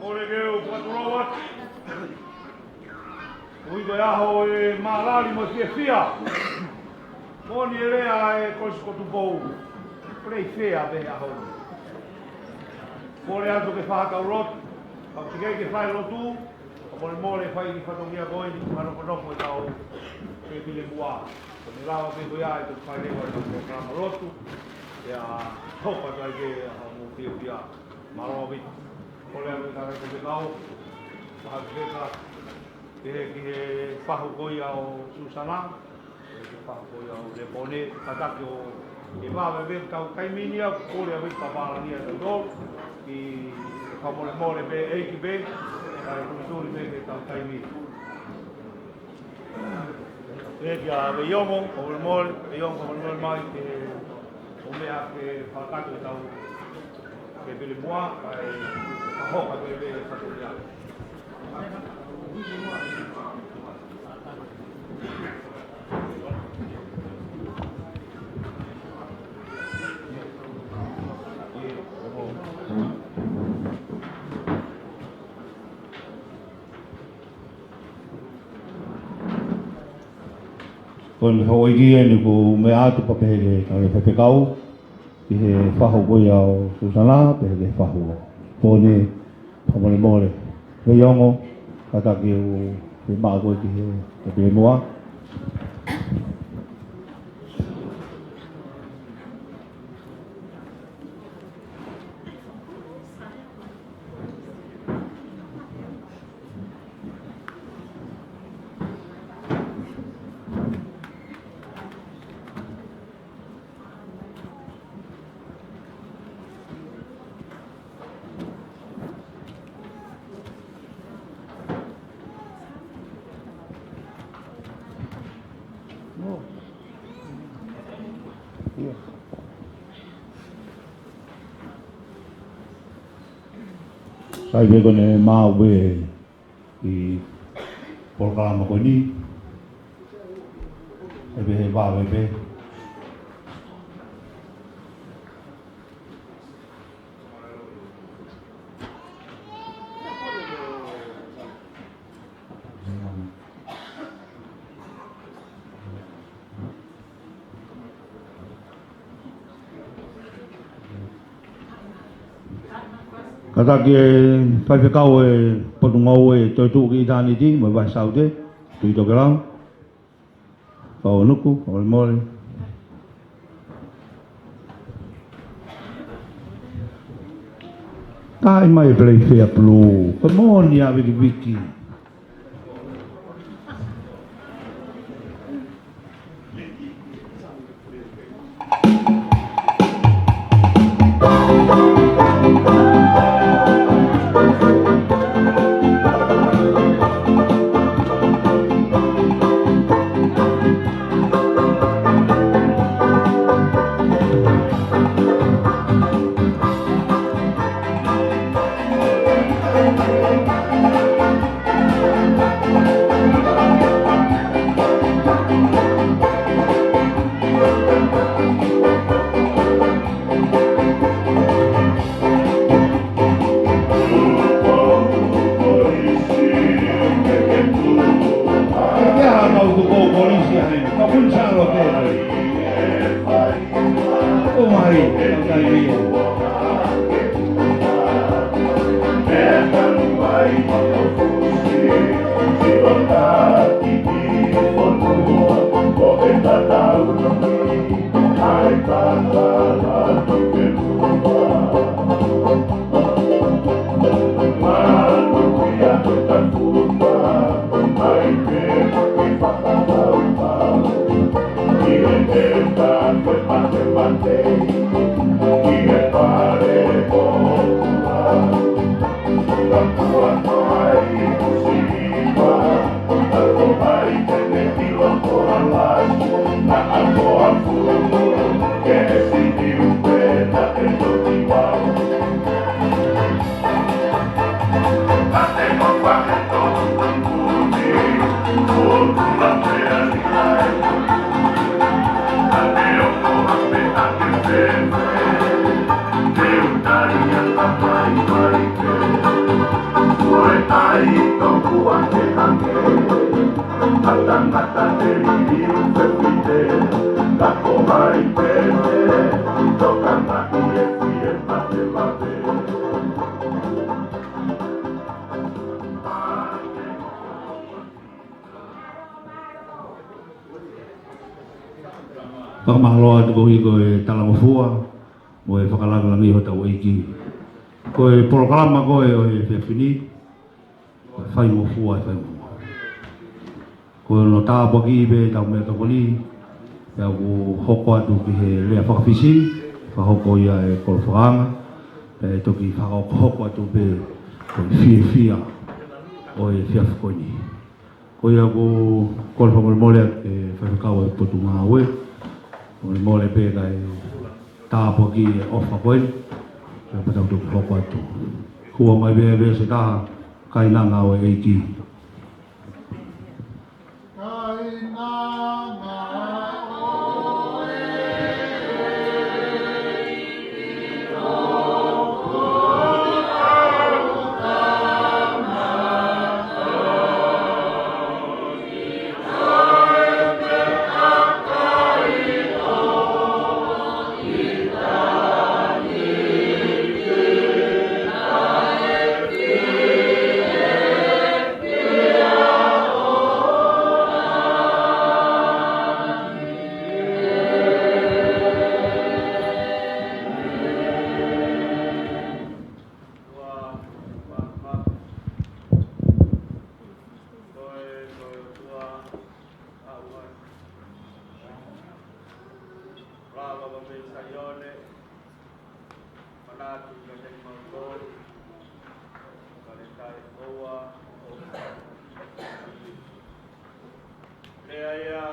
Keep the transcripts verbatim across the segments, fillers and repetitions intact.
Mole ke u fakatulou atu. Ui ko e ʻaho ʻe mālali mo fiefia. Moʻoni e lea ʻa e Kolisi ko Tupou. Play fair pē he ʻaho ni. Mole atu ke fakakau lotu. Ka ʻoku teʻeki ke fai lotu, ʻo mole mole fai ki fatongia ko eni, manokonoko e tau ke pile mua. Ko e lava pē ko ia e toki fai leva e tau polokalama lotu. ʻIa, hopa tai ke ʻaho mo fiefia. Mālō ʻaupito. Kole atu e kau faifekau, faifekau, ki he, ki he fahu ko ia ʻo Susana, ki he fahu ko ia ʻo Lepone, kātaki ʻo e vave pē tau taimi ni ʻoku kole ʻaupito ka pālangi ʻa tautolu, ki he fakamolemole pē ʻEiki pē, kae tulituli pē ki he tau taimi. Pea kia Veiongo, fakamolemole, Veiongo, fakamolemole mai ke ʻomai ke fakakakato e tau ke pili mua, kae hoka pē pē fatongia. Ko e houʻeiki eni ʻoku meʻa atu pea pehē ki he kau faifekau, ki he fahu ko ia ʻo Susana, pehē ki he fahu ʻo Pone, fakamolemole. Veiongo, kātaki ʻo ke maʻu koe ki he, ki he pili mua. Sai pē ko ʻene maʻu pē ʻi he polokalama ko eni, ʻe pehē vave pē. Kātaki e faifekau e Potungāue Toetuʻu ki ʻItāniti mo e Vahe Saute, Tuʻi Tokelau. Fakaʻunuku, ʻolemole. Taʻi mai e peleifea pulū, ko e moʻoni ʻa Vikiviki. Fakamālō atu koeʻuhi ko e talangofua mo e fakalāngilangi hotau ʻEiki. Ko e polokalama ko ē ʻo e efiafi ni, faingofua, faingofua. Ko hono tāpuakiʻi pē ʻetau meʻatokoni, pea ʻoku hoko atu ki he lea faka-Fisi, fakahoko ia ʻe Kolo Fakaanga, pea ʻe toki fakahokohoko atu pē ko e fiefia ʻo e efiafi ko eni. Ko ia ʻoku ou kole fakamolemole atu ki he faifekau e Potungāue, molemole pē kae tāpuakiʻi e ʻofa ko eni, pea pea tau toki hoko atu. Hua mai pē veesi ʻe taha, Kainanga ʻo e ʻEiki. Manatu kiate kimautolu, kae ʻikai ʻoua ʻo lea ia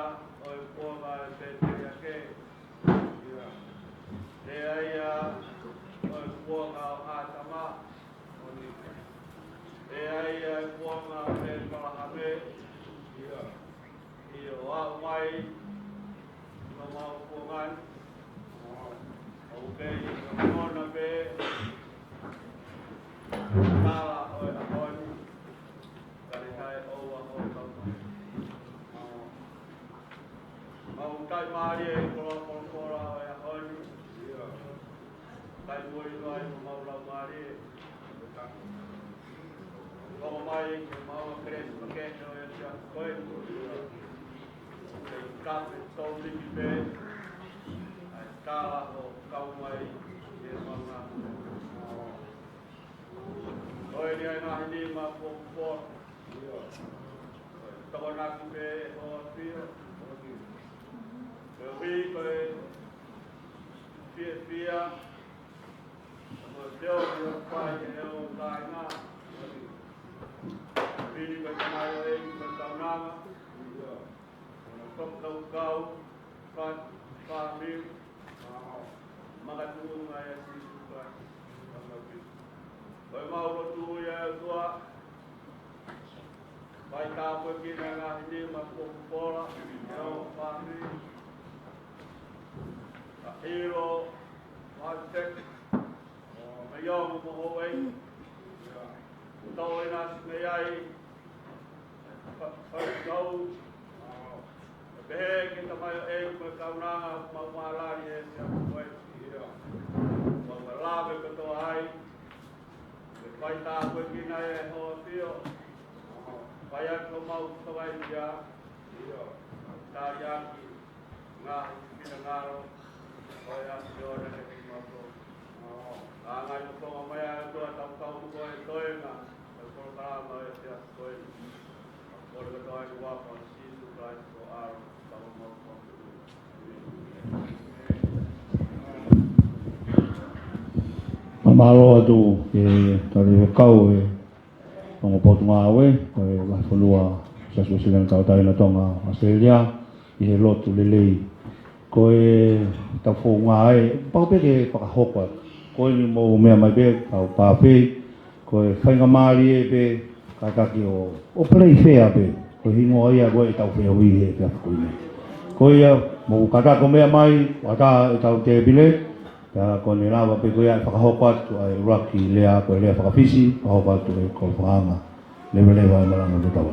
ʻo e kuonga ʻo e pēteliake. Lea ia ʻo e kuonga ʻo ʻĀtama. Lea ia ʻo e kuonga ʻo ʻĒpalahame. ʻIo, aʻu mai ki homau kuonga ni, ʻoku kei ʻi hona pē tala ʻo e ʻaho ni, kae ʻikai ʻoua ʻo kau mai. Mau taʻimālie ʻi he koloa polokola ʻo e ʻaho ni, ʻio, taʻimui noa ʻi homau laumālie. Ko mai ke maua kelesi makehe ʻo e ʻaho ko eni. Ke kape tau liki pē ʻa e tala ʻo kau mai ki he mauna. Ko eni ʻa e ngaahi nima kuo fua. Ko e tokonaki pē ʻe he ʻAfio. Koeʻuhi ko e fiefia, mo e feohi ʻoku fai ʻe he ʻū kāinga. Koeʻuhi ko e tamaioʻeiki mo e kaunanga. Ko e fakakaukau, fa-, fāmili, makatuʻunga ʻia Sīsū Kalaisi. Ko ʻemau lotu ia ʻe ʻOtua, fai tāpuekina e ngaahi nima kuo fola, ʻi he ʻū fāmili. Ka ʻilo, Vitek, mo Maiongo mo Houʻeiki. Tau ena si mei ai, fa-, faikau. Pehē ki he tamaioʻeiki mo e kaunanga, mau mālali ʻi he ʻaho ko eni. Mau lave kotoa ai, ke fai tāpuekina ʻe he ʻAfio. Fai atu homau fakaikia. Taliaki ngaahi finangalo ʻo e ʻAfio naʻe kimato. ʻA e ngaahi nofonga mai ʻa e ʻOtua, tau kau mo koe ʻi he toenga ʻo e polokalama ʻo e ʻaho ko eni. Kole kotoa ʻi he huafa ʻo Sīsū Kalaisi ko ho ʻAlo, tau mau kau. Fakamālō atu ki he tali fekau ʻa e ongo potungāue ʻo e Vahefonua Siasi Uēsiliana Tauʻatāina Tonga ʻAositelēlia ʻi he lotu lelei. Ko e tau founga ē, pau pē ke fakahoko atu. Ko eni mou meʻa mai pē, tau pāfei, ko e faingamālie pē, kātaki ʻo, ʻo play fair pē, ko e hingoa ia ko e tau feohi he efiafi ko eni. Ko ia, mou kātaki ʻo meʻa mai, ʻatā ʻetau tēpile, pea ko ʻene lava pē ko ia ʻe fakahoko atu ʻa e ʻuluaki lea, ko e lea faka-Fisi, fakahoko atu ʻe Kolofaʻanga. Leveleva e malanga te tau.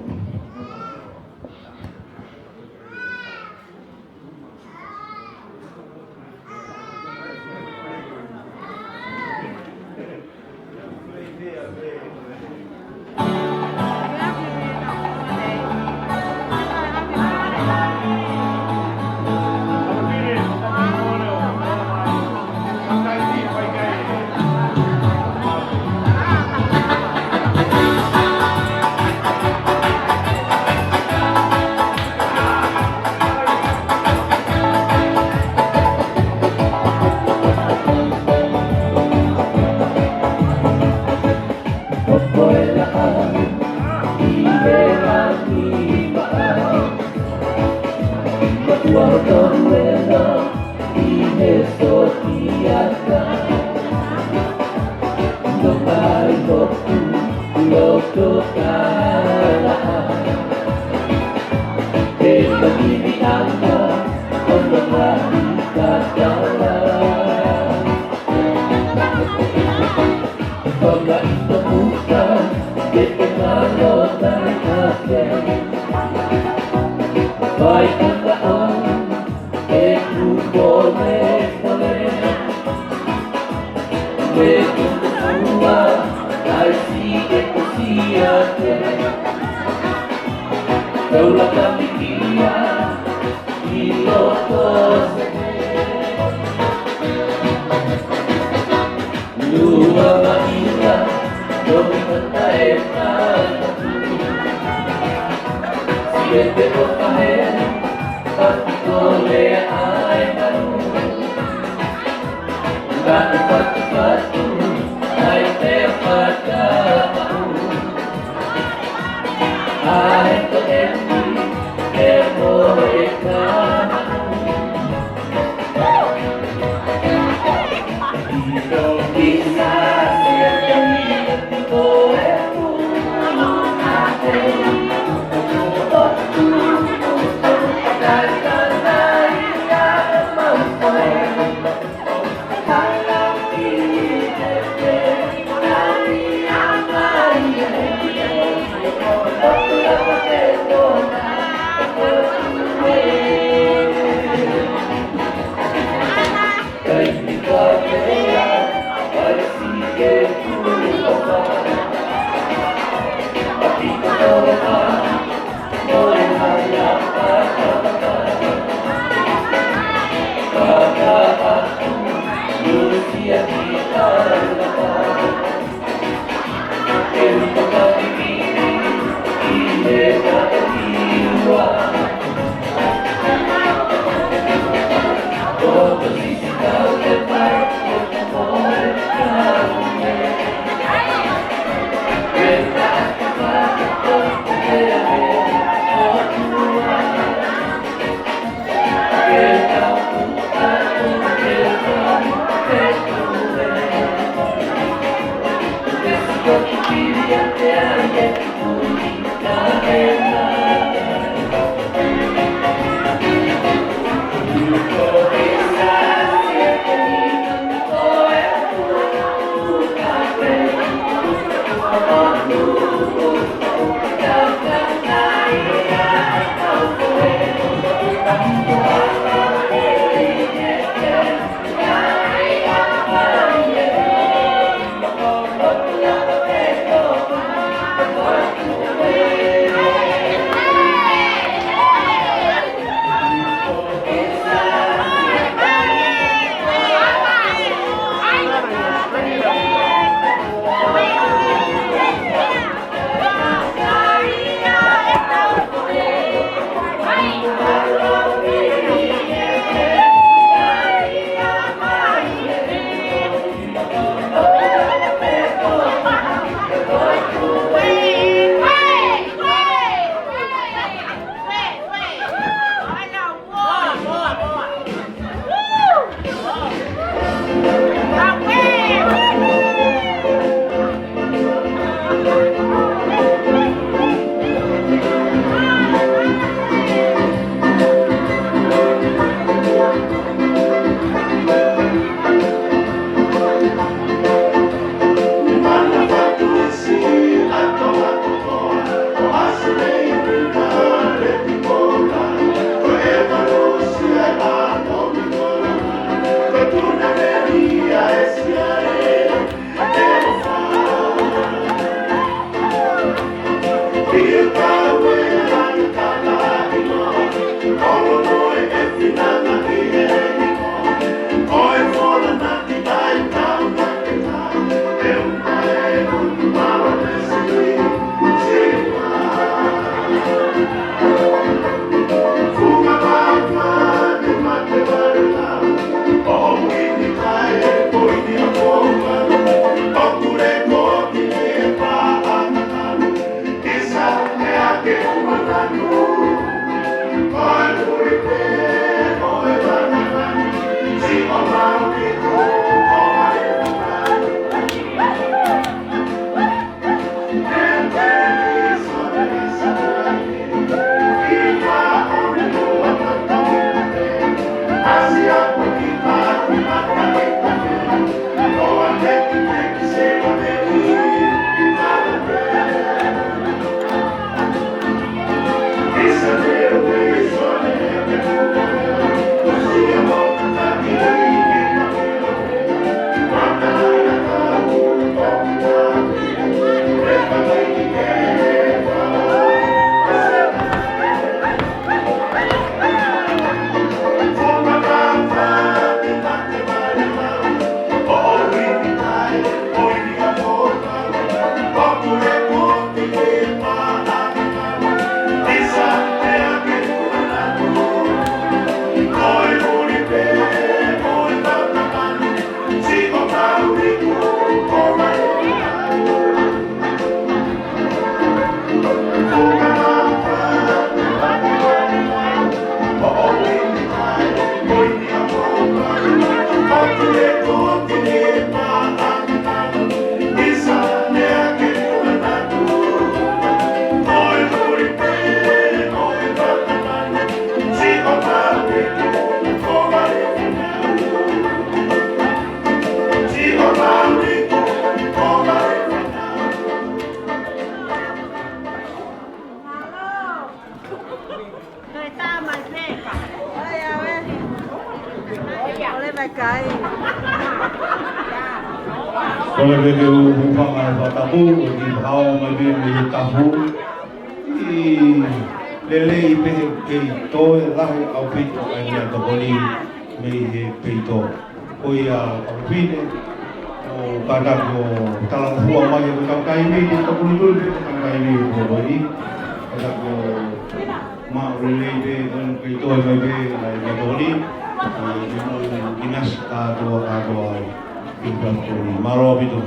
Kole pē ke u hūfanga he fakatapu, ʻo kiʻi fakahoko mai pē mei he tapu. ʻI lelei pē he peito, ʻe lahi ʻaupito ʻa e meʻatokoni mei he peito. Ko ia kau fefine, ʻoku kātaki ʻo talangofua mai he ko e taimi ni, ko e taimi ni, ko e taimi ni. Kātaki ʻo maʻu lelei pē, ko e peito mai pē, ʻa e meʻatokoni. ʻI he moʻui ʻinasi kātoa, kātoa ai. ʻI he meʻatokoni. Mālō ʻaupito.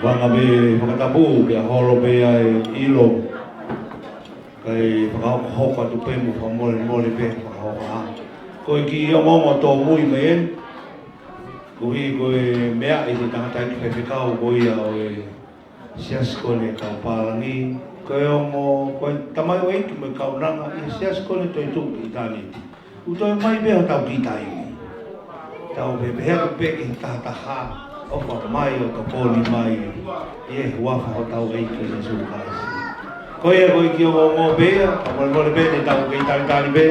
Fanga pē fakatapu, pea holo pē ʻa e ʻilo. Kae fakahokohoko atu pē mo fakamolemole pē fakahoha. Ko e kiʻi ongoongo tōmui mai eni. Koeʻuhi ko e meʻa ʻi he tangataʻeiki faifekau ko ia ʻo e Siasi ko eni ʻa e Kau Pālangi. Ko e ongo, ko e tamaioʻeiki mo e kaunanga ʻi he Siasi ko eni ʻo e Toetuʻu ki ʻitāniti. ʻOku toe ʻomai pē hotau kiʻi taimi. Tau pehē pē atu pē ki he taha taha, ʻofa mai ʻo tokoni mai ʻi he huafa hotau ʻEiki ko Sīsū Kalaisi. Ko ia ko e kiʻi ongoongo pē ia, fakamolemole pē te tau kei talitali pē.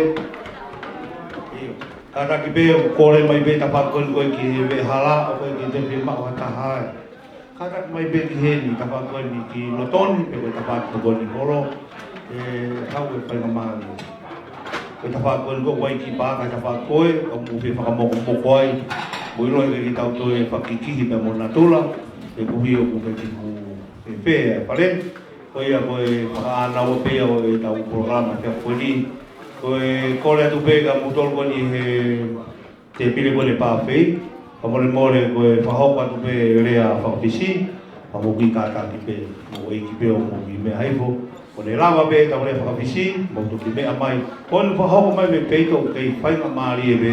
ʻIo. Kātaki pē ʻoku kole mai pē tafaʻaki ko eni ko e ki he veʻehala, ʻoku ʻikai ke toe fiemaʻu ha taha ai. Kātaki mai pē ki heni, tafaʻaki ko eni ki loto ni, pe ko e tafaʻaki ko eni holo, ʻe haʻu e faingamālie. Ko e tafaʻaki ko eni ko e ʻai ki pā, ka tafaʻaki ko ē, ʻoku mou fie fakamokomoko ai, mou ʻilo ʻe ʻikai ke tau toe fakakikihi pē mo natula, ʻe koeʻuhi ʻoku ʻikai ke mou fēfē ʻa e fale. Ko ia ko e fakaʻānaua pē ia ʻo ʻetau polokalama he efiafi ko eni. Ko e kole atu pē kia moutolu ko eni he tēpile ko eni pāfei, fakamolemole ko e fakahoko atu pē lea faka-Fisi, pea mou kiʻi kātaki pē, mou ʻai ki pē ʻo mou kiʻi meʻa hifo, ko ʻene lava pē ʻetau lea faka-Fisi, mou toki meʻa mai, ko ʻene fakahoko mai mei peito ʻoku kei faingamālie pē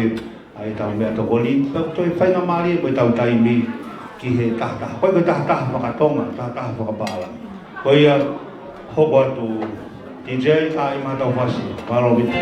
ʻa ʻetau meʻatokoni, pea ʻoku toe faingamālie mo ʻetau taimi ki he taha taha, ko e taha taha faka-Tonga, taha taha fakapālangi. Ko ia, hoko atu, D J, ʻai mai haʻatau fasi. Mālō ʻaupito.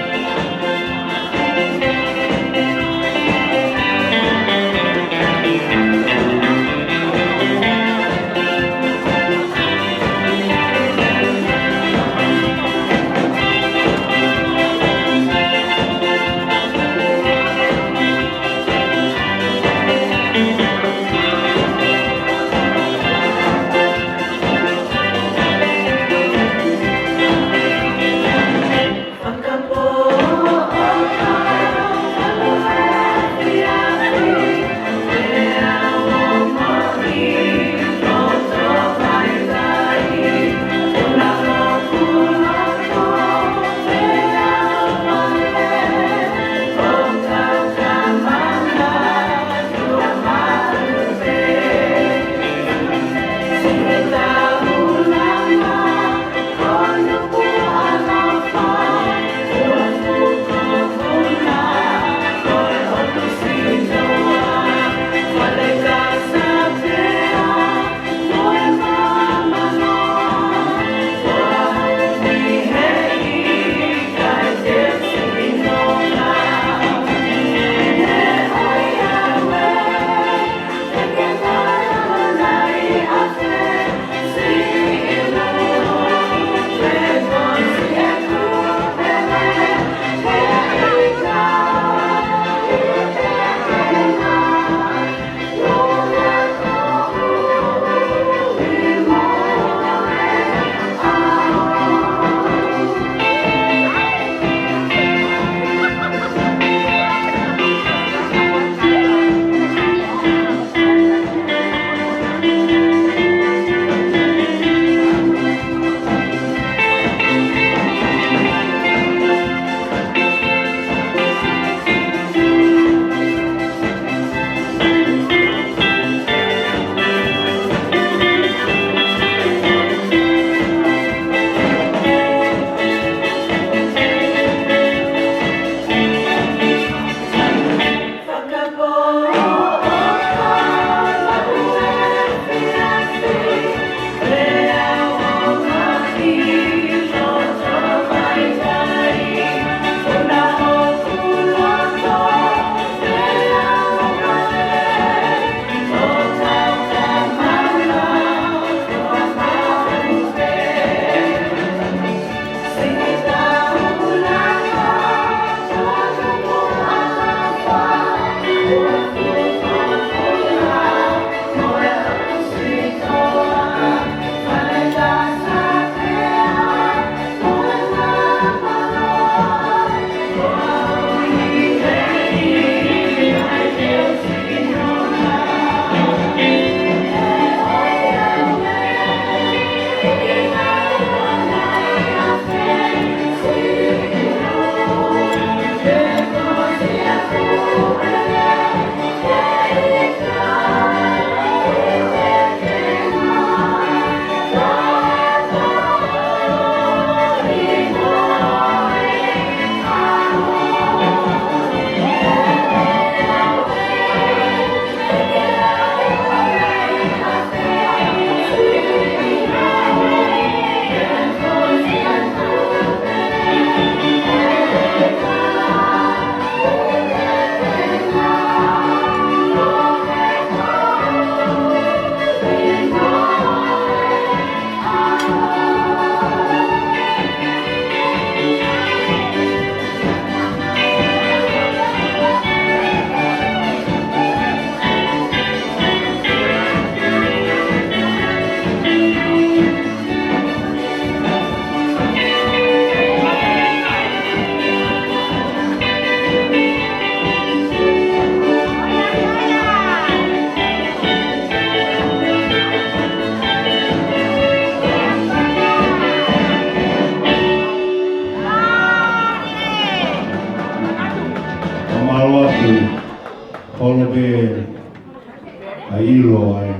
ʻA e ʻilo ʻa e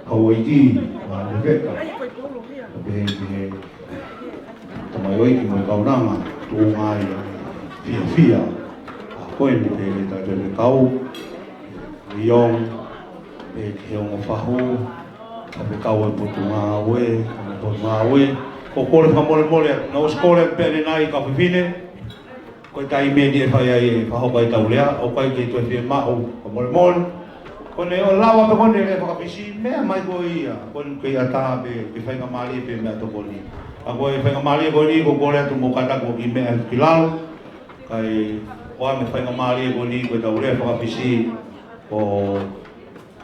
Houʻeiki, ʻa e Lefeka, pehē ki he tamaioʻeiki mo e kaunanga, tuʻunga ʻi he fiefia ʻa ko eni pē ʻi he taʻu ʻe kau, ʻi ʻolunga, pehē ki he ongo fahu, faifekau ʻo e Potungāue, ʻo e Potungāue, ʻoku ou kole fakamolemole, naʻe ʻosi kole pē ʻanenai kau fefine, ko e taimi eni ʻe fai ai e fakahoko ʻetau lea, ʻoku ʻikai ke toe fiemaʻu, fakamolemole. Ko ʻene ʻosi lava pē ko ʻene lea fakafisi, meʻa mai ko ia, ko ʻene kei ʻatā pē, ke faingamālie pē meʻatokoni. Ka ko e faingamālie ko eni, ʻoku ou kole atu mo kātaki ʻo kiʻi meʻa ki lalo, kae ʻoua mei faingamālie ko eni, ko ʻetau lea fakafisi, ko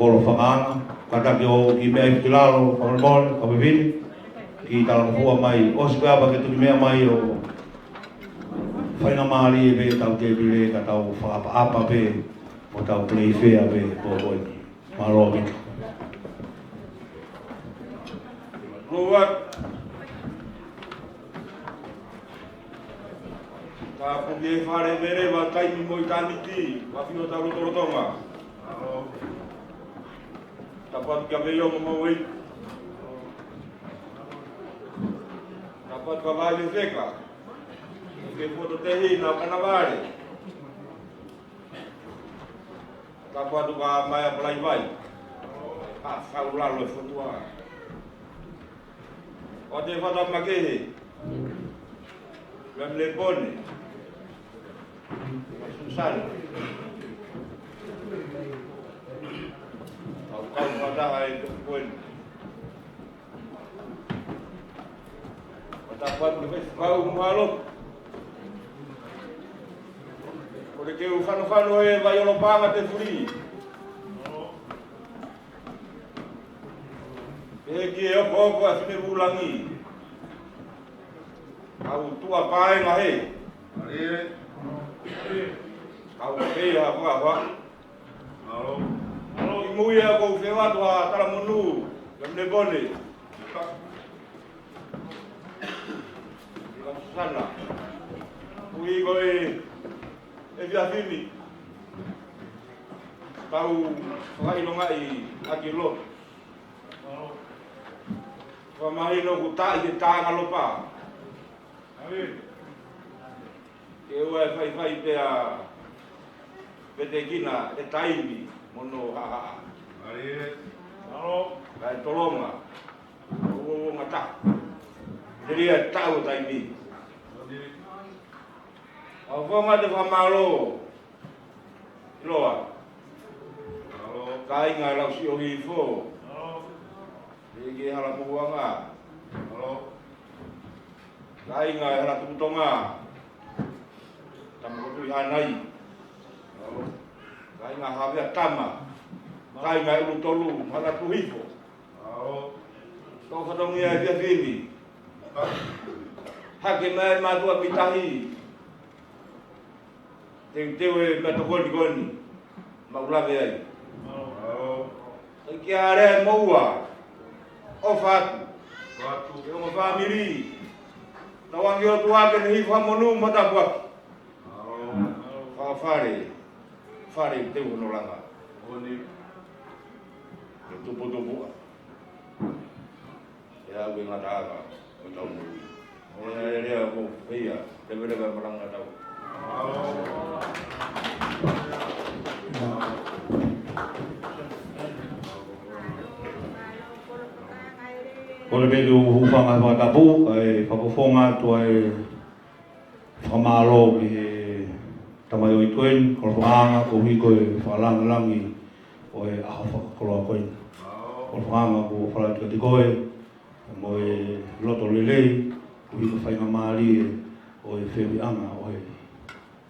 Kolo Fakaanga, kātaki ʻo kiʻi meʻa ki lalo, fakamolemole, kau fefine, kiʻi talangofua mai, ʻosi pē ʻapa ke toki meʻa mai ʻo faingamālie pē ʻetau tēpile ka tau fakaʻapaʻapa pē mo tau play fair pē ko eni. Mālō ʻaupito. Lua. Tāpuaki e Fale Vele, ʻa e taimi mo ʻitāniti, ʻa e ʻAfiona ʻo e lotolotonga. Tāpuaki kia Veiongo mo Houʻeiki. Tāpuaki kia Vailefeka. Ke foto tehi na kanavale. Tāpuaki kia Maea Palaivai. ʻA, faulalo e fotu ʻa. ʻOatu e fata makehe. Lem Lepone. Susana. Kau kau fata ai ko eni. Ko e tāpuaki ki he faifekau mo e ʻaloʻofa. Ko e keu fanofano e vai ʻo Lopanga te fuli. Pehē ki he okooko ʻa Fine Vulangi. Kau tuʻa paenga he. Kau pei ha fua fua. Mālō. Mālō, ʻi mui ʻoku ou fie ʻoatu ha talamonū, Lem Lepone. Susana. Ui ko e, e fiefia ni. Tau fakaʻilongaʻi ʻaki lotu. Fakamahino ʻoku taʻi ke tāngalopa. Ke ʻoua ʻe faifai pea petekina e taimi mo hono haʻahaʻa. Kae tolonga. Uo uo ngata. Telia taʻu taimi. ʻOfa atu e fakamālō. Loa. Kāinga Lausiʻi ʻo Hihifo. Pehē ki he Hala Mohuʻanga. Kāinga Hala Tukutonga. Tama ko Tuʻihanai. Kāinga Havea Tama. Kāinga ʻUlutolu, Hala Tuhifo. Tau fatongia e fiefia ni. Hake mai mātuʻa mei tahi. Teuteu e meʻatokoni ko eni. Mau lave ai. Sai kia lea e moua. ʻOfa atu. Ke ongo fāmili. Tauange ʻOtua ke ne hifo ha monū mo ha tāpuaki. Fakafale. Fale teu hono langa. Ke tuputupuʻa. ʻE au ke ngata anga, ko tau nui. ʻE lea ko feia, te mele ka malanga tau. Ko le pē ke u hūfanga he fakatapu, kae fakafofonga atu ai fakamālō ki he tamaioʻeiki ko eni, Kolo Fakaanga, koeʻuhi ko e fakalāngilangi ʻo e ʻaho fakakoloa ko eni. Kolo Fakaanga, ko e fakalāngilangi kiate koe, mo e loto lelei, koeʻuhi ko e faingamālie ʻo e feohiʻanga ʻo e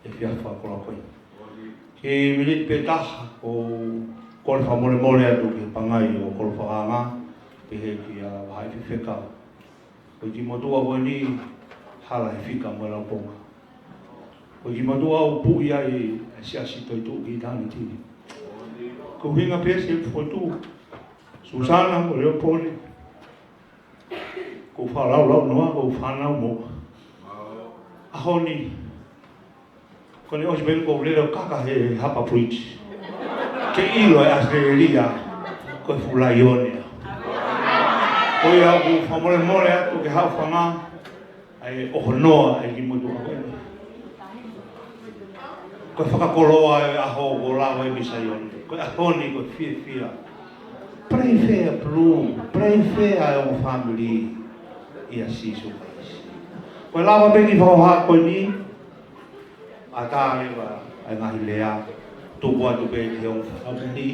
efiafi fakakoloa ko eni. Kiʻi miniti pē taha, ʻoku ou kole fakamolemole atu ki he pangai ʻo Kolo Fakaanga, pehē kia Vahaʻi Fefeka. Ko e kiʻi motuʻa ko eni, hala he fika mo e lauponga. Ko e kiʻi motuʻa ʻoku puʻi ai e siasi toetuʻu ki ʻitāniti. Ko e ʻuhinga pē ʻeku fotu, Susana mo Leopole. Ko e fakalaulaunoa, ko e fānau mo. ʻAho ni. Ko ʻene ʻosi pē ʻoku ou lele ʻo kaka he Harbour Bridge. Ke ʻilo ʻe ʻAositelēlia ko e fuʻu laione ia. Ko ia ʻoku fakamolemole atu ke haʻu fanga ai ʻo honoa ai ki mutu ka ko eni. Ko e fakakoloa e ʻaho ko lava e Misa Ione. Ko e ʻaho ni ko e fiefia. Pray fair, Blue. Pray fair e ongo fāmili ʻia Sīsū Kalaisi. Ko e lava pē ki he hoʻatā ko eni, ʻatā leva ʻa e ngaahi lea, tuku atu pē ki he ongo fāmili,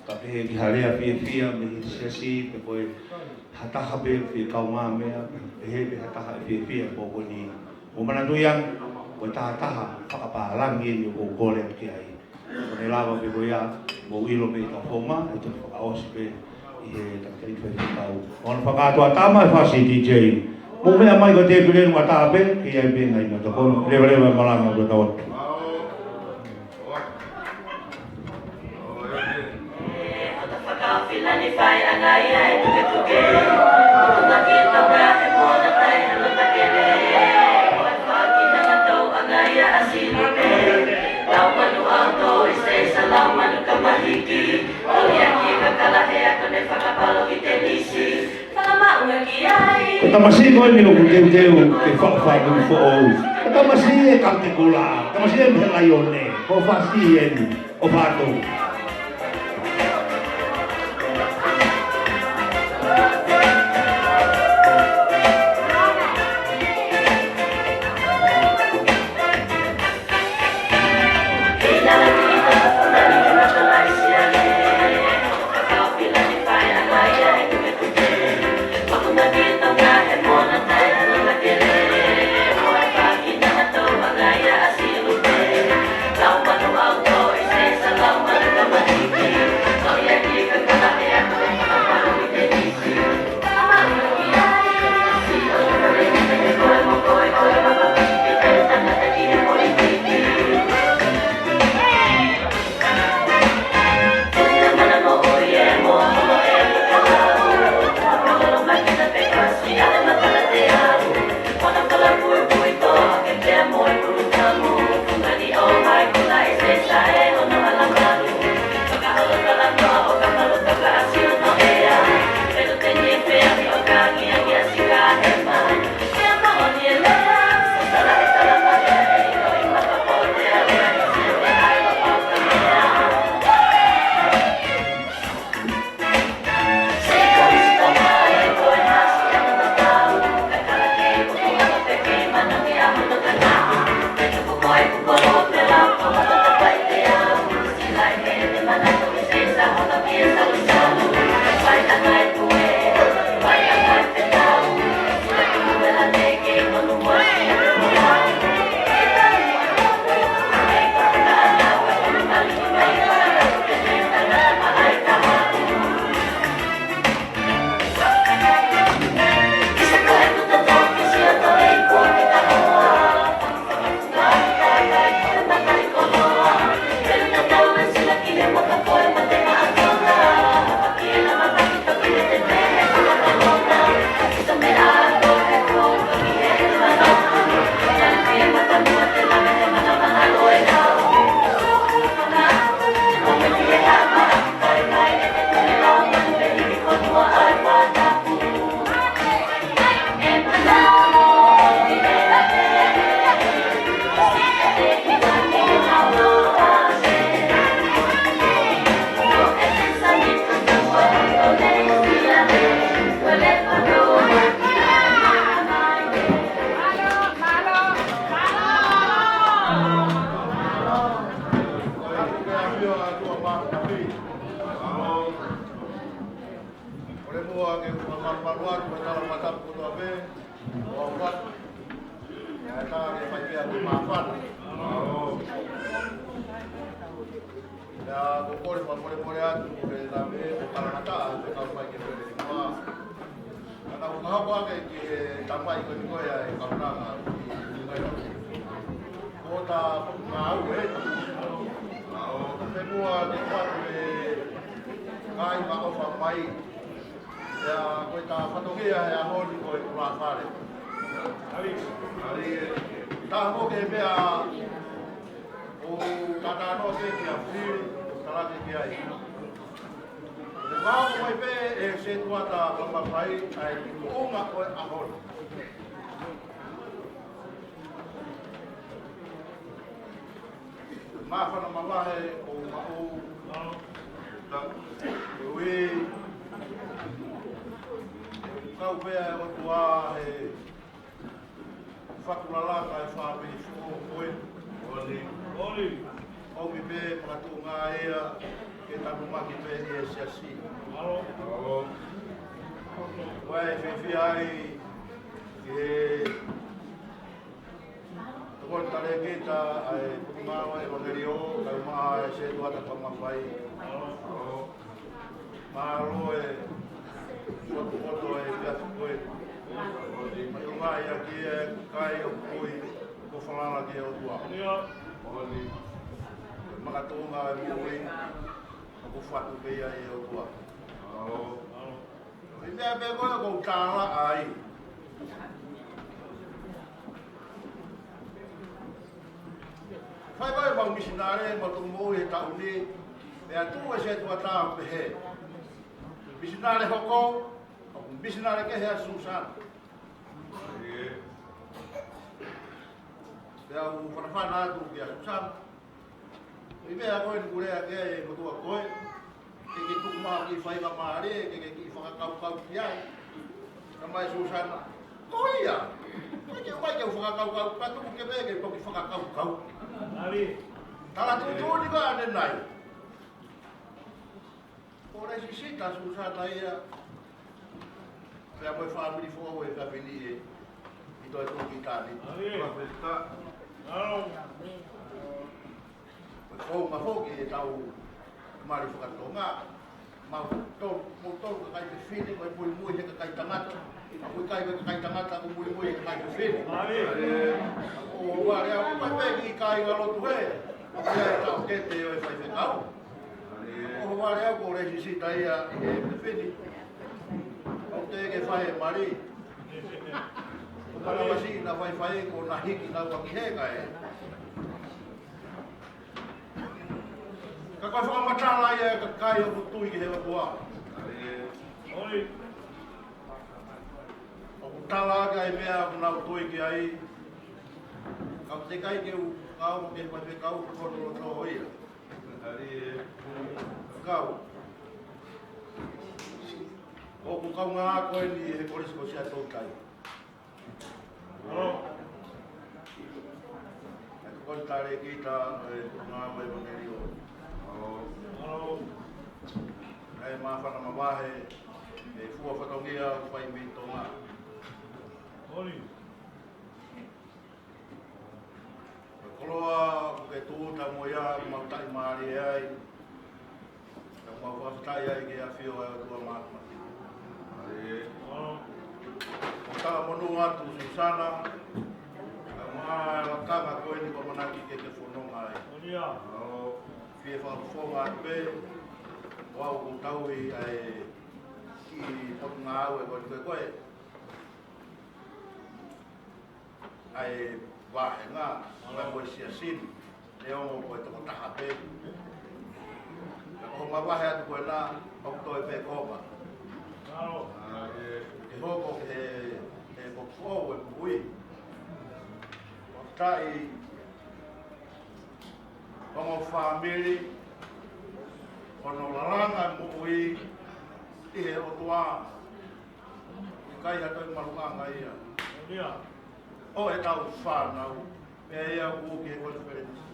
ka pehē ki ha lea fiefia mei he siasi, pe ko e ha taha pē fie kaungā meʻa, pehē pē ha taha ʻe fiefia he pō ko eni. Mou manatuʻi ange, ko e taha taha fakapālangi eni ʻoku ou kole atu ki ai. Ko ʻene lava pē ko ia, mou ʻilo pē ʻi he tau foma, ʻe toe fakaʻosi pē ʻi he tau taʻi fai fekau. ʻOku ou fakakātoa ʻatā mai e fasi D J. Mou meʻa mai ko e tēpile ʻoku ʻatā pē, ke ʻi ai pē ngaahi ngāue tokoni. Levaleva e malanga ʻoku tau atu. Ko e tamasiʻi ko eni ʻoku teuteu ke faʻu fāmili foʻou. Ko e tamasiʻi ʻe kau te kula. Tamasiʻi ʻe mei he laione. Ko e fasi eni. ʻOfa atu. Ko e muʻa ke u fakamalumalu atu, ko e tala matapu kotoa pē, ʻo aʻu atu. ʻIa, ʻe tā ke fai pē ʻa e māfana. ʻIa, ko e kole fakamolemole atu, ko e tā pē, ko e kalangata, ko e kau fai ke pele ki muʻa. Ka tau ka hoko ake ki he tamai ko eni ko ia e kaunanga ki, ki ngai. Ko ʻeta ngāue eni. ʻO ka pē muʻa ke fatu e kai ma ʻofa mai. ʻIa, ko ʻeta fatongia he ʻaho ni ko e kulāfale. Hali, hali, tā mo ke meʻa ʻo kātaki noa ke kia Fili. Kalake ki ai. Te u hoko mai pē ʻe Setuata Kamafai ʻa e tuʻunga ʻo e ʻaho ni. Māfana mavahe ʻoku maʻu. Ka ui. Kau pē ʻa e ʻOtua he fakalalanga e fāmili foʻou ko ē. Oli. Oli. ʻOmi pē makatuʻunga ia ke tanumaki pē ʻi he siasi. Alo. Alo. Ko e fiefia ai ke tokoni talēkita ʻa e Potungāue ʻEvangelio, kae ʻumaʻā ʻa e Setuata Kamafai. Alo. Mālō e fokotuʻu ʻo e efiafi ko eni. Mai ʻo ngaahi ʻaki e kai ʻo kui, ko e falala ki he ʻOtua. Oli. Makatuʻunga e moʻui, ʻoku fatu pē ia ʻe he ʻOtua. ʻI he meʻa pē ko ē ʻoku ou tālaʻa ai. Fai ko ē ʻemau misinale, ʻemau toki moʻui he taʻu ni, pea tuʻu e Setuata ʻo pehē: Misinale hoko, ʻoku misinale kehe ʻa Susana. Pea u fanafana atu kia Susana. ʻI he meʻa ko eni kuo lea ki ai e motuʻa ko ē, ke ke tuku mai ha kiʻi faingamālie, ke ke kiʻi fakakaukau ki ai. Talamai ʻe Susana: Ko ia, ʻikai ke ʻomai ke u fakakaukau, ka tuku ke pehē ke toki fakakaukau. Tala tuʻutuʻuni ko ē ʻanenai. Kuo lēsisita ʻa Susana ia, pea mo e fāmili foʻou ʻo e kavini ʻi he toe tuʻu ki Italy. Ko e founga foki ʻetau mali fakatonga. Mau tolu, mau tolu kakai fefine, ko e muimui he kakai tangata. ʻOku ʻikai ko e kakai tangata ʻoku muimui he kakai fefine. ʻOku ou vale au, ʻoku ʻikai pē ki he kāingalotu he. ʻOku ʻi ai e taʻokete ʻo e faifekau. ʻOku ou vale au kuo lēsisita ia ʻi he fefine. ʻOku teʻeki fai e mali. ʻOku ou vale au ʻa e siʻi na faifai kuo na hiki naua ki he kae. Ka ko e fakamatala ia ʻa e kakai ʻoku tui ki he ʻOtua. ʻOku tala ʻaki ʻa e meʻa ʻoku nau tui ki ai. Ka ʻoku teʻeki ai ke u, ka ʻoku ke faifekau ko hono loto ia. Kau. ʻOku kaungā ko eni he Kolisi ko Siaʻatoutai. Alo. Ko e talēkita ʻo e Potungāue ʻEvangelio. Alo. Alo. Kae māfana mavahe e fua fatongia ʻoku fai mei Tonga. Oli. Ko e koloa ʻoku ke tūʻuta mo ia, ʻoku mau taʻimālie ai. Ka mau fakafetaʻi ai ki he ʻafio ʻa e ʻOtua Māfimafi. ʻOku ou talamonū atu Susana, kae ʻumaʻā e lakanga ko eni kuo ʻamanaki ke ke fononga ai. Fie fakafofonga atu pē, ʻo au ʻoku tauhi ʻa e kiʻi potungāue ko eni ko ē. ʻA e vāhenga, ʻa e ko e siasi ni, neongo ko e tokotaha pē. Ka ko e mavahe atu ko ena, ʻoku toe pē konga. ʻA e, ke hoko he, he motuʻa ʻo e moʻui. ʻOku taʻi, ongo fāmili, hono lalanga moʻui, ʻi he ʻOtua. ʻIkai ha toe maluʻanga ia. ʻO ʻetau fānau, pea ia ʻoku ke konifelenisi.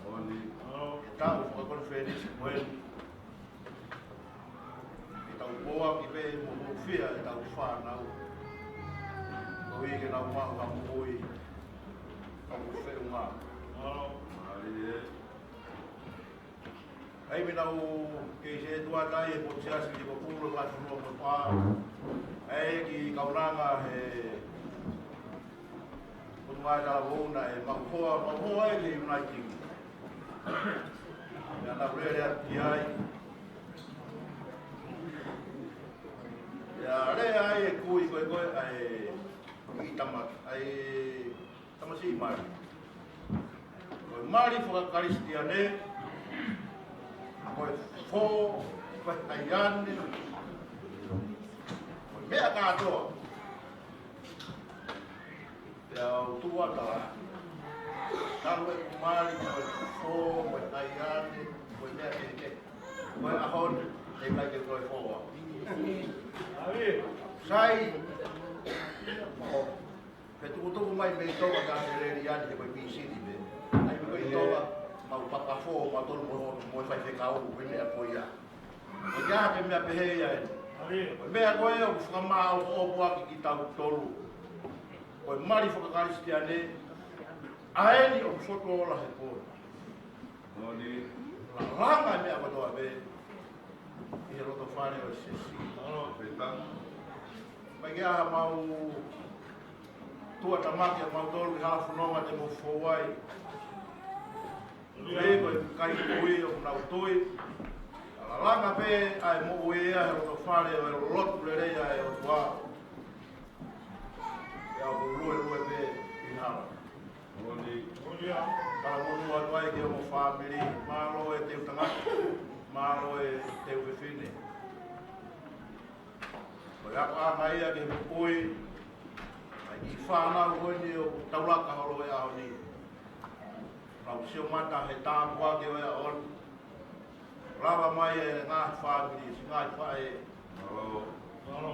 ʻOku tau fakakonifelenisi ko eni. Ke tau poaki pē mo hūfia ʻetau fānau. Koeʻuhi ke nau maʻu ha moʻui ʻoku feʻunga. ʻAi me nau kei Setuata ʻi he potu siasi Liverpool, ʻa e fonua mo e pā. ʻAi ki kaunanga he Potungāue Talavou naʻe mau hoa, mau hoa ʻi he United. Ia naʻa ku lele atu ki ai. Ia lea ai e kui ko ē ko ē ʻa e kiʻi tama, ʻa e tamasiʻi mali. Ko e mali fakakalisitiane, Fō, ko e haiane, ko e meʻa kātoa. Pea u tuʻu atu ʻo talu ʻeku mali, ko e fō, ko e haiane, ko e meʻa kehekehe. Ko e ʻaho ni, ʻe ʻikai ke toe fō au. Sai, ʻo, ke tukutuku mai mei Tonga ka te leli ani he ko e pīsini pē. ʻAi mei ko e Tonga, mau papa fō, mau tolu mo, mo e faifekau, ko e meʻa ko ia. Ko ia te meʻa pehē ia ē. Ko e meʻa ko ia, ʻoku fakamāʻopoʻopo ʻaki kitautolu. Ko e mali fakakalisitiane, ʻa eni ʻoku fotu ola he pō ni. Moʻoni. Langa e meʻa kotoa pē ʻi he loto fale ʻo e siasi. Peta. Mai ke ʻaha mau tuʻa tamaki ʻa mautolu ki hala fononga te mau fou ai. Pea ko e kai kui ʻoku nau tui. Langa pē ʻa e moʻui ia he loto fale ʻo e lotu lelei ʻa e ʻOtua. Pea ʻoku luelue pē ʻi hala. Moʻoni. Talamonū atu ai ki hoʻomo fāmili, mālō e teu tangata, mālō e teu fefine. Ko e akoʻanga ia ke moʻui, ʻa e kiʻi fānau ko eni ʻoku taulaka holo he ʻaho ni. Mau sio mata he tāpuaki ʻo e ʻaho ni. Lava mai e ngaahi fāmili, siʻi ngaahi faʻē. Mālō. Mālō.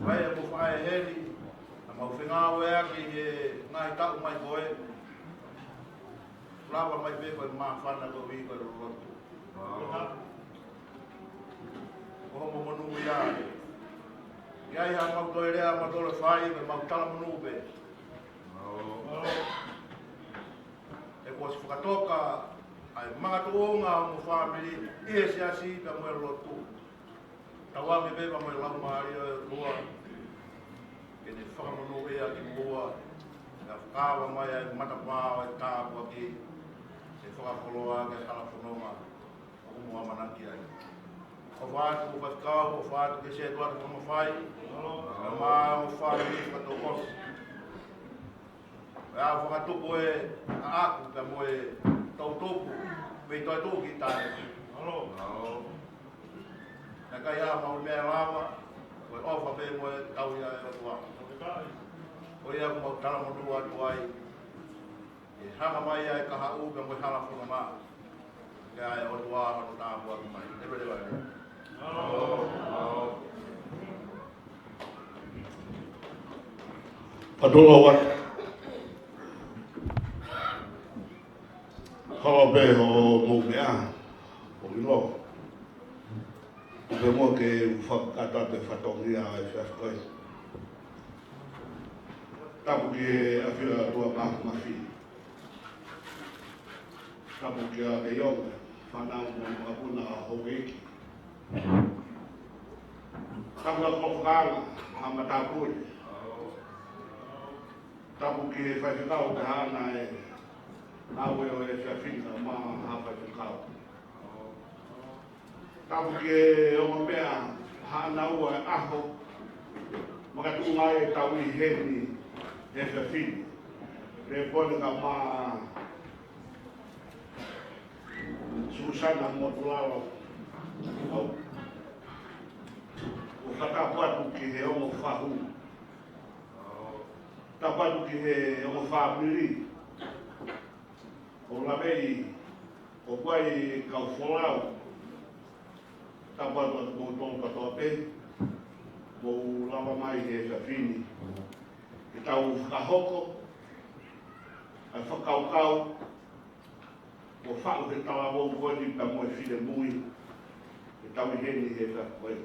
Mai e mo faʻē heni, naʻa mau fengāueʻaki he ngaahi taʻu mai ko ē. Lava mai pē ko e māfana ko ē ko e lotu. Mālō. Ko hoʻomo monū ia. ʻIkai ha mau toe lea, mau toe fai, ko e mau talamonū pē. Mālō. He kuo ʻosi fakatoka ʻa e makatuʻunga ʻo hoʻomo fāmili ʻi he siasi pea mo e lotu. Tauange pē pea mo e Laumālie ʻo e ʻOtua ke ne fakamonūʻia kimuʻa, pea fakava mai ʻa e matapā ʻo e tāpuaki, ke fakakoloa ki he hala fononga ʻoku mo ʻamanaki ai. ʻOfa atu ki he faifekau, ʻofa atu ki he sētuata fakamafai, pea mo e fāmili fakatouʻosi. Pea u fakatupu ʻe ʻaʻaku pea mo e toʻutupu mei Toetuʻu ki Taʻahine. Mālō. Naʻe ʻikai ha mau meʻa lava, ko e ʻofa pē mo e kau ia ʻa e ʻOtua. Ko ia ʻoku mau talamonū atu ai. ʻE hanga mai ʻa e kahaʻu pea mo e hala fononga. Ke ʻa e ʻOtua hono tāpuaki mai. Leveleva ē. Patolo wa. Holo pē hoʻomou meʻa. ʻO ʻilo. Pea mo ke u fakakata atu e fatongia ʻa e efiafi ko ē. Tapu ki he ʻafio ʻa e ʻOtua Māfimafi. Tapu kia Keionga, fānau mo e makapuna ʻa houʻeiki. Tapu kia Kolofakanga, ha matāpule. Tapu ki he faifekau te hana e ngāue ʻo e efiafi ni kae ʻumaʻā ha faifekau. Tapu ki he ongo meʻa haʻana ua e ʻaho, makatuʻunga ai e tau ʻi heni he efiafi ni. Pepone kae ʻumaʻā Susana Motulala. ʻOku ou fakatapu atu ki he ongo fahu. Tapu atu ki he ongo fāmili. ʻO laveʻi, ʻoku ʻi ai e kau folau. Tapu atu kiate kimoutolu kotoa pē, mou lava mai he efiafi ni. Ke tau fakahoko ʻa e fakakaukau, ʻo faʻu he talavou ko eni pea mo e finemui, ke tau ʻi heni he efiafi ko ē.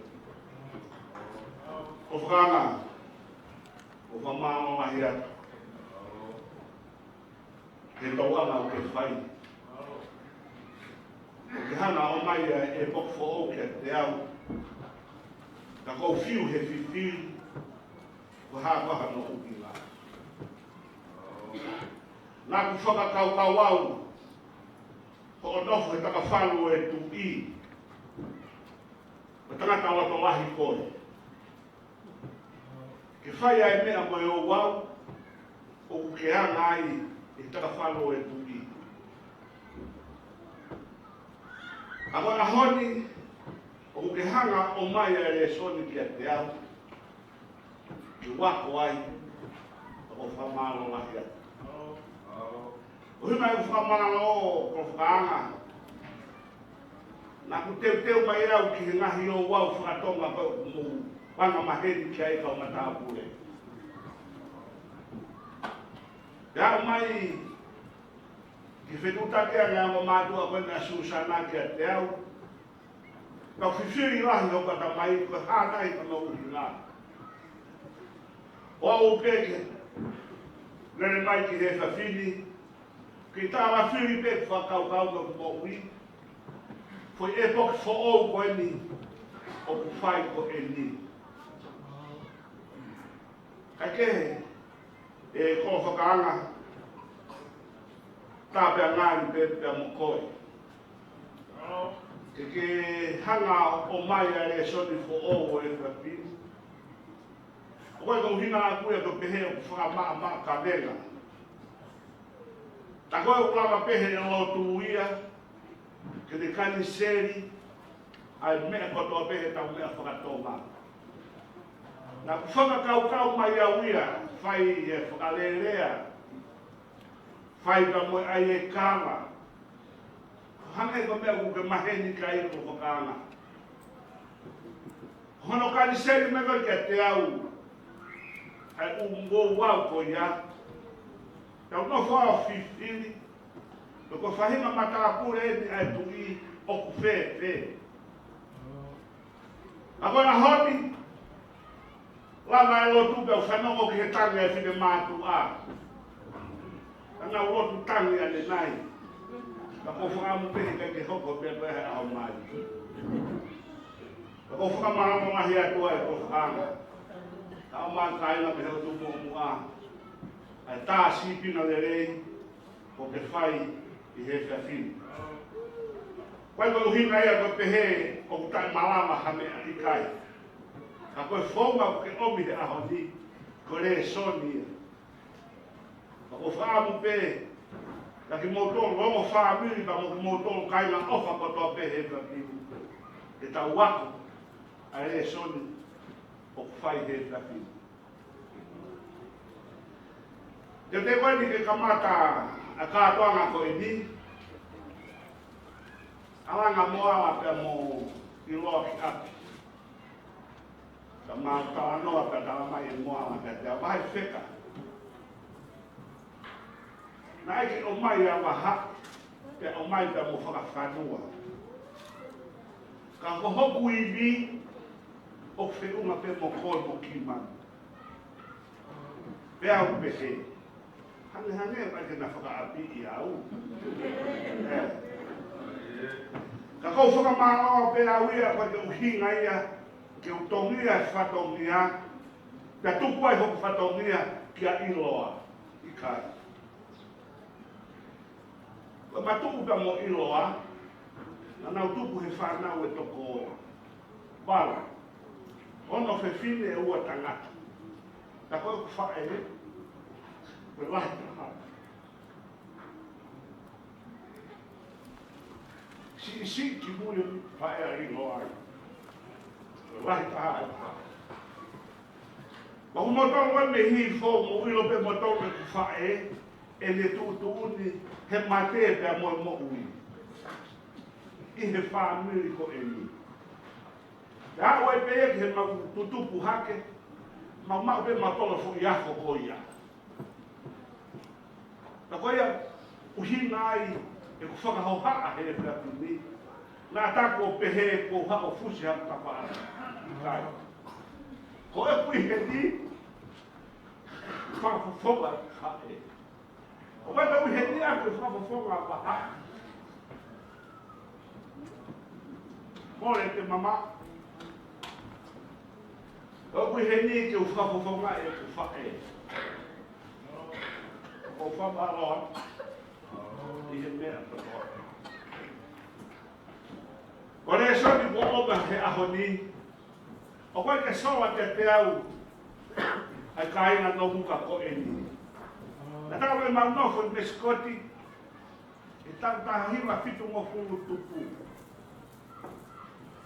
ʻOfakanga, ʻofa mālō lahi atu. He tauʻanga ʻoku ke fai. ʻOku ke hanga ʻo ʻomai ʻa e poki foʻou kiate au. Ka ʻoku ou fiu he fifili, ko e hā koā hano ʻuhinga. Naʻa ku fakakaukau au, hoʻo nofo he takafalu ʻo e tuʻi. Ko e tangata loto lahi koe. Ke fai ʻa e meʻa mo e ouau, ʻoku ke anga ai ʻi he takafalu ʻo e tuʻi. Ka ko e ʻaho ni, ʻoku ke hanga ʻo ʻomai ʻa e lēsoni kiate au, ke u ako ai, ʻoku ou fakamālō lahi atu. ʻUhinga ʻeku fakamālō, Kolofokaanga, naʻa ku teuteu mai au ki he ngaahi ouau faka-Tonga ko ē ʻoku mou angamaheni ki ai kau matāpule. Pea aʻu mai ki he fetuʻutaki ange ʻa e ongo mātuʻa ko eni ʻa Susana kiate au, naʻa ku fifili lahi hoku ʻatamai ko e hā nai hono ʻuhinga ʻoku ou pehē ke lele mai ki he efiafi ni, ke tala fili pē ʻeku fakakaukau mo ʻeku moʻui, foʻi ʻepoki foʻou ko eni ʻoku fai ko eni. Kae kehe, ʻe Kolofokaanga, tā pē ʻa e ngali pē pea mo koe ke ke hanga ʻo ʻomai ʻa e lēsoni foʻou ʻo e efiafi ni. Ko e ʻuhinga ʻaku ia ʻoku pehē ʻoku fakamaʻamaʻa kavenga. Tā ko ē ʻoku lava pē he lotu ia ke ne kaniseli ʻa e meʻa kotoa pē he tau meʻa faka-Tonga. Naʻa ku fakakaukau mai au ia, fai e fakalelea, fai ka mo e ʻai e kava. Hangē ko e meʻa ʻoku ke maheni ki ai Kolofokaanga. Hono kaniseli mai ko ē kiate au ʻa e ʻū ouau ko ia, tau nofo ʻo fifili pe ko e faʻahinga matāpule eni ʻa e tuʻi ʻoku fēfē. Ka ko e ʻaho ni, lava e lotu pea u fanongo ki he tangi ʻa e finemātuʻa. Ka naʻa ku lotu tangi ʻanenai. Ka ʻoku ou fakaʻamu pē he ʻikai ke hoko pē ko e he ʻaho mai. Ka ʻoku ou fakamālō lahi atu ai Kolofokaanga. Ka ʻomai kāinga mei he ʻotu muʻomuʻa ʻa e tā sīpinga lelei ʻoku ke fai ʻi he efiafi ni. Ko e ʻuhinga ia ʻoku pehē ʻoku taʻemalava ha meʻa, ʻikai. Ka ko e founga ʻoku ke ʻomi he ʻaho ni, ko e lēsoni ia. Ka ʻoku ou fakaʻamu pē kiate kimoutolu ongo fāmili pea mo kimoutolu kāinga ʻofa kotoa pē he efiafi ni, ke tau ako ʻa e lēsoni ʻoku fai he efiafi ni. Te u teʻeki ai ke kamata ʻa e kātoanga ko eni, ʻa Langa mo Ala pea mo ʻIloa ki ʻapi. Ka mau talanoa pea tala mai ʻe Moala kiate au, vahe feka. Naʻe ʻikai ke ʻomai ʻa Vahaʻi, pea ʻomai pea mo Fakafanua. Ka ko hoku ivi, ʻoku feʻunga pē mo koe mo Kimani. Pea u pehē, hangehangē ʻikai ke na fakaʻapiʻi au. ʻE. Ka ʻoku ou fakamālō pē au ia, ko e ʻuhinga ia ke u tongia e fatongia, pea tuku ai hoku fatongia kia ʻIloa, ʻikai. Ko Matuʻu pea mo ʻIloa, naʻa nau tupu he fānau ʻe toko valu. Ono fefine, ua tangata. Ka ko ʻeku faʻē, ko e lahi taha. Siʻisiʻi ki mui faʻē ʻa ʻIloa ai. Ko e lahi taha ʻeku faʻē. Mo u moutolu ʻa e mei Hihifo, mou ʻilo pē moutolu ʻeku faʻē, ʻene tuʻutuʻuni he mate pea mo e moʻui ʻi he fāmili ko eni. Pea aʻu ai pē ia ki heʻemau tutupu hake, mau maʻu pē mautolu e foʻi afo ko ia. Ka ko ia ʻuhinga ai ʻeku fakahohaʻa he efiafi ni, naʻa ta ko pehē ko haʻo fusi ha tapaʻa. ʻIkai. Ko ʻeku ʻi heni, fakafofonga ʻeku faʻē. ʻO mai ka u ʻi heni ʻa e fakafofonga ʻa Vahaʻi. Mole te mama. ʻOku ʻi heni ke u fakafofonga ʻeku faʻē. ʻOku ou fakamālō atu ʻi he meʻa kotoa. Ko e lēsoni kuo ʻomai he ʻaho ni, ʻoku ʻikai ke sola kiate au ʻa e kāinga Nomuka ko eni. Naʻa tau ʻi heʻemau nofo ʻi Mesikoti, ʻi he taʻu taha hiva fitungofulu tupu.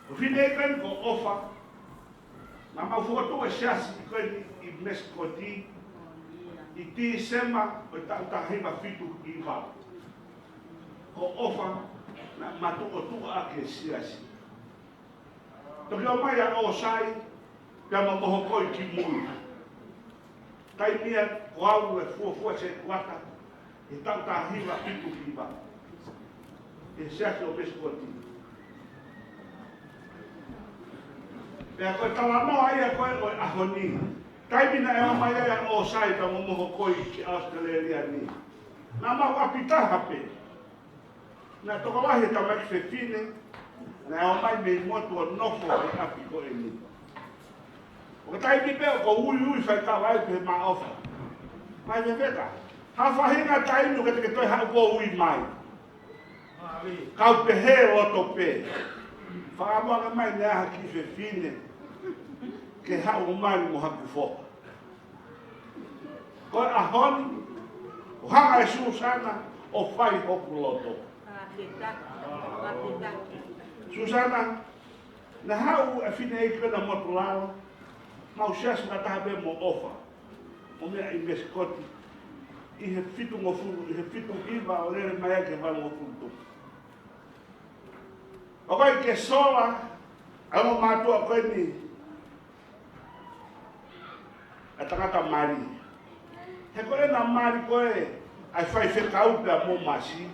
Ko e fineʻeiki ko eni ko ʻOfa, naʻa mau fokotuʻu e siasi ko eni ʻi Mesikoti ʻi Tīsema ʻo e taʻu taha hiva fitu hiva. Ko ʻOfa naʻe matuʻotuʻa ʻaki e siasi. Toki ʻomai ʻa ʻOsai pea mo Mohokoi ki mui. Taimi ia ko au e fuofua sētuata ʻi he taʻu taha hiva fitu hiva ʻi he siasi ʻo Mesikoti. Pea ko e talanoa ia ko ē ʻo e ʻaho ni. Taimi naʻe ʻomai ai ʻa ʻOsai pea mo Mohokoi ki ʻAositelēlia ni, naʻa mau ʻapi taha pē. Naʻe tokolahi e tamaiki fefine naʻe ʻomai mei motu ʻo nofo ʻi he ʻapi ko eni. ʻO ka taimi pē ʻoku ou uiui faikava ai pē maʻofa. Mai fefeka. Ha faʻahinga taimi ʻoku ke toe haʻu ʻo ui mai. Kau pehē loto pē. Fakamoʻoni mai ne ʻi ai ha kiʻi fefine ke haʻu mai mo haku foha. Ko e ʻaho ni, ʻoku hanga ʻe Susana ʻo fai hoku loto. Susana, naʻe haʻu e fineʻeiki ko ena ʻo Motulalo, mau siasi fakataha pē mo ʻOfa, mo meʻa ʻi Mesikoti, ʻi he fitungofulu, ʻi he fitu hiva ʻo lele mai ai ki he valungofulu tupu. ʻOku ʻikai ke sola ʻa e ongo mātuʻa ko eni ʻa e tangata mali. He ko ena mali ko ē ʻa e faifekau pea mo masi,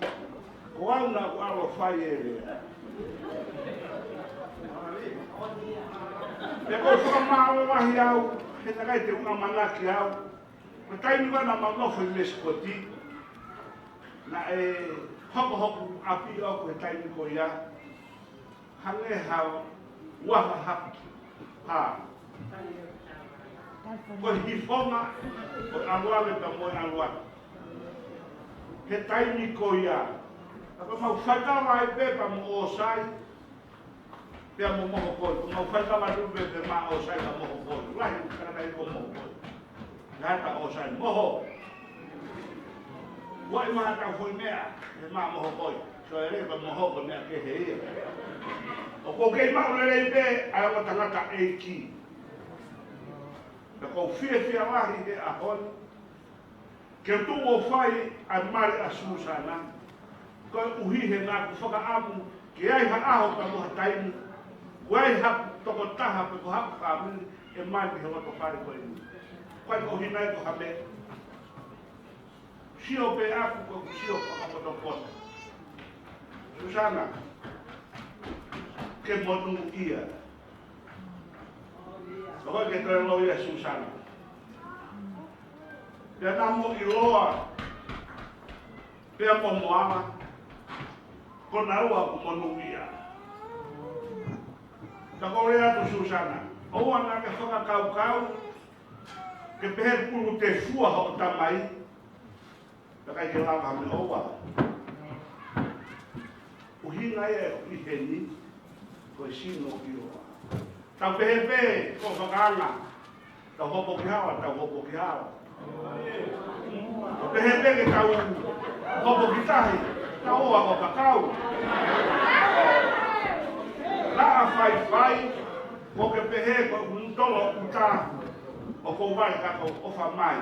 ko au naʻa ku ʻalu ʻo fai e lea. Pea ʻoku ou fakamālō lahi au, he naʻe ʻikai te u ʻamanaki au, ko e taimi ko ē naʻa mau nofo ʻi Mesikoti, naʻe hoko hoku ʻapi ʻoʻoku he taimi ko ia, hangē ha uaha haki. Ha. Ko e hifonga, ko e ʻalu ʻave pea mo e ʻalu atu. He taimi ko ia, ka ko e mau faikava ai pē pea mo ʻOsai, pea mo Mohokoi, ko e mau faikava atu pē pea mo ʻOsai pea mo Mohokoi. Lahi, tangata ʻi ko Mohokoi. Naʻe ta ʻOsai moho. Ua ʻi maha tau foʻi meʻa, he maʻa Mohokoi. So e leva moho ko e meʻa kehe ia. ʻOku ou kei maʻu lelei pē ʻa e ongo tangata ʻeiki. Pea ʻoku ou fiefia lahi he ʻaho ni ke u tuʻu ʻo fai ʻa e mali ʻa Susana. Koeʻuhi he naʻa ku fakaʻamu ke ʻi ai ha ʻaho pea mo ha taimi, ʻoku ʻi ai haku tokotaha pe ko haku fāmili ʻe mali he loto fale ko eni. ʻIkai ko e ʻuhinga ia ko ha meʻa. Sio pē ʻaku ko ʻeku sio fakapotopoto. Susana, ke monūʻia. ʻOku ʻikai ke toe loi ʻa Susana. Pea naʻa mo ʻiloa, pea mo Moala, ko naua ʻoku monūʻia. Ka ko e lea atu Susana, ʻoua naʻa ke fakakaukau ke pehē pulu te fua hoʻo tamai, pea ʻikai ke lava ha meʻa ʻoua. ʻUhinga ia ʻi heni, ko e sino ʻiloa. Tau pehē pē, ko e fakaanga, tau hopo ki hala, tau hopo ki hala. Tau pehē pē ke tau hopo ki tahi, tau ō ʻo kakau. Laʻa faifai, ko ke pehē ko e ʻunutolo ʻuta, ʻoku ou vai ka ko e ʻofa mai.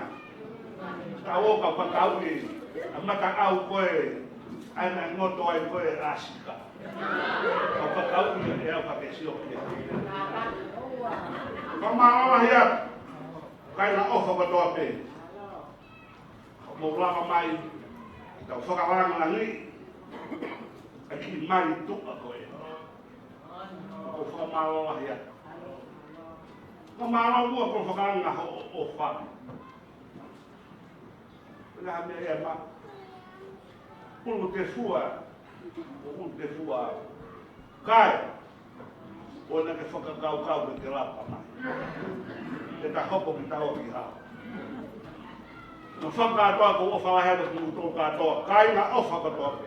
Tau ō ka fakauʻi ʻa e mataʻau ko ē, ʻa ia naʻe ngoto ai ko ē ʻa Sika. Ka fakauʻi ʻe au ka ke sio ki ai. Fakamālō lahi atu, kāinga ʻOfa kotoa pē. Mou lava mai, tau fakalāngilangiʻi ʻa e kiʻi mali tuʻa ko ē. ʻOku ou fakamālō lahi atu. Fakamālō muʻa ko e fakaanga hoʻo ʻofa. Pea ha meʻa ia ma. Pulu te fua, pulu te fua. Kae, ʻoua naʻa ke fakakaukau ke ke lapa mai. Ke ta hopo ki ta ō ki hala. Naʻa fakakātoa ko e ʻofa lahi atu ki mou kātoa. Kāinga ʻOfa kotoa pē.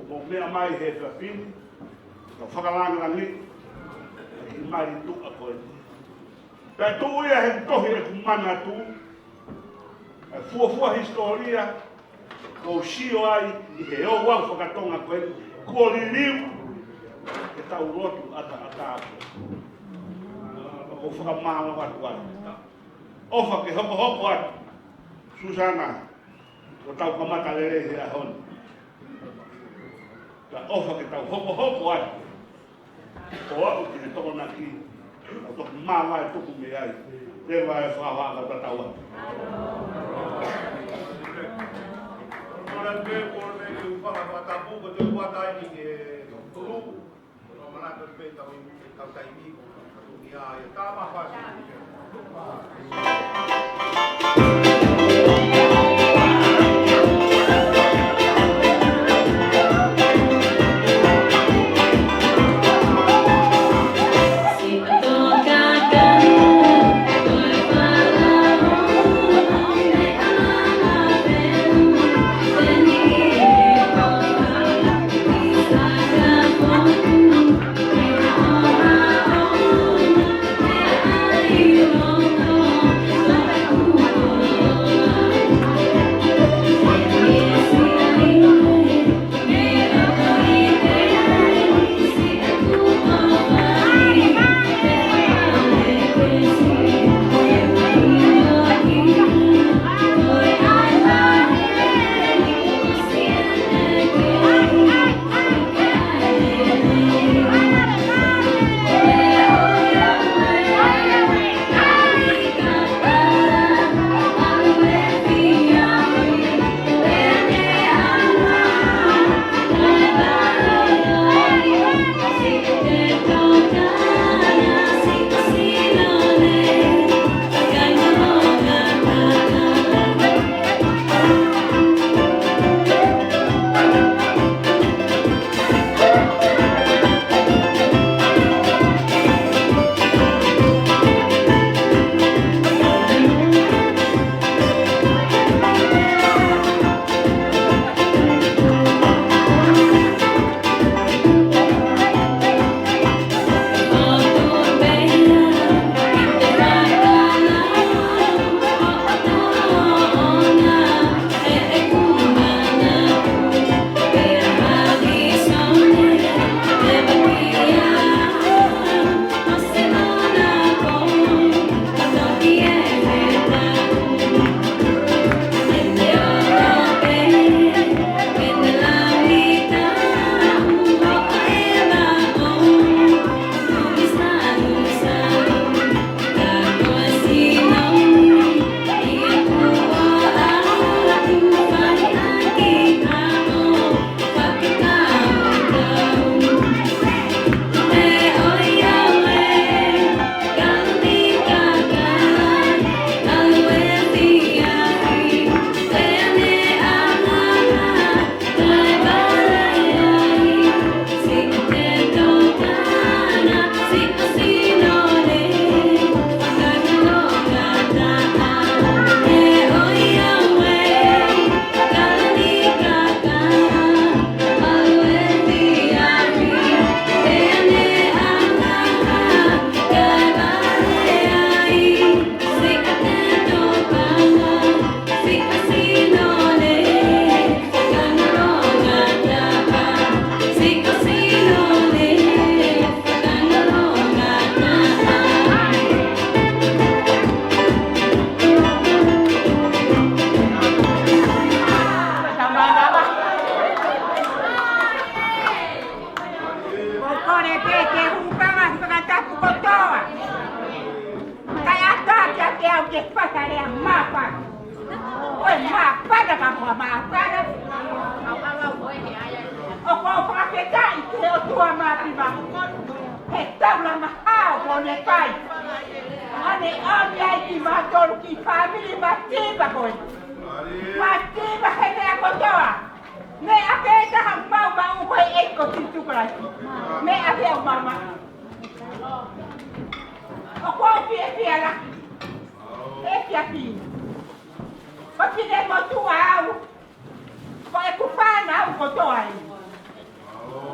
Ko e meʻa mai he fafini, ka fakalāngilangiʻi ʻa e kiʻi mali tuʻa ko ē. Pea tuʻu ia he tohi ʻeku manatu, ʻa e fuofua hisitōlia, ʻoku ou sio ai ʻi he ouau fakatonga ko eni, kuo liliu, he tau lotu ʻataʻatā atu. ʻOku ou fakamālō atu ai. ʻOfa ke hokohoko atu. Susana, ko ʻetau kamata lelei he ʻaho ni. Ka ʻofa ke tau hokohoko atu. Ko au ki he Tokonaki, ʻa e toki māvae tuku mei ai. Te vae fakahoa ka tatau atu. Ora pē, ora pē, ke u fakatapu, ko te u pata ai ki he tolu. Ko e manatu pē tau i, tau taimi, ko e tau ia, ia tā mafasi. Ko kore pē ke u hūfanga he fakatapu kotoa. Kae ʻatā kiate au ke fai ha lea māfana. Ko e māfana ka ko e māfana. ʻOku ou fakafetaʻi ki he ʻOtua Māfimafi he taulanga hao kuo ne fai. ʻO ne ʻomi ai kimautolu ki he fāmili mativa ko ē. Mativa he meʻa kotoa. Meʻa pē taha maumau ko e ʻEiki ko Sīsū Kalaisi. Meʻa pē ʻoku maumau. ʻOku ou fiefia lahi. Efiafi. Ko e finemotuʻa au. Ko ʻeku fānau kotoa ē.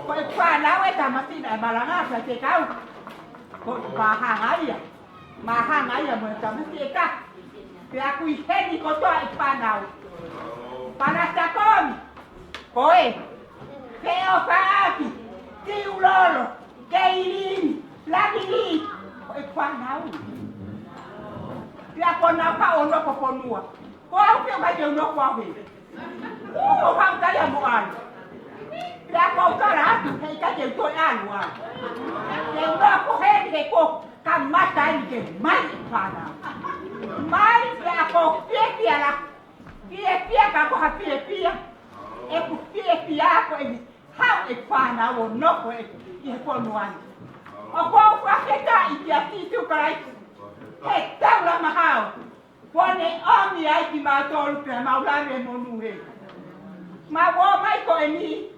Ko ʻeku fānau e tamasiʻi naʻe malanga fai fekau. Ko e fāhanga ia. Māhanga ia mo e tamasiʻi ʻe taha. Pea ʻoku ʻi heni kotoa e fānau. Palasa Komi. Ko e. Feʻofaʻaki. Tiulolo. Keilini, Lavili, ko e fānau. Pea ko nau ka ono ko fonua. Ko au pē ʻoku ʻikai ke u nofo au heni. ʻOku ou haʻu talia mo au. Pea ko u tala atu, heʻikai ke u toe ʻalu au. Ke u nofo heni he ko ka mata ni ke mai e fānau. Mai pea ko fiefia la. Fiefia ka ko ha fiefia. ʻEku fiefia ko e haʻu e fānau ʻo nofo ʻi he fonua ni. ʻOku ou fakafetaʻi kia Sīsū Kalaisi he taulama hao kuo ne ʻomi ai kimautolu pea mau lave monū heni. Mau ō mai ko eni,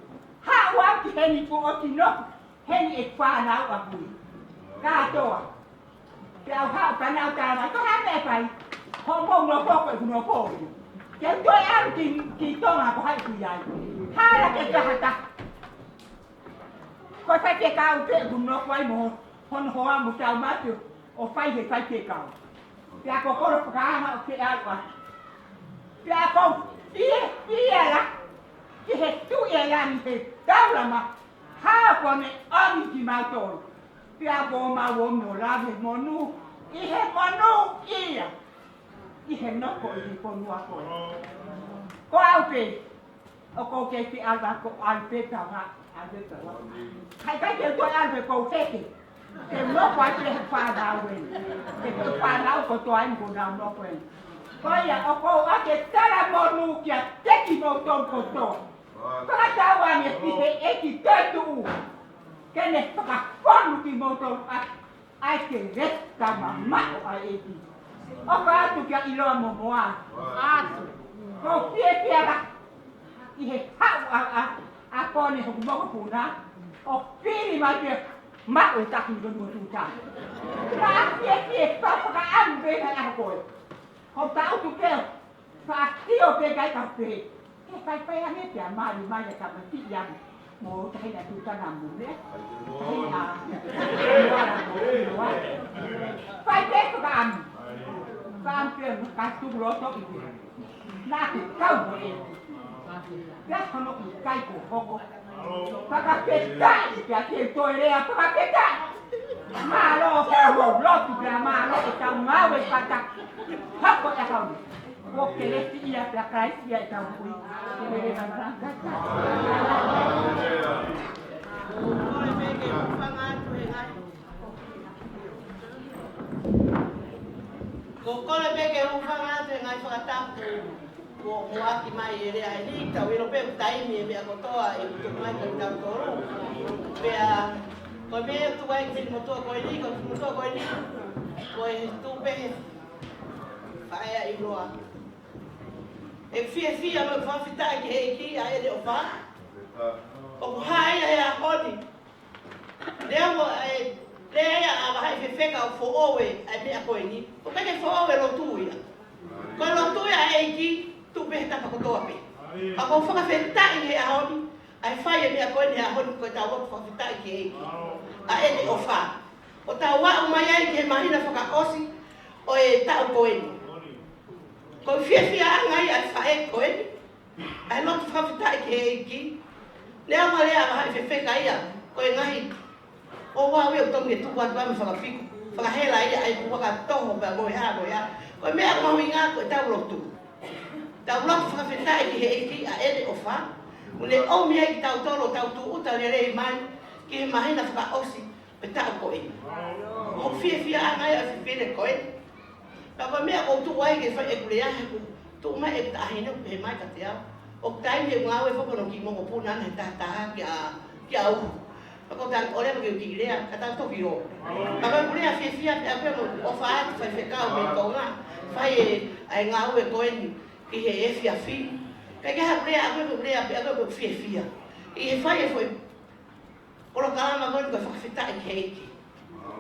haʻu au ki heni kuo ʻosi nofo heni e fānau ʻaʻaku ia kātoa. Pea u haʻu pea nau tala mai, ko e hā e meʻa ʻe fai, hoʻomou nofo ko ʻeku nofo. Ke u toe ʻalu ki, ki Tonga ko hai ʻoku ʻi ai. Hala ke kaha taha. Ko e faifekau pē ʻoku nofo ai mo hono hoa mo Taumatiu ʻo fai he faifekau. Pea ko Kolo Fakaanga ʻoku ke ʻalu atu. Pea ko u fiefia la ki he Tuʻi ʻo e langi he taulama hao kuo ne ʻomi kimautolu. Pea ko mau ō mo lave monū ʻi he monūʻia ʻi he nofo ʻi he fonua ko ē. Ko au pē, ʻoku ou kei ʻalu atu ko au pē tau ha, au pē tau ha. Heʻikai ke u toe ʻalu pē, ʻoku ou heke. Ke nofo ai pē he fānau eni. He ko e fānau kotoa eni kuo nau nofo eni. Ko ia, ʻoku ou ʻoatu e tala monū kiate kimoutolu kotoa. Fakatauange ki he ʻEiki toetuʻu ke ne fakafonu kimoutolu ʻaki ʻa e kelesi taumamaʻo ʻa e ʻEiki. ʻOfa atu kia ʻIloa mo Moa. ʻOfa atu. ʻOku ou fiefia la ʻi he haʻu ʻa, ʻa, ʻa Kone hoku mokopuna ʻo fili mai pē maʻu e taki ni ko ni mo Tuta. Ka fiefia pea fakaʻamu pē ka ʻaho ko ē. Ko ta utu pē Faʻa sio pē kai ka pē. Ke fai pē ange pea mali mai e tamasiʻi ʻamu. Mo tahi na Tuta na mo ne. Tahi na. Fai pē ko ka ʻamu. Ka ʻamu pē mo ka tuku loto ʻi pē. Na ke kau mo e. Pea kono ʻikai ko hoko. Fakafetaʻi pea ke toe lea fakafetaʻi. Mālō hoʻomou lotu pea mālō ʻetau ngāue fata. Hoko e hau. Kuo kelesiʻia pea Kalaisi ia ʻetau kui. Ke lele mai malanga. Ko e meke ufanga atu e ngai. Ko e kole pē ke u hūfanga atu he ngaahi fakatapu kuo muʻaki mai e lea ʻeni, tau ʻilo pē ʻoku taimi e meʻa kotoa ʻe tuku mai kiate kitautolu. Pea ko e meʻa ʻoku tuku ai ki he motuʻa ko eni, ko e motuʻa ko eni, ko e tuʻu pē he faʻē ʻa ʻIloa. ʻE fiefia mo fakafetaʻi ki he ʻEiki ʻa ʻene ʻofa. ʻOku hā ia he ʻaho ni. Lea mo e, lea ia ʻa Vahaʻi Fefeka ʻo foʻou e, ʻa e meʻa ko eni. ʻOku ʻikai ke foʻou e lotu ia. Ko e lotu ia ʻa e ʻEiki, tuʻu pē he tapa kotoa pē. Ka ʻoku ou fakafetaʻi he ʻaho ni, ʻa e fai e meʻa ko eni he ʻaho ni ko ʻetau lotu fakafetaʻi ki he ʻEiki. ʻA ʻene ʻofa. ʻO tau aʻu mai ai ki he māhina fakaʻosi ʻo e taʻu ko eni. Ko e fiefiaʻanga ia ʻa e faʻē ko eni. ʻA e lotu fakafetaʻi ki he ʻEiki. Lea mo lea ʻa Vahaʻi Fefeka ia, ko e ngaahi, ʻo ua ue ʻoku tonu ke tuku atu ʻa e meʻa fakapiku, fakahela ia ʻa e kuaka toho pea mo e hā mo e hā. Ko e meʻa mahuʻinga ko ʻetau lotu. Tau lotu fakafetaʻi ki he ʻEiki ʻa ʻene ʻofa. Mo ne ʻomi ai kitautolu ʻo tau tūʻuta lelei mai ki he māhina fakaʻosi ʻo e taʻu ko eni. ʻOku ou fiefia ʻa e ngaahi ʻa e fefine ko eni. Ka ko e meʻa ʻoku ou tuʻu ai ke fai ʻeku lea he ʻoku tuʻu mai ʻeku taʻahine ʻo pehē mai kiate au. ʻOku taimi ʻeku ngāue foki hono kiʻi mokopuna ʻana he tahataha kia, kia uhu. Ka ko e taimi ʻole mo ke u kiʻi lea, ka tau toki ō. Ka ko ʻeku lea fiefia pē ʻaku ia mo ʻofa atu faifekau mei Tonga. Fai e, ʻa e ngāue ko eni ki he efiafi. Ka ke haʻu lea ʻaku ia mo lea pē ʻaku ia mo fiefia. ʻI he fai e foʻi polokalama ko eni ko e fakafetaʻi ki he ʻEiki.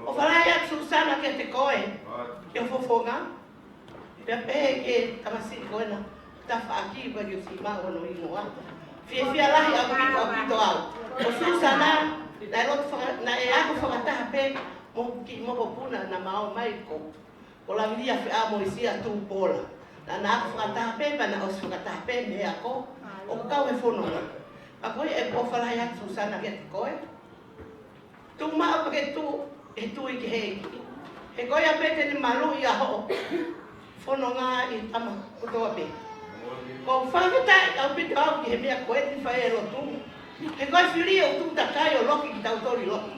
ʻOfa lahi atu Susana kiate koe, ki ho fofonga. Pea pehē ki he tamasiʻi ko ena, tafaʻaki pea ki ho siʻi maʻu hono hingoa. Fiefia lahi ʻaupito, ʻaupito au. Ko Susana, naʻe lotu faka-, naʻe ako fakataha pē mo hoku kiʻi mokopuna naʻa ma ō mai ko Ko Lavilia Feʻamoisia Tupola. Naʻa na ako fakataha pē, pea na ʻosi fakataha pē mei he ako ʻoku kau he fononga. Ka ko ia ʻeku ʻofa lahi atu Susana kiate koe. Tuʻu maʻu pea ke tuʻu, he tui ki he ʻEiki. He ko ia pē te ne maluʻi ʻa hoʻo fononga ʻi he tama kotoa pē. ʻOku ou fakafetaʻi ʻaupito au ki he meʻa ko eni, fai e lotu. He ko e fili ʻoku tuʻu takai ʻo loki kitautolu ʻi loto.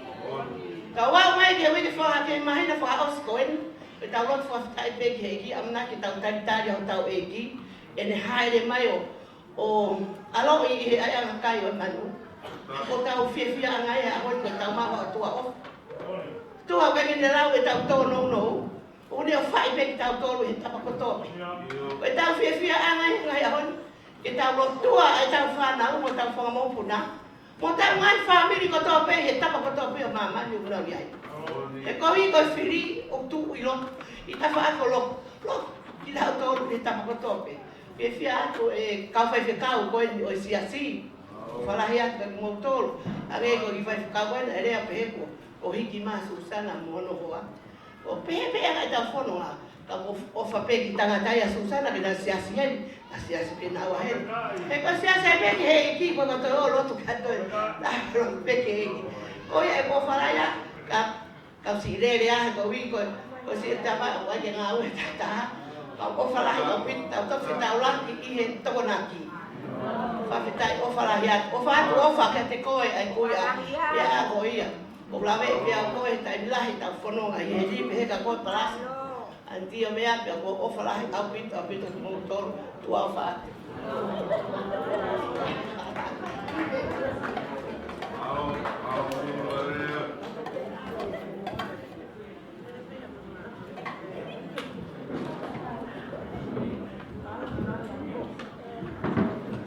Ka ʻoku ʻomai ki he uike faka-, ki he māhina fakaʻosi ko eni, ʻetau lotu fakafetaʻi pē ki he ʻEiki, ʻamanaki ke tau talitali ʻa hotau ʻEiki, ʻene hāʻele mai ʻo ʻo ʻaloʻi ʻi he ʻaiʻanga kai ʻo e manu. ʻOku tau fiefiaʻanga ʻi he ʻaho ni ko ʻetau maʻu ʻa e ʻOtua ʻofa. ʻOtua ʻoku ʻikai ke ne lau ʻetau tōnounou. ʻOku ne ʻofaʻi pē kitautolu he tapa kotoa pē. Ko ʻetau fiefiaʻanga ʻi he ngaahi ʻaho ni, ke tau lotua ʻa ʻetau fānau mo ʻetau fanga mokopuna, mo ʻetau ngaahi fāmili kotoa pē he tapa kotoa pē ʻo māmani ʻoku nau ʻi ai. He koeʻuhi ko e fili ʻoku tuʻu ʻi loto, ʻi tafaʻaki ʻo loto, loto kitautolu he tapa kotoa pē. Fiefia atu e kau faifekau ko eni ʻo e siasi. ʻOfa lahi atu kiate kimoutolu. Hangē ko e kiʻi faifekau ko eni, ʻe lea pehē kuo, kuo hiki mai ʻa Susana mo hono hoa. ʻO pehē pē ʻa e ngaahi tau fononga. Ka ʻoku ʻofa pē ki he tangata ia ʻa Susana ke na siasi heni, na siasi pē naua heni. He ko e siasi ai pē ki he ʻEiki, ko e kotoa ʻo lotu ka toe. Na lotu pē ki he ʻEiki. Ko ia ʻoku ʻofa lahi atu, ka Kau siʻi lele ʻa e koeʻuhi ko, ko siʻi tama ʻoku ʻikai ke ngāue he taha. Kau ʻofa lahi ʻaupito, tau toki fetaulaki ʻi he Tokonaki. Fakafetaʻi, ʻofa lahi atu, ʻofa atu, ʻofa kiate koe ʻa e kuia. Ia ko ia. ʻOku ou lave pē au koe he taimi lahi tau fononga ʻi heni pehē ka ko e palasi. ʻAniti ʻo meʻa pē ʻoku ou ʻofa lahi ʻaupito, ʻaupito kimoutolu, ʻOtua ʻofa atu.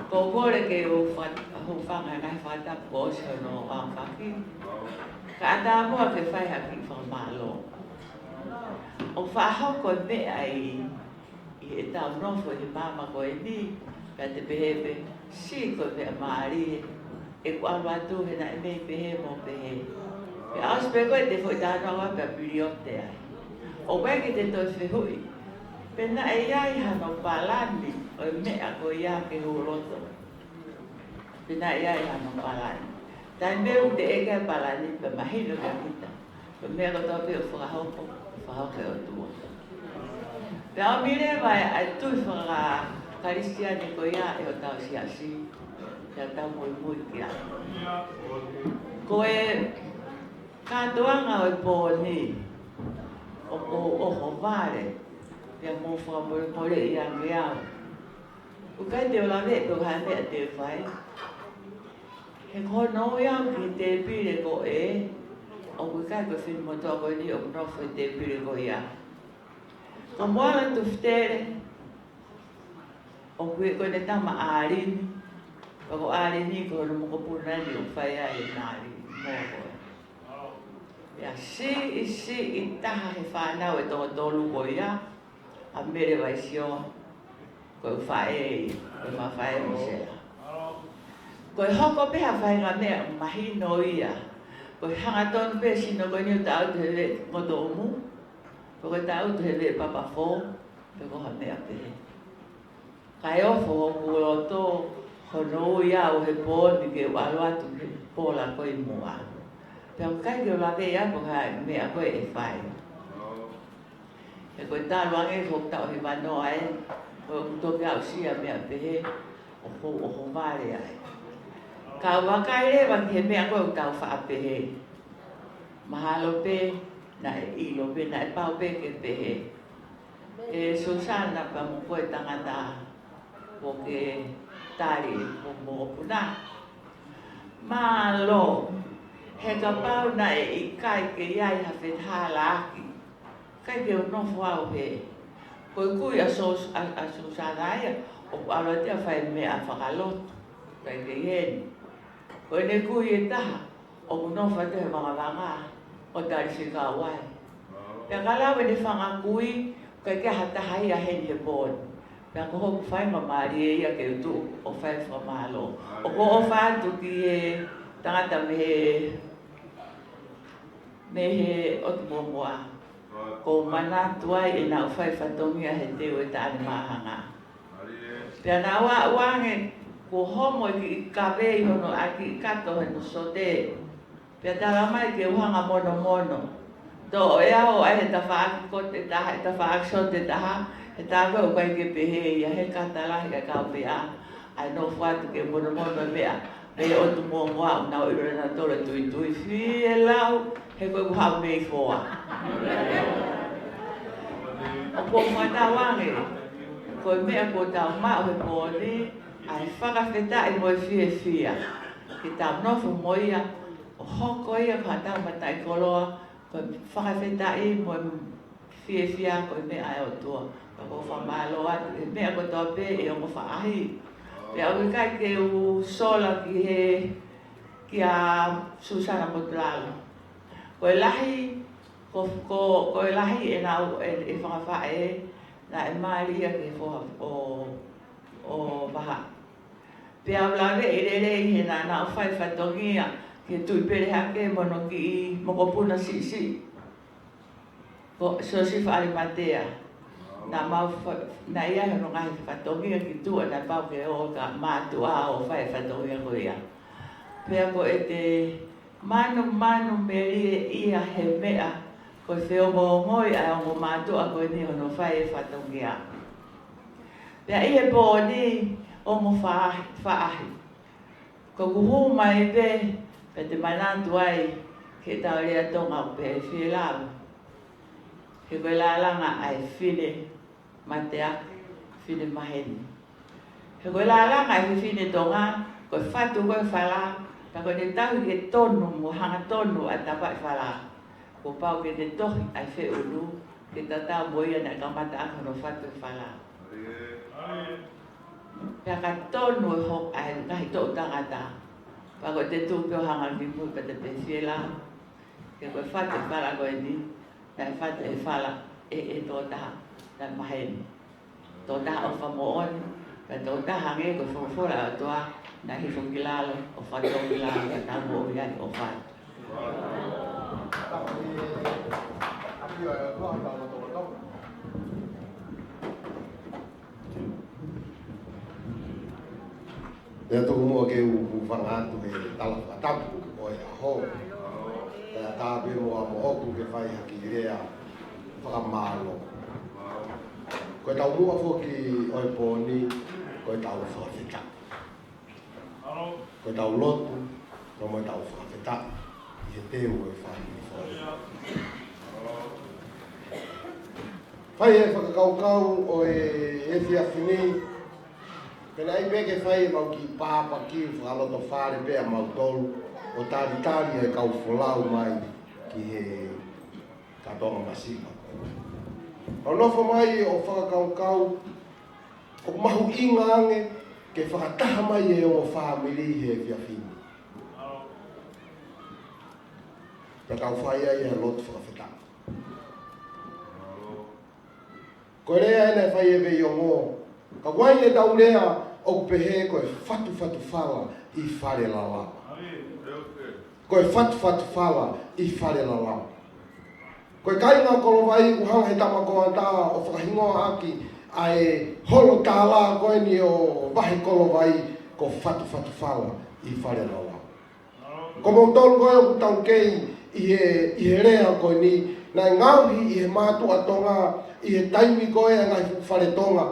Ko e kole ke u fa-, u fanga ngaahi fakatapu kuo ʻosi hono aofaki. Kae ʻatā muʻa ke fai ha kiʻi fakamālō. ʻOku faʻa hoko e meʻa ʻi, ʻi heʻetau nofo ʻi he māmani ko eni, pea te pehē pē, siʻi ko e meʻa mālie, ʻeku ʻalu atu he naʻe mei pehē mo pehē. Pea ʻosi pē ko ē te foʻi tānoa pea pilioti ai. ʻOku ʻikai ke te toe fehuʻi pe naʻe ʻi ai hano palani ʻo e meʻa ko ia ke hū loto. Pe naʻe ʻi ai hano palani. Taimi ʻoku teʻeki ai palani pea mahino kia kita. Ko e meʻa kotoa pē ʻoku fakahoko, fakahoko ʻe he ʻOtua. Pea ʻomi leva ʻa e tui faka-Kalisitiane ko ia ʻe hotau siasi, pea tau muimui ki ai. Ko e kātoanga ʻo e pō ni, ʻoku ou ʻohovale, pea mou fakamolemoleʻi ange au. ʻOku ʻikai te u lave pe ko e hā e meʻa te u fai. He ko hono ui au ki he tēpile ko ē, ʻoku ʻikai ko e finemotuʻa ko eni ʻoku nofo he tēpile ko ia. Ko Moala Tufitele, ʻoku ʻi ai ko ʻene tama ʻAlini, pea ko ʻAlini ko hono mokopuna eni ʻoku fai ai e nali mo ko ē. Pea siʻisiʻi taha he fānau ʻe toko tolu ko ia, ʻa Mele Vaisio, ko e faʻē, ko e faʻē mo Sela. Ko e hoko pē ha faʻahinga meʻa mahino ia. Ko e hangatonu pē sino ko eni ʻo taʻutu he veʻe Ngotoʻumu, pe ko e taʻutu he veʻe Papafō, pe ko ha meʻa pehē. Kae ofo hoku loto hono ui au he pō ni ke u ʻalu atu he pola ko ē ʻi muʻa. Pea ʻoku ʻikai ke u lave ia pe ko e hā e meʻa ko ē ʻe fai. He ko e talu ange ko e taʻu hivanoa ē, ko ʻeku toki aʻusia meʻa pehē, ʻoku ou ʻohovale ai. Ka u vakai leva ki he meʻa ko ē ʻoku tau faʻa pehē. Mahalo pē, naʻe ʻilo pē, naʻe pau pē ke pehē. ʻE Susana pea mo koe tangata, kuo ke tali mo mokopuna. Mālō, he kapau naʻe ʻikai ke ʻi ai ha fetahalaaki, ʻikai ke u nofo au hē. Ko e kui ʻa Sos-, ʻa, ʻa Susana ia, ʻoku ʻalu atu ia ʻo fai meʻa fakalotu, ʻikai ke ʻi heni. Ko ʻene kui ʻe taha, ʻoku nofo atu he vangavanga ʻo tali fekau ai. Pea ka lau ʻene fanga kui, ʻikai ke ʻi ai ha taha ia heni he pō ni. Pea ko hoku faingamālie ia ke u tuʻu ʻo fai fakamālō. ʻOku ou ʻofa atu ki he tangata mei he, mei he ʻOtu Momoa. ʻOku ou manatu ai ʻenau fai fatongia he teu ʻe Taʻane Māhanga. Pea naʻa ku ʻalu ange kuo homo e kiʻi kave ʻi hono ʻaki kato hono sote. Pea tala mai ke u hanga monomono. Toʻo e au ʻa e tafaʻaki kote ʻe taha, e tafaʻaki sote ʻe taha, he tā ko ē ʻoku ʻikai ke pehē ia he kata lahi ʻa e kau peʻa, ʻa e nofo atu ke monomono e meʻa, pea ʻoku tuʻu mo mo au nau ʻilo na tolo tuitui fie lau, he ko e kuhau mei foa. ʻOku ou fakatauange, ko e meʻa kuo tau maʻu he pō ni, ʻa e fakafetaʻi mo e fiefia. Ke tau nofo mo ia, ʻo hoko ia ko ha tau mataʻikoloa, ko e fakafetaʻi mo e fiefia ko e meʻa ʻa e ʻOtua. Ka ʻoku ou fakamālō atu he meʻa kotoa pē ʻe ongo faʻahi. Pea ʻoku ʻikai ke u sola ki he, kia Susana Motulalo. Ko e lahi, ko, ko, ko e lahi ʻenau, e, e fanga faʻē, naʻe mali ia ki he foha ʻo, ʻo Vahaʻa. Pea u laveʻi lelei he naʻa nau fai fatongia ki he Tuʻi Pelehake mo hono kiʻi mokopuna siʻisiʻi, ko Siosifa ʻAlimatea. Naʻa mau fa-, naʻe ʻi ai hono ngaahi fatongia ki tuʻa naʻe pau ke ō ka mātuʻa ʻo fai fatongia ko ia. Pea ko ʻete manumanu melie ia he meʻa ko e feongoongoi ʻa e ongo mātuʻa ko eni hono fai e fatongia. Pea ʻi he pō ni, ongo faʻahi, faʻahi. Ko ʻeku hū mai pē, pea te manatu ai ki heʻetau lea Tonga ʻoku pehē fie lau. He ko e lālanga ʻa e fine mateaki, fine maheni. He ko e lālanga ʻa e fefine Tonga, ko e fatu ko e fala, pea ko ʻene tauhi ke tonu mo hangatonu ʻa e tapaʻi fala. Kuo pau ke ne tohi ʻa e feʻunu, ke tatau mo ia naʻe kamata ʻaki hono fatu e fala. Pea ka tonu e hoko ʻa e ngaahi toʻu tangata, pea ko ʻete tuʻu pē ʻo hanga ki mui pea te pehē fie lau. He ko e fatu e fala ko eni, naʻe fatu e fala ʻe, ʻe he tokotaha naʻe maheni. Tokotaha ʻofa moʻoni, pea tokotaha ange ko e folofola ʻa e ʻOtua, naʻe hifo ki lalo, ʻo fatongia ki lalo, pea tau moʻui ai ʻo fai. Pea tuku muʻa ke u, u hūfanga atu he tala fakatapu ʻo e ʻaho. Pea tā pē muʻa moʻoku ke fai ha kiʻi lea fakamālō. Ko e taumuʻa foki ʻo e pō ni, ko e tau fakafetaʻi. Ko e tau lotu, pea mo e tau fakafetaʻi ʻi he teu ʻo e fāmili foʻou. Fai e fakakaukau ʻo e efiafi ni, pea naʻe ʻi ai pē ke fai ʻemau kiʻi pāpaki fakalotofale pē ʻamautolu, ʻo talitali e kau folau mai ki he kātoanga masiva. ʻO nofo mai ʻo fakakaukau, ʻoku mahuʻinga ange ke fakataha mai e ongo fāmili he efiafi ni. Pea tau fai ai e lotu fakafetaʻi. Ko e lea ena ʻe fai ʻe Veiongo, ka ʻoku ʻi ai ʻetau lea ʻoku pehē ko e fatufatu fala ʻi Falelala. Ko e fatufatu fala ʻi Falelala. Ko e kāinga Kolovai, ʻoku hanga he tama koata ʻo fakahingoa ʻaki ʻa e holo tālā ko eni ʻo Vahe Kolovai, ko fatufatu fala ʻi Falelala. Ko moutolu ko ē ʻoku tau kei ʻi he, ʻi he lea ko eni, naʻe ngaohi ʻi he mātuʻa Tonga, ʻi he taimi ko ē ʻa e ngaahi fuʻu fale Tonga.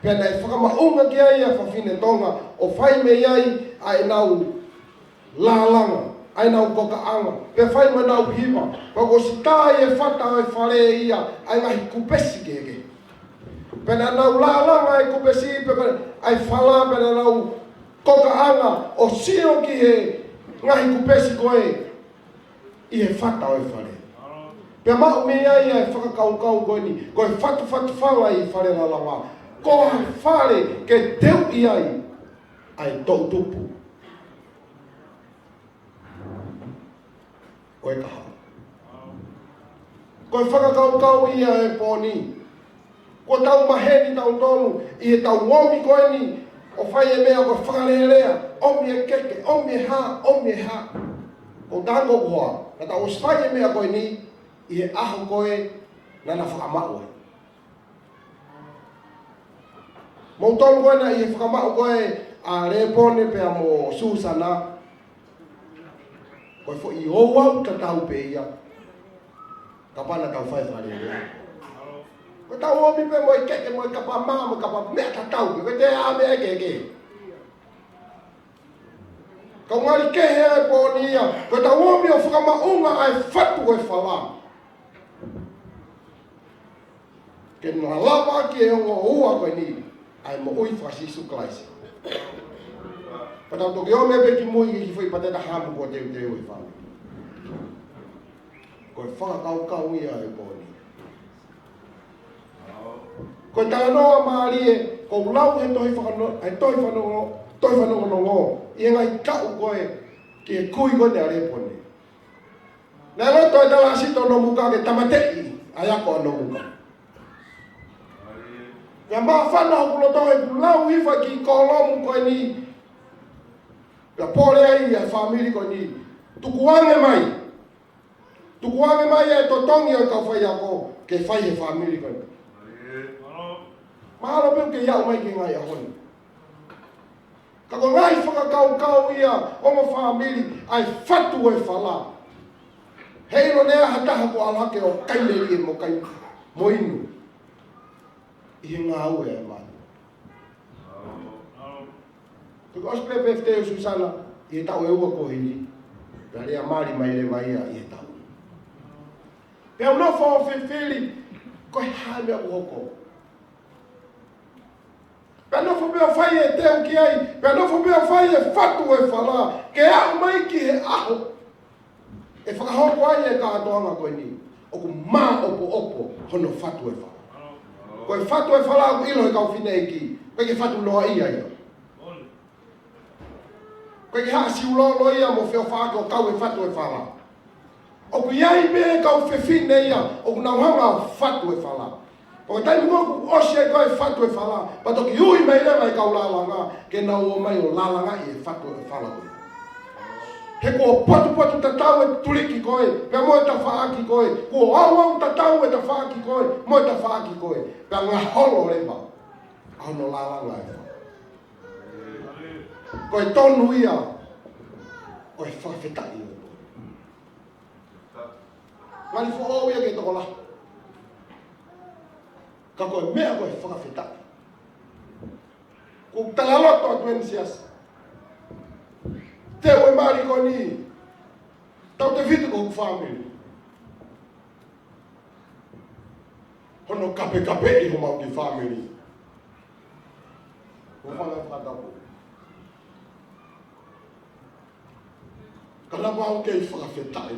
Pea naʻe fakamaʻunga ki ai ʻa e fafine Tonga, ʻo fai mei ai ʻa ʻenau lālanga, ʻa ʻenau kokaʻanga, pea fai mo ʻenau hiva, pea kuo ʻosi tā ʻi he fata ʻo e fale ia ʻa e ngaahi kupesi kehekehe. Pea naʻa nau lālanga e kupesi, pea ko ʻa e fala, pea naʻa nau kokaʻanga ʻo sio ki he ngaahi kupesi ko ē ʻi he fata ʻo e fale. Pea maʻu mei ai ʻa e fakakaukau ko eni, ko e fatufatu fala ʻi Falelala, ko ha fale ke teuʻi ai ʻa e toʻutupu ʻo e kahaʻu. Ko e fakakaukau ia ʻo e pō ni. Kuo tau maheni tautolu ʻi heʻetau omi ko eni ʻo fai e meʻa ko e fakalelea, omi e keke, omi e hā, omi e hā. Ko e tango ko ā, naʻa tau ʻosi fai e meʻa ko eni ʻi he ʻaho ko ē naʻa na fakamaʻu ai. Moutolu ko ena ʻi he fakamaʻu ko ē ʻa Lēpone pea mo Susana. Ko Ko e foʻi ouau tatau pē ia. Kapau naʻa tau fai fakalelei. Ko ʻetau omi pē mo e keke, mo e kapa mā, mo e kapa meʻa tatau pē. Ko e te ʻā meʻa e keke. Ka ʻoku ngali kehe ʻa e pō ni ia. Ko ʻetau omi ʻo fakamaʻunga ʻa e fatu ʻo e fala. Ke na lava ki he ongo ua ko eni, ʻa e moʻui faka-Sīsū Kalaisi. Pea tau toki ō mai pē ki mui ki he foʻi pateta hamu ko e teuteu ʻo e fala. Ko e fakakaukau ia ʻo e pō ni. Ko e talanoa mālie, ʻoku lau he tohi fakano-, he tohi fanongo-, tohi fanongonongo, ʻi he ngaahi taʻu ko ē, ki he kui ko eni ʻa Lēpone. Naʻe loto ʻe Talasito Nomuka ke tāmateʻi ʻa e ako ʻa Nomuka. Pea māfana hoku loto he kuo lau hifo e kiʻi kōlomu ko eni. Pea pole ai ʻa e fāmili ko eni. Tukuange mai. Tukuange mai e totongi ʻo e kau faiako ke fai he fāmili ko eni. Mahalo pē ʻoku ke aʻu mai ki he ngaahi ʻaho ni. Ka ko e ngaahi fakakaukau ia ʻo e fāmili, ʻa e fatu ʻo e fala. Heiʻilo ʻe ha taha kuo ʻalu hake ʻo kai melie mo kai mo inu ʻi he ngāue ʻa e mali. Tuku ʻosi pē pefitei ʻo Susana ʻi he taʻu ʻe ua kuo hili. Pea lea mali mai leva ia ʻi he taʻu. Pea u nofo ʻo fifili, ko e hā e meʻa ʻoku hoko. Pea nofo pē ʻo fai e teu ki ai, pea nofo pē ʻo fai e fatu ʻo e fala, ke aʻu mai ki he ʻaho ʻe fakahoko ai e kātoanga ko eni, ʻoku māʻopoʻopo hono fatu ʻo e fala. Ko e fatu ʻo e fala ʻoku ʻilo he kau fineʻeiki, ko e ke fatu noa ia ia. Ko e ke haʻa siulolo ia mo feʻofaʻaki ʻo kau e fatu ʻo e fala. ʻOku ʻi ai pē kau fefine ia, ʻoku nau hanga ʻo fatu e fala. Ko e taimi ko ē ʻoku ʻosi ai ko ē e fatu e fala, pea toki ui mai leva e kau lālanga, ke nau ō mai ʻo lālangaʻi e fatu e fala ko ē. He kuo potupotu tatau e tuliki ko ē, pea mo e tafaʻaki ko ē, kuo auau tatau e tafaʻaki ko ē, mo e tafaʻaki ko ē, pea ngaholo leva ʻa hono lālanga e fala. Ko e tonu ia ʻo e fakafetaʻi ʻo e pō. Ngali foʻou ia ki he tokolahi. Ka ko e meʻa ko e fakafetaʻi. Kuo talaloto atu eni siasi. Teu e mali ko eni. Tautefito ko hoku fāmili. Hono kapekapeʻi homau kiʻi fāmili. Ko fanga fakatapu. Ka naʻa mau kei fakafetaʻi.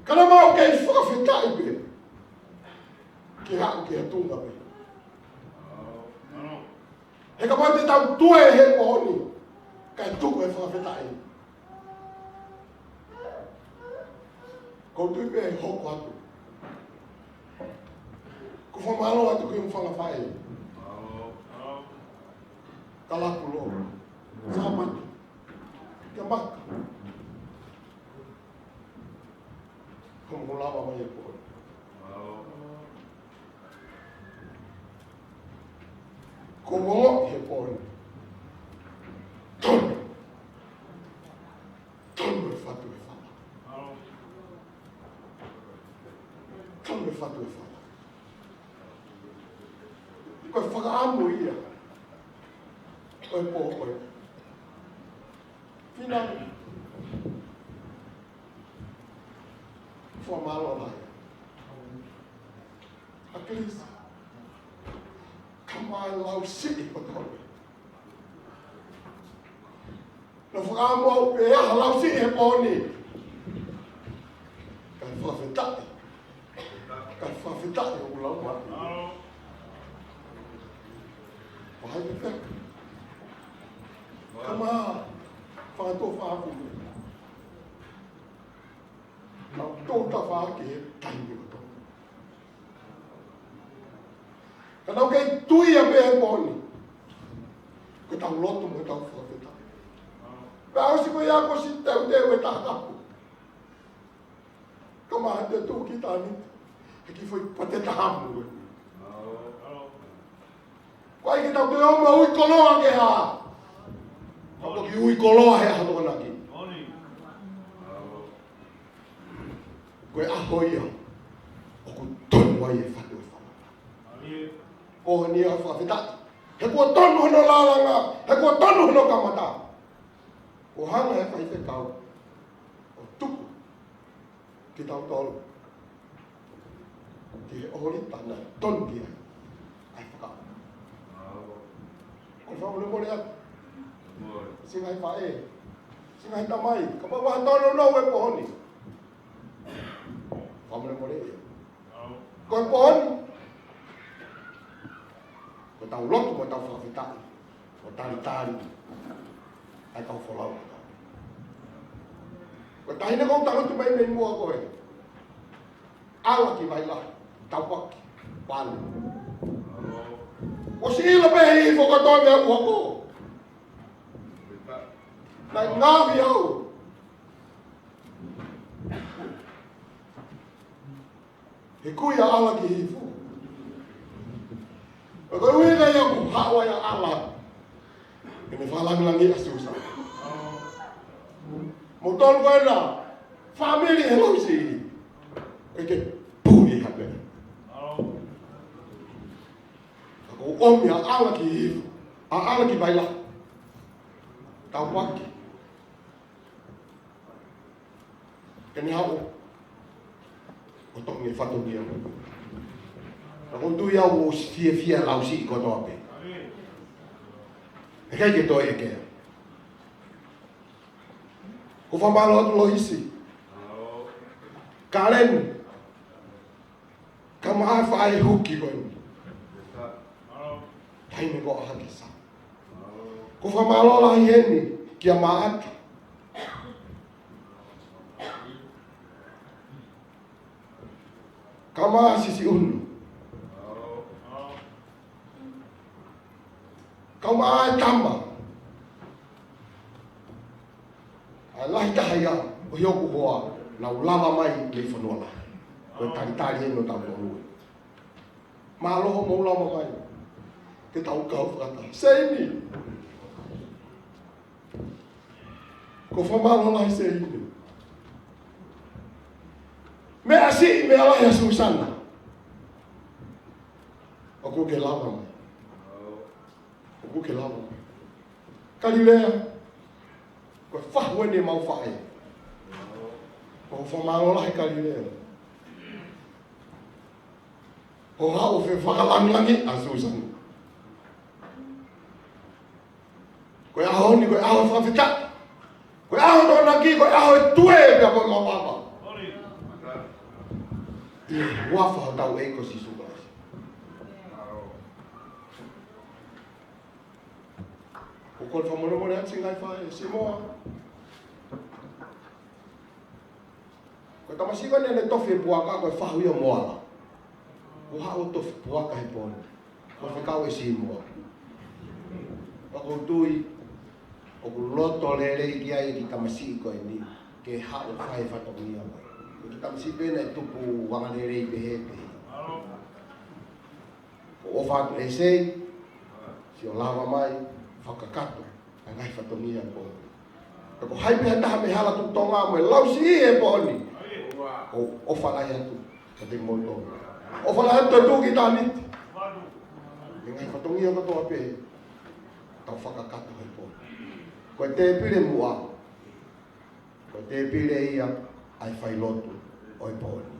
Ka naʻa mau kei fakafetaʻi pē. Ke haʻu ki he tuʻunga pē. He kapau te tau tue he pō ni, kae tuku e fakafetaʻi. Ko u tui pē ʻe hoko atu. Ko u fakamālō atu ki homo fanga faʻē. Kalakulō. Sāpate. Kia Maka. Ko u lava mai e pō ni. Ko u ongoʻi he pō ni. Tonu. Tonu e fatu e fala. Tonu e fatu e fala. Ko e fakaʻamu ia ʻo e pō ko ē. Fina. Fakamālō lahi. ʻAkilisi. Ka mai lau siʻi ko tau. Naʻa fakaʻamu au pē ʻa e lau siʻi he pō ni. Kae fakafetaʻi. Kae fakafetaʻi ʻo lau mai. Pahai pē pē. Ka ma fakatō fāku. Naʻa tō tafaʻaki he taimi ko tō. Ka naʻa kei tui ia pē he pō ni. Ko ʻetau lotu mo ʻetau fakafetaʻi. Pea ʻosi ko ia ko si teuteu e taha kapu. Ka ma te tū ki tani. He kiʻi foʻi pate taha mu. Ko ai ke tau te oma ui koloa ke ha. Ka ko ki ui koloa he ha tokonaki. Ko e ʻaho ia ʻoku tonu ai e fatu ʻo e falala. Ko eni ʻa e fakafetaʻi. He kuo tonu hono lalanga, he kuo tonu hono kamata. Kuo hanga ʻe he faifekau ʻo tuku kitautolu ki he ʻōlita naʻe tonu ki ai ʻa e fakaʻamu. Ko e fakamolemole atu. Siʻi ngaahi faʻē, siʻi ngaahi tamai, kapau ʻoku tonu hono ʻaho ni. Fakamolemole ia. Ko e pō ni, ko ʻetau lotu mo ʻetau fakafetaʻi, ʻo talitali ʻa e kau folau. Ko e taʻahine ko ē ʻoku tau lotu mai mei muʻa ko ē, ʻAlaki Vailahi, Tāpuaki, Palu. ʻOsi ʻilo pē ʻe he hihifo kotoa e meʻa ʻoku hoko. Naʻe ngaohi au he kui ʻa ʻAlaki Hihifo. ʻO ka ui ka ia ʻoku haʻu ai ʻa ʻAlaki ke ne fakalangilangiʻi ʻa Susana. Mo tolu ko ena fāmili he lausi ʻe ke puli hape. Ka ʻoku ʻomi ʻa ʻAlaki Hihifo, ʻa ʻAlaki Vailahi, Tāpuaki, ke ne haʻu ʻo toʻo e fatongia. Ka ʻoku ou tui au ʻoku fiefia e lausi kotoa pē. ʻIkai ke toe ʻeke. ʻOku ou fakamālō atu Loisi, Kaleni, kae ʻumaʻā e faʻē huki ko eni. Taimi ko ʻAhakesa. ʻOku ou fakamālō lahi heni kia Maʻata, kae ʻumaʻā Sisi ʻUnu, kae ʻumaʻā e tama. ʻA e lahi taha ia ʻo hoku hoa naʻa nau lava mai mei fonua lahi. Ko e talitali eni ʻo tautolu. Mālō hoʻomou lava mai ke tau kau fakataha. Seini. ʻOku ou fakamālō lahi Seini. Meʻa siʻi, meʻa lahi ʻa Susana. ʻOku ke lava mai. ʻOku ke lava mai. Kalilea, ko e fahu eni ʻemau faʻē. ʻOku ou fakamālō lahi Kalilea. ʻO haʻu ʻo fefakalangilangiʻi ʻa Susana. Ko e ʻaho ni, ko e ʻaho fakafetaʻi. Ko e ʻaho tokonaki, ko e ʻaho e tue pea mo e mavava. ʻI he huafa hotau ʻEiki ko Sīsū Kalaisi. ʻOku ou kole fakamolemole atu siʻi ngaahi faʻē, Simoa. Ko e tamasiʻi ko eni naʻe tofi e puaka, ko e fahu ia ʻo Moala. Kuo haʻu ʻo tofi puaka he pō ni. Ko e fekau ʻe Simoa. Pea ʻoku ou tui ʻoku loto lelei ki ai e kiʻi tamasiʻi ko eni ke haʻu ʻo fai e fatongia ko ē. Ko e kiʻi tamasiʻi pē naʻe tupu angalelei pehē pē. ʻOku ou ʻofa atu ʻEsei, sio lava mai, fakakakato ʻa e ngaahi fatongia ko ē. Ka ko hai pē ha taha mei he hala Tuʻi Tonga mo e lausi he pō ni, ʻoku ou ʻofa lahi atu kiate kimoutolu. ʻOfa lahi atu ki ʻitāniti. Mei he ngaahi fatongia kotoa pē, tau fakakakato he pō ni. Ko e tēpile muʻa, ko e tēpile ia ʻa e failotu ʻo e pō ni.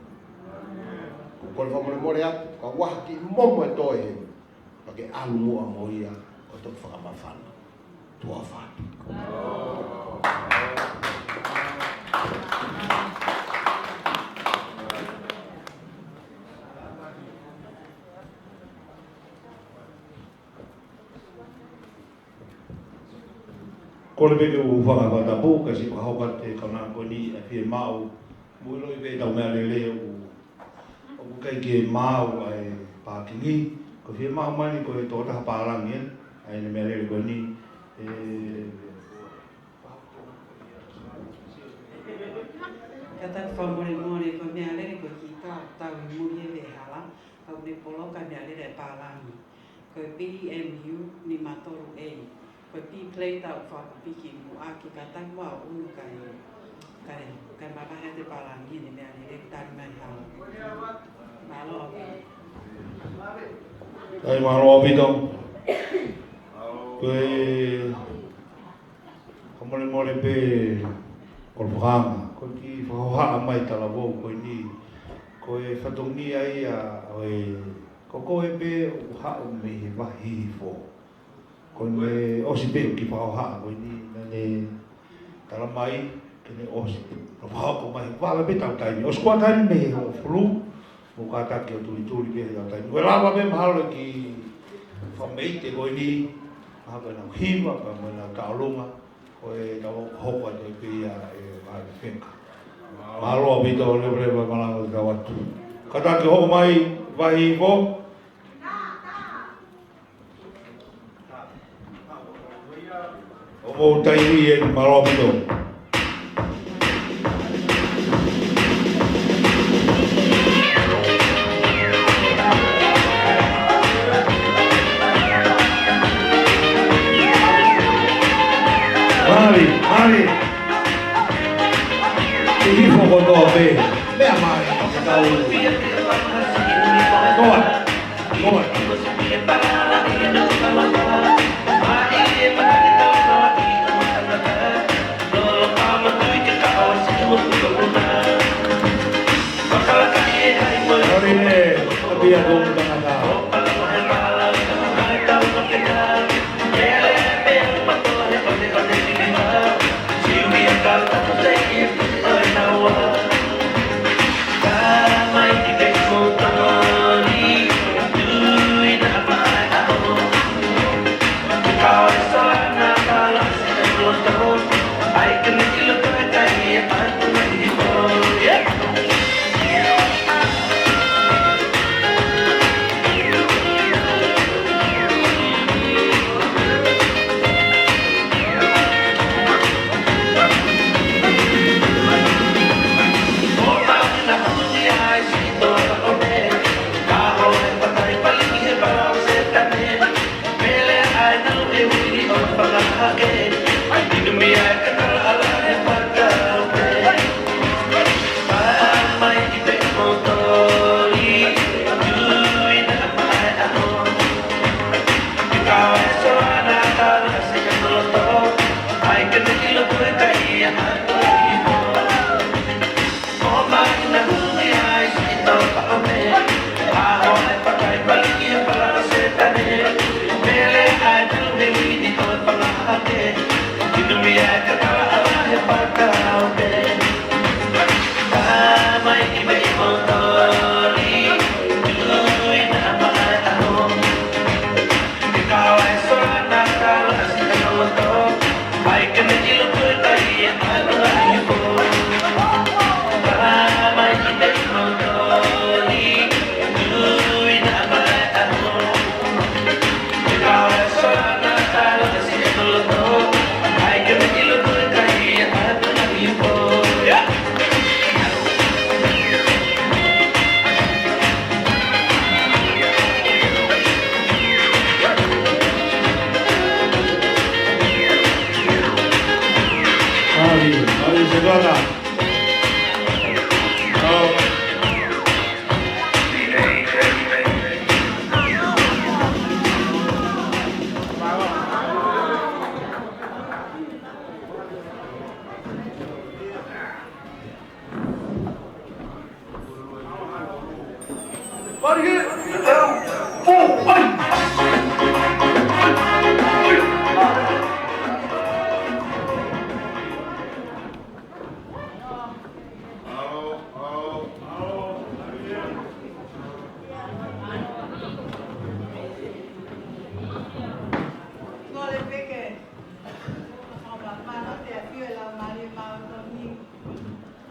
ʻOku ou kole fakamolemole atu, ka ʻoku ʻi ai ha kiʻi momo ʻe toe heni, pea ke ʻalu muʻa mo ia ʻo toki fakamāfana. Tuʻa ʻofa atu. Kole pē ke u fakatapu, ka siʻi fakahoko atu e kaunanga ko eni ʻa e fiemaʻu. Mou ʻiloʻi pē ʻetau meʻalele ʻoku, ʻoku ʻikai ke maau ʻa e pākingi. Ko e fiemaʻu mai eni ko e tokotaha pālangi, ē, ʻa ʻene meʻalele ko eni, ē. Kātaki fakamolemole, ko e meʻalele ko e kita, tau ʻi muli he veʻehala, ka ʻoku ne poloka e meʻalele ʻa e pālangi. Ko e B M U nima tolu A. Ko e B plate ʻoku fakapiki muʻaki, kātaki muʻa ʻo ʻunu kae Kai, kai mavahe ʻa e palani ni meʻa ni, ʻe tali mai hao. Mālō. Kai mālō ʻaupito. Ko e fakamolemole pē ko e fakahā, ko e kiʻi fakahohaʻa mai talavou ko eni. Ko e fatongia ia ʻo e, ko koe pē ʻoku haʻu mei he Vahe Hihifo. Ko ʻene ʻosi pē ʻeku kiʻi fakahohaʻa ko eni, naʻá ne tala mai ke ne ʻosi pē. Naʻe fakahoko mai he vala pē ʻetau taimi. ʻOsi ko ē taimi mei he hongofulu, mou kātaki ʻo tulituli pē he ʻetau taimi. Ko e lava pē mahalo e kiʻi fakameʻite ko eni, mahalo ko ʻenau hiva, pea mo ʻenau tauʻolunga, ko e tau hoko atu pē ia ʻe Vahe Feka. Mālō ʻaupito, leveleva e malanga ʻoku tau atu. Kātaki hoko mai, Vahe Hihifo. ʻO mou taimi ē, mālō ʻaupito. Mālie, mālie. Hihifo kotoa pē. Meʻa mai, kau. Koa. Koa. Kau ine, ʻapia kou tangata. Mālie, mālie, Sevana.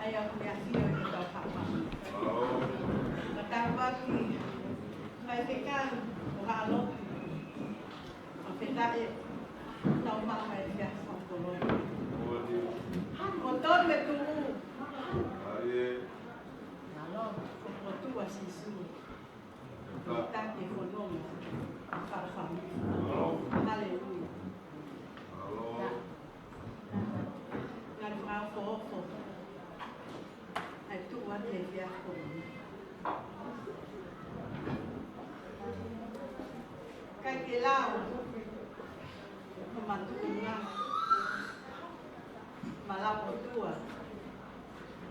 ʻAi ʻa e meʻa sio ki he tau hapa. Ka tau paki, mai fekau, ʻo haʻa lotu. ʻA fetaʻe, tau maʻu mai fia sa kolo. Hā, mo tonu e tuʻu. Hā. ʻAlo, ko e ʻOtua Sīsū. Taki e fononga. Fafami. Haleluia. Ngaahi ngāue foʻou. Tau, ʻo matuʻunga, ma lau ʻOtua,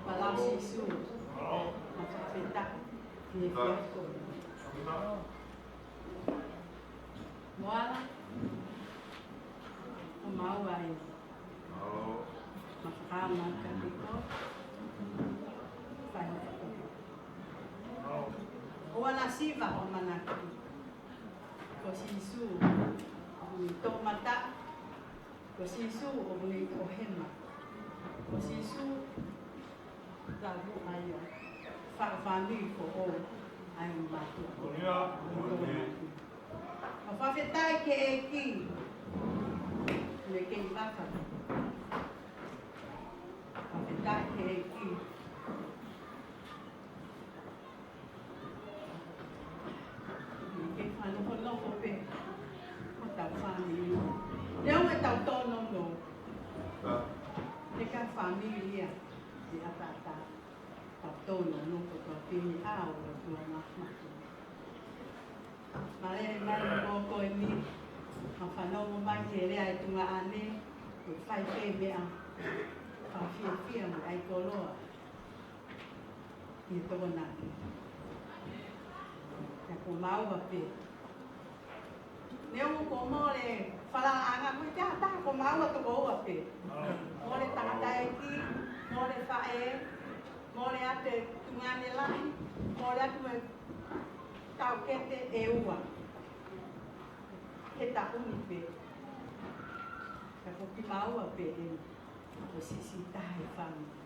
ma lau Sīsū, ma fakafetaʻi ki he efiafi ko eni. Moala, ʻo maua ai. Ma fakaama ka tiko, fai ma fakaama. ʻOua naʻa siva hoʻo ʻamanaki. Ko Sīsū ʻoku ne toʻomataʻu. Ko Sīsū ʻoku ne ʻohema. Ko Sīsū tapu ai ʻa e fāmili foʻou ʻa e mātuʻa. ʻOku ne toʻomataʻu. ʻOku fakafetaʻi ki he ʻEiki. Ne kei vaka. Fakafetaʻi ki he ʻEiki. Ke fanofonofo pē hotau fāmili. Neongo ʻetau tōnounou, he ko e fāmili ia ʻi he ʻataʻatā. Tau tōnounou kotoa pē ni au ʻo tuʻa mahamaki. Mālō e mālō ko eni, ha fanongo mai ki he lea ʻa e tuongaʻane, ko e fai pē meʻa, fakafiefia mo e ʻai koloa. ʻI he Tokonaki. Ka ko maua pē. Neongo kuo mole falalaʻanga, ko e taha taha ko maua toko ua pē. Mole tangataʻeiki, mole faʻē, mole atu e tuongaʻane lahi, mole atu e taʻokete ʻe ua. He taʻu ni pē. Ka ko kimaua pē eni. Ko e siʻisiʻi taha e fāmili.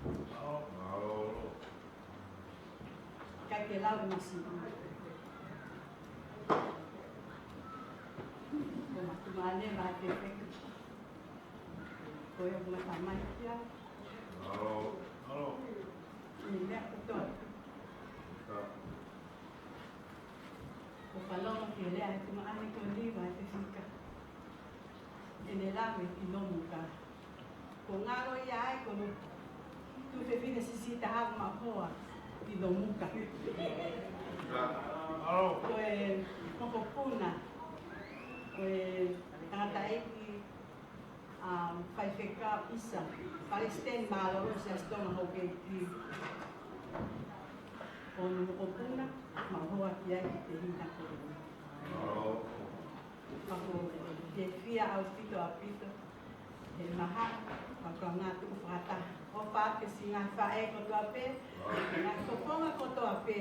ʻIkai ke lau masiʻi. Ko e mātuʻa ne ma te feki. Ko e ʻoku ma tamai kia. Ni meʻa kotoa. Ko e fanongo ki he lea ʻa e tuongaʻane ko eni ma te fika. ʻEne lave ki Nomuka. Ko e ngalo ia ai ko e tuofefine siʻisiʻi taha ʻoku ma hoa ʻi Nomuka. Ko e mokopuna, ko e tangataʻeiki, um, faifekau ʻisa, palesiteni mālōlō Siasi Tonga Houʻeiki. Ko hono mokopuna, ma hoa ki ai ki he taʻu ko eni. Pea ʻoku fiefia ʻaupito ʻaupito he maha, pea ko e ngaahi tuʻu fakataha. ʻOfa atu ki he siʻi ngaahi faʻē kotoa pē, ngaahi fofonga kotoa pē,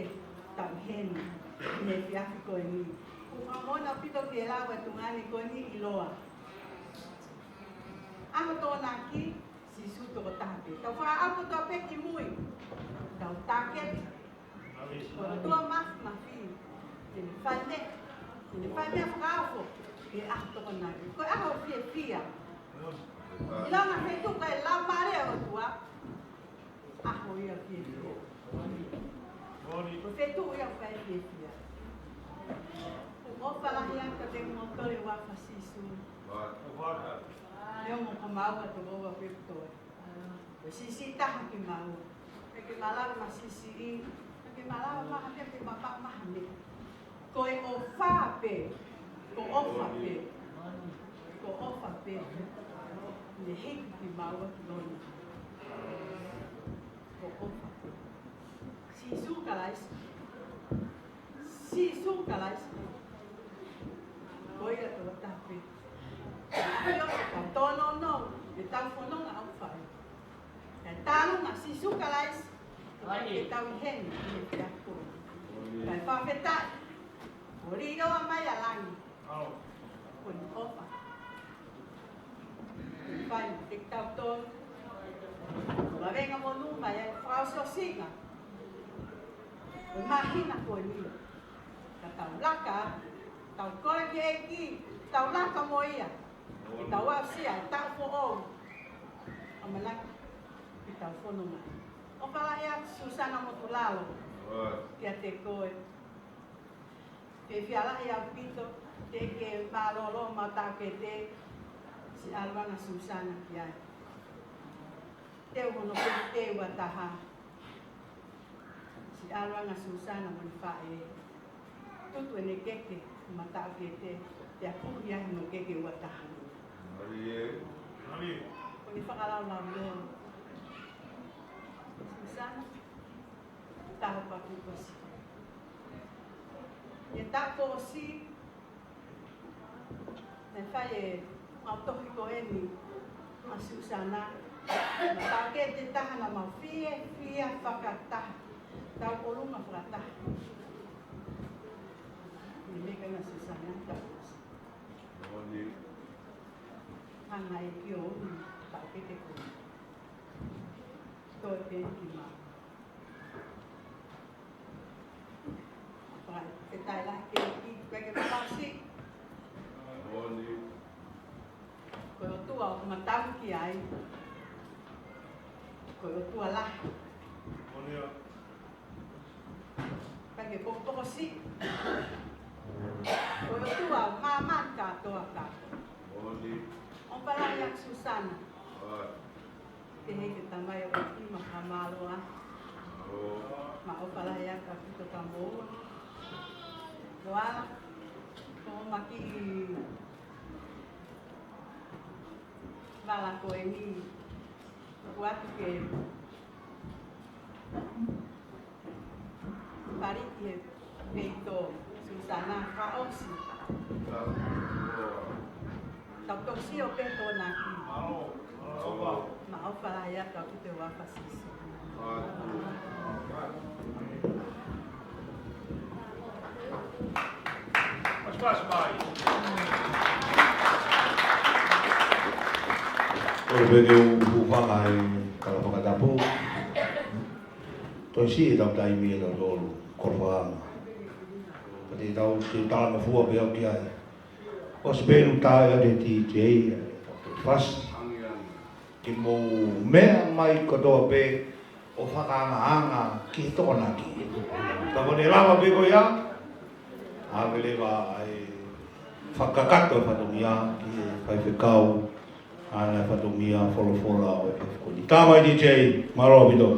tau ʻi heni, ʻi he efiafi ko eni. ʻOku ou fakamoʻoni ʻaupito ki he lau ʻa e tuongaʻane ko eni ʻiloa. ʻA e Tokonaki, Sīsū tokotaha pē. Tau fakaʻau kotoa pē ki mui. Tau tāketi. Ko e ʻOtua Māfimafi, te ne fai meʻa, te ne fai meʻa fakaofo, he ʻaho Tokonaki. Ko e ʻaho fiefia. ʻIlonga feituʻu ko e Laumālie ʻo e ʻOtua, ʻaho ia fiefia. Ko e feituʻu ia ʻoku fai fiefia. ʻOku ou ʻofa lahi atu kiate kimoutolu ʻi he huafa ʻo Sīsū. Neongo ko maua toko ua pē kotoa. Ko e siʻisiʻi taha kimaua. Ka ke malava ma siʻisiʻi, ka ke malava maha meʻa, ke mapaʻu maha meʻa. Ko e ʻofa pē, ko e ʻofa pē, ko e ʻofa pē. Ne hiki kimaua ki lona. Ko e ʻofa pē. Sīsū Kalaisi. Sīsū Kalaisi. Ko ia tokotaha pē. ʻIo, ʻetau tōnounou, ʻetau fononga ʻoku fai. Kae tālunga Sīsū Kalaisi, ke tau ʻi heni, ʻi he efiafi ko eni. Kae fakafetaʻi, ʻo lī ʻo aʻu mai ʻa langi. Ko e ʻofa. Fai, te tau tonu. Ko e vāhenga monū mai, ʻa e fakaʻosiʻosinga. Ko e māhina ko eni. Ka tau laka, tau kole ki he ʻEiki, tau laka mo ia. Ke tau aʻusia, ʻetau foʻou. ʻAmanaki, ke tau fononga. ʻOfa lahi atu Susana Motulalo. Kiate koe. Fiefia lahi ʻaupito, teʻeki ke mālōlō ma taʻokete, siʻi ʻaluʻanga Susana ki ai. Teu hono pē teu ʻa taha. Siʻi ʻaluʻanga Susana mo ʻene faʻē. Tutu ʻene keke ma taʻokete. Pea puhi ai mo keke ua taha. Ko ʻene fakalaulauloto. Susana, taha pē kuo ʻosi. ʻI he taʻu kuo ʻosi, naʻe fai e mau tohi ko eni ʻa Susana. Mo e taʻokete taha naʻa mau fiefia fakataha. Tau ʻolunga fakataha. Naʻe meʻa kia Susana, taʻu kuo ʻosi. Hanga ʻe ia ʻo ʻomi e taʻokete ko eni. Toe pē ki ma. Fai, ke tai la ke ki, ke ke palasi. Ko e ʻOtua ʻoku ma tauhi ai. Ko e ʻOtua lahi. Fai ke pokopoko si. Ko e ʻOtua ʻoku māmani kātoa kātoa. ʻOfa lahi ʻa Susana. Pehē ki he tamai ʻoku ʻi ma ka mālō ā. Mo ʻofa lahi atu ki he tamai ʻoku ʻi ai. Ko ala, ko ma ki vala ko eni. Kuo ʻatu ke Pali ki he peito, Susana, fakaʻosi. Tau tosi ʻo pē Tokonaki. Mo ʻofa lahi atu ki he huafa ʻo Sīsū. Ko e pehē ʻoku hūfanga he kau fakatapu. Toe siʻi ʻetau taimi ʻe tautolu, ko e fānau. Ka te tau, te tau talangofua pē au ki ai. ʻOsi pē ʻeku tala atu ki he D J, fasi. Ke mou meʻa mai kotoa pē ʻo fakaangaanga ki he Tokonaki. Ka ko ʻene lava pē ko ia, ʻave leva ʻa e fakakakato e fatongia ki he faifekau, ʻa e fatongia folofola ʻo e efiafi ko eni. Tama D J, mālō ʻaupito.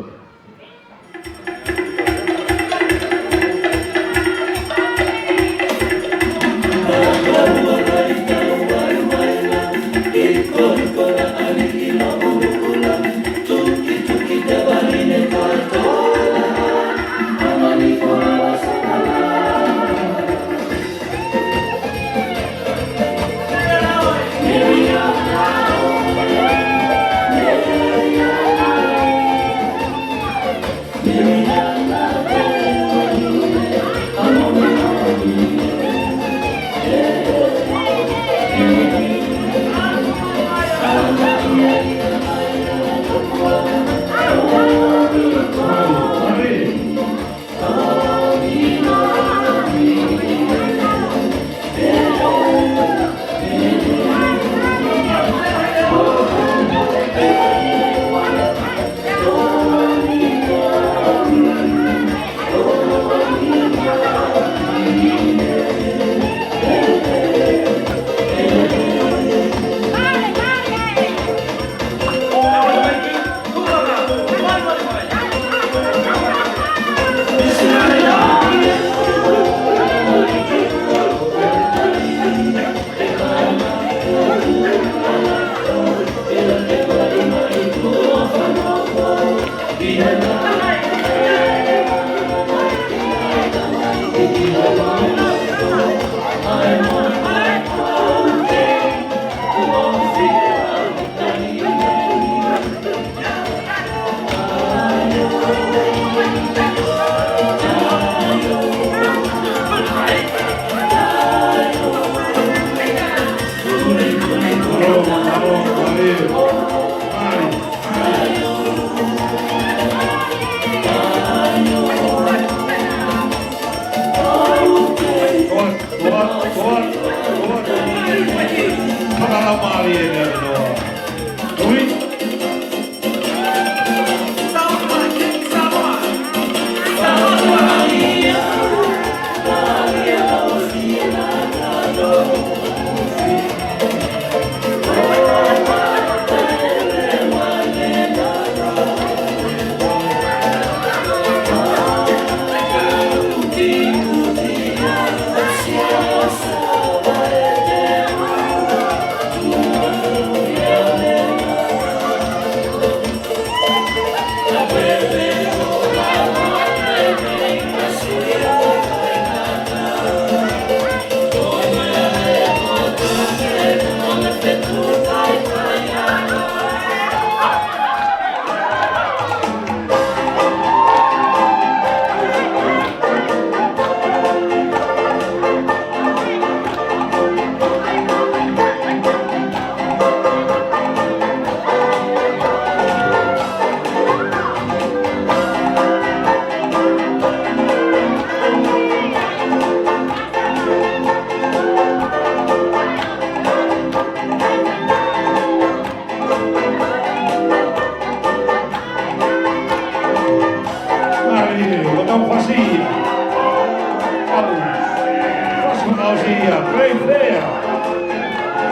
First one, Aussie, uh, Playfair.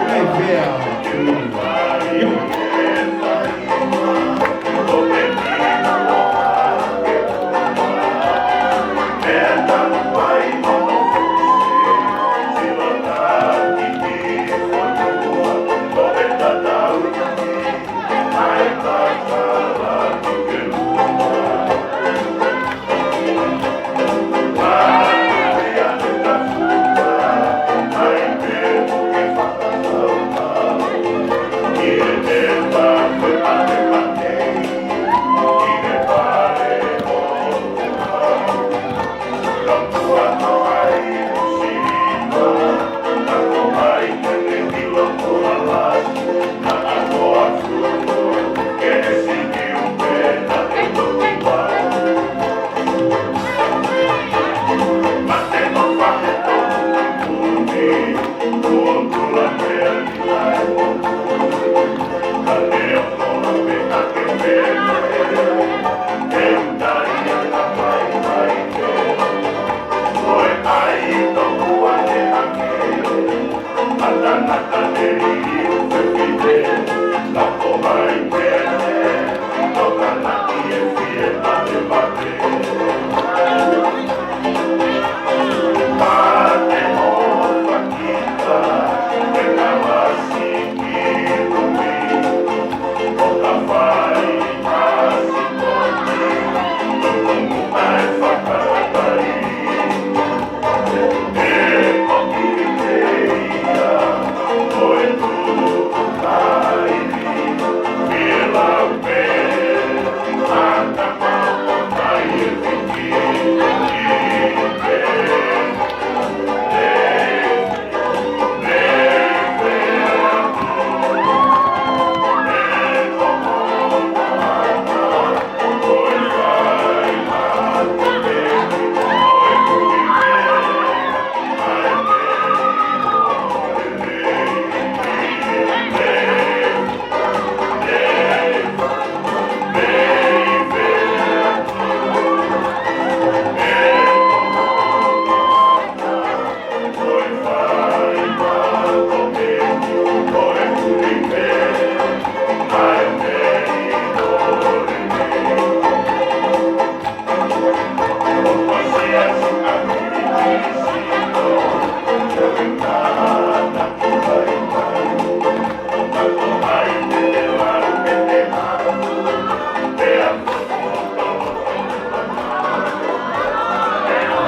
Playfair.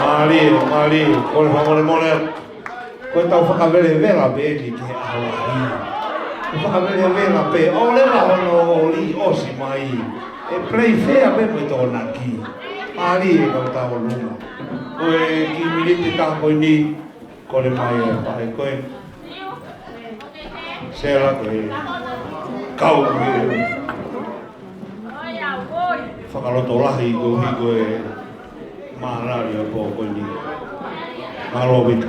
Mālie, mālie, kole fakamolemole. Ko ʻetau fakavelevela pē eni ki he ʻaho lahi. Ko e fakavelevela pē, ʻo leva hono ʻoli ʻosi mai. ʻE Playfair pē mo e Tokonaki. Mālie kau tau luma. Ko e kiʻi miniti tā ko eni, kole mai e faʻē ko ē. Sela ko e kau ko ē. Fakalotolahi koeʻuhi ko e mālali ʻo e pō ko eni. Mālō Vita.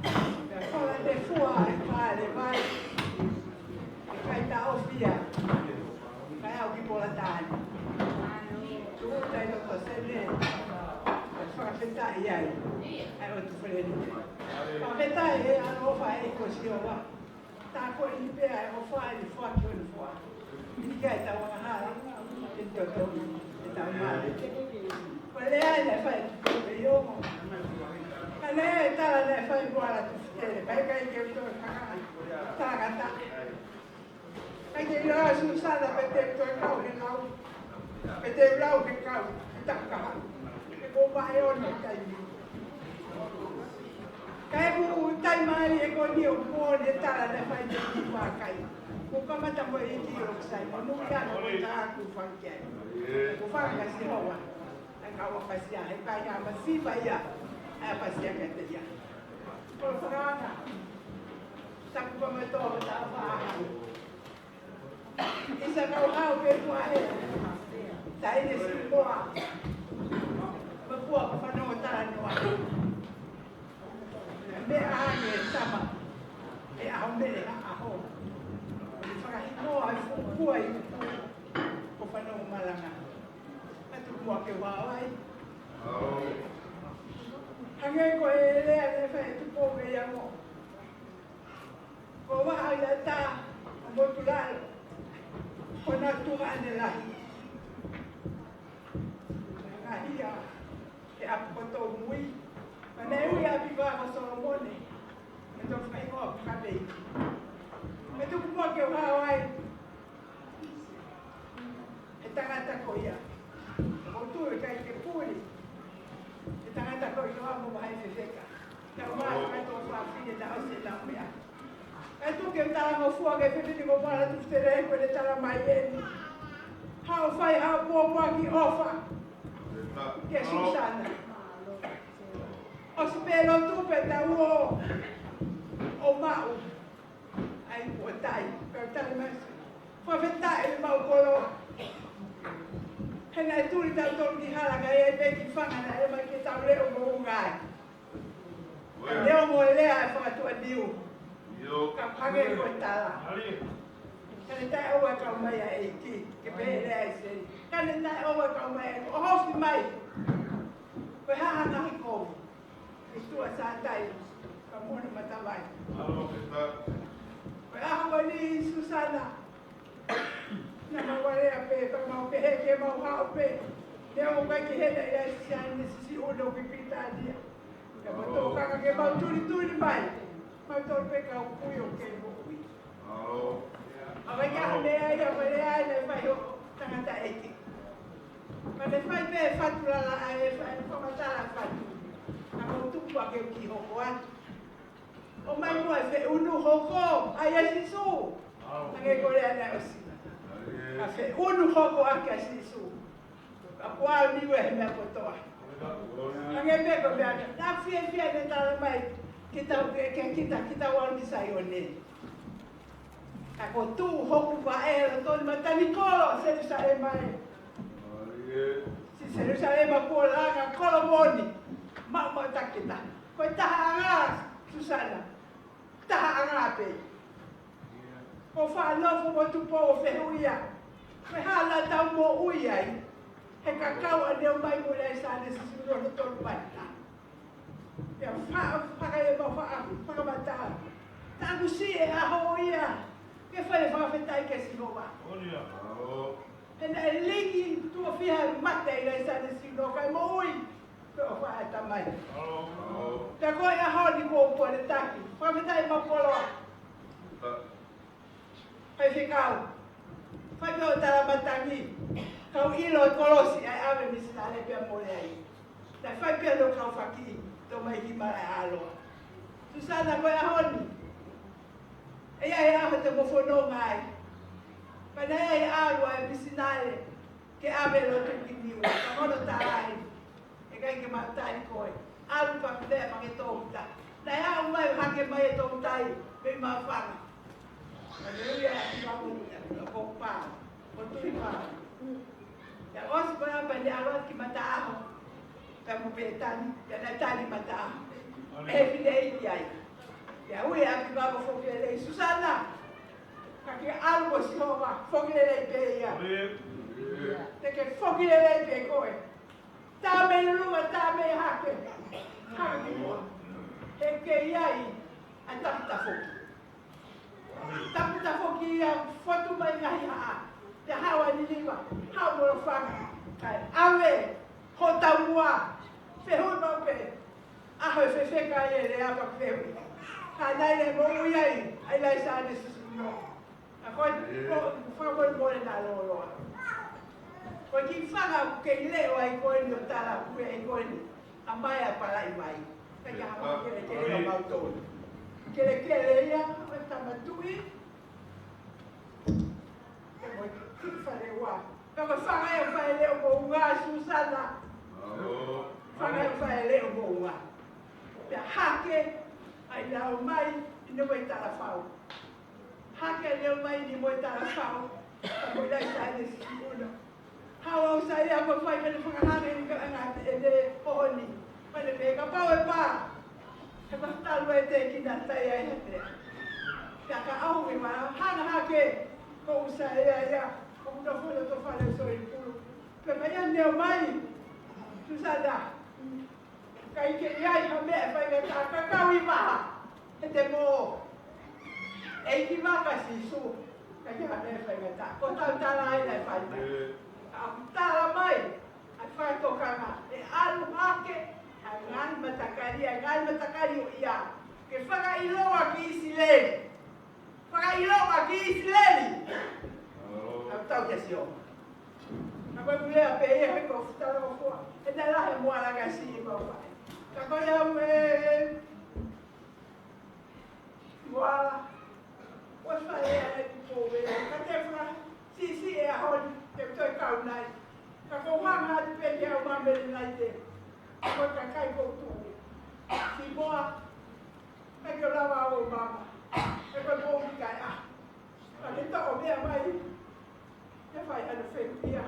Pea ko e fua e kale mai, ʻe kai taʻofi ia, kae aʻu ki Pola Taane. Tuʻu tai loto sene, ʻe fakafetaʻi ai, ʻa e ʻOtu Feleni. Fakafetaʻi ʻe ʻaloʻofa ʻe ko Sihova. Tā ko eni pē ʻa e ʻofa ʻa e fua ki hono fua. ʻIkai tau angahala, ʻe totongi, ʻe tau mali. Ko e lea ia ʻe fai ki he ongo. Ka lea e tala naʻe fai ko ala tu fitele, pai kai ke uto e faka. Tala kata. Kai ke ila Susana pe te uto e kau he lau. Pe te lau he kau, he takaha. He ko vahe ono taimi. Ka e ku tai mai e ko ni o ko ne tala ne fai te ki vakai. Ko kamata mo e ki o sai mo nu ia no ko ta ku fai ke. Ko fai ka si hoa. Ai ka wa pasia, he kai ka pasia ia. Ai pasia ka te ia. Ko fana. Taku ko me to ta fa. ʻIsa kau hau pē kuo hē. Taʻahine Simoa. Mapua ko fanongo talanoa. Meʻa ange tama. ʻE ʻaho mele ha ʻaho. Fakahinoa e fuʻu kua ʻi uku. Ko fanongo malanga. Ka tuku muʻa ke u hao ai. Hangē ko e lea naʻe fai ʻe Tupou Veiamo. Ko Vahaʻiata ʻa Motulalo, ko Natuʻa ʻAne Lahi. Ngaahi ʻa e ʻapi ko Tōmui, ka naʻe ui ʻapi ko Solomone, ʻe tau fai ko ʻapi ka pei. Me tuku muʻa ke u hao ai. He tangata ko ia. ʻOku ou tui ʻe ʻikai ke puli. He tangata ko ia mo maha e fefeka. Tau mā ka tō fafine na o se na mea. Ka tuku ke talangofua ke fefine ko mala tu fere ko e tala mai eni. Hao fai hao pōpoaki ʻofa. Kia Susana. ʻOsi pē lotu pē tau ō. ʻO maʻu. ʻAi kuo tai, kau tai mai. Fakafetaʻi ʻemau koloa. He naʻe tuli tautolu ki hala ka ʻi ai pē kiʻi fanga naʻe ʻomai ke tau leʻo mo unga ai. Ka leʻo mo e lea ʻa e fakatuʻaniu. Ka hangē ko e tala. Ka ne taʻeʻoua kau mai ʻa e ʻEiki, ke pehē lea ʻa e seli. Ka ne taʻeʻoua kau mai ʻa e ʻEiki, ʻo hofi mai. Ko e hā ha ngaahi kovi. ʻI tuʻa Sātai, ka mona matavai. Ko e ʻaho ko eni Susana, naʻa mau alea pē, ka mau pehē ke mau hao pē. Neongo ʻikai ke hena ia e siasi ʻo ne sisi ʻuno ki Pilitānia. Ka mau tōkanga ke mau tulituli mai. Mau tolu pē kau kui ʻoku kei moʻui. ʻA ia ka mea ia, mea ia, ne fai ho tangataʻeiki. Ka ne fai pē fatu lala ai, e fai fakamatala fatu. Ka mau tuku ake ki hoko atu. ʻOmai muʻa e feʻunu hoko, ʻa ia Sīsū. Hangē ko e lea naʻe ʻosi. Ka feʻunu hoko ake ʻa Sīsū. Ka kuo ʻalu niu he meʻa kotoa. Hangē pē ko e meʻa, naʻa fiefia ne tala mai, ke tau ke, ke kita, kita ʻalu ki Saione. Ka kuo tuʻu hoku vaʻe ʻi loto ni matanikolo, Selusalema ē. Siʻi Selusalema kuo langa kolo moʻoni, maʻu maʻu takita. Ko e tahaʻanga, Susana. Tahaʻanga pē. Ko e faʻa nofo mo Tupou ʻo fehuʻia. Ko e hā naʻa tau moʻui ai. He kakau ʻa ne ʻomai mo e lea ʻa Sāne Sisino no tolu mai na. Ia fa-, faka-, ia mau fa-, fakamatala. Taku siʻi e ʻaho ia. Ke fai e fakafetaʻi kia Sihova. He naʻe liki tuʻo fiha e mate ʻa e lea ʻa Sāne Sisino kae moʻui. Ko e ʻofa ʻa e Tamai. Pea ko e ʻaho ni kuo u kole taki. Fakafetaʻi mau koloa. Faifekau. Fai pē ʻo tala matangi. Kau ʻilo e kolosi ʻa e ʻave misinale pea mole ai. Naʻe fai pē ʻa e kau faki. Tō mai ki mala ʻa ʻAloa. Susana ko e ʻaho ni. ʻE ʻi ai e ʻaho te mo fononga ai. Pea naʻe ʻi ai e ʻalu ʻa e misinale. Ke ʻave lotu ki niu. Ka mono tā ai. ʻE ʻikai ke mau tali koe. ʻAlu pea pea ma ke tō uta. Naʻe aʻu mai hake mai e tō uta ai. Mei Mafana. Ka ne ui ʻa e ʻapi kamu. Ko pa. Ko tui pa. Ia ʻosi ko ia pea ne ʻalu atu ki Mataʻaho. Pea mo Pētani. Pea naʻe tali Mataʻaho. ʻE fine ʻi ai. Ia ui ʻa e ʻapi kamu foki lelei Susana. Ka ke ʻalu mo Sihova. Foki lelei pē ia. Te ke foki lelei pē koe. Tā mei luma, tā mei hake. Hake ki muʻa. He ʻoku ʻi ai ʻa e tapu tafoki. Tapu tafoki ia fotu mai ngaahi haʻa. Te hao ʻa Niniva, hao mo Lofanga. Kae ʻave ho taumuʻa. Fehuʻi maʻu pē. ʻAho e fefeka e lea pea fehuʻi. Ka naʻe moʻui ai, ʻa e lea ʻa Sāne Sisino. Ka ko e, ko, ko e fakamolemole naʻa lōloa. Ko e kiʻi fanga ʻoku kei leʻo ai ko eni ʻo tala ʻoku ʻi ai ko eni. ʻA mai ʻa palaʻi mai. Ka ia hama kelekele ʻa mau tolu. Kelekele ia, ʻo e tama tuʻi. Ke mo e kiʻi fale ua. Ka ko e fanga ia ʻoku fai leʻo mo unga Susana. Fanga ia ʻoku fai leʻo mo unga. Pea hake, ʻa e lau mai, ʻi ne mo e tala fau. Hake leo mai ni mo e tala fau. Ko ia ʻi Sānesi uno. Haʻu ʻa Sānesi ʻo fai pē ʻene fakahanga ʻi he ngaahi ʻene ʻohoni. Pea ne pehē kapau ʻe pā, he fakatalu e tēkina tai ai ha tea. Pea ka ʻaho ke ma hanga hake, ko Sānesi ia, ʻoku nofo ʻi loto fale ʻo Soipulu. Pea pehē ʻe Neomai, Susana, ʻikai ke ʻi ai ha meʻa ʻe faingataʻa, ka kau ʻi vaha, he te mo ʻEiki vaka Sīsū, ʻikai ke ha meʻa ʻe faingataʻa. Ko ʻetau tala ia ʻe fai mai. Ka ʻoku tala mai ʻa e fakatokanga, ʻe ʻalu hake ʻa e ngaahi matakali, ʻa e ngaahi matakali ʻo ia, ke fakaʻiloa ki ʻIsileli. Fakaʻiloa ki ʻIsileli. Ka tau kia Sio. Ka ko e pule a pē ia he ko fitalo fua. He nala he moala ka si i mau fai. Ka ko ia ue moala. Ua fai e ale ki ko ue. Ka te fua. Si si e a holi. Te toi kau nai. Ka ko hanga atu pē ki au ma mele nai te. Ko e kakai ko tu. Si moa. Ka ke lava o mama. E ko e mou ki kai a. Ka ke toʻo meʻa mai. Ke fai ʻa e fehuʻia.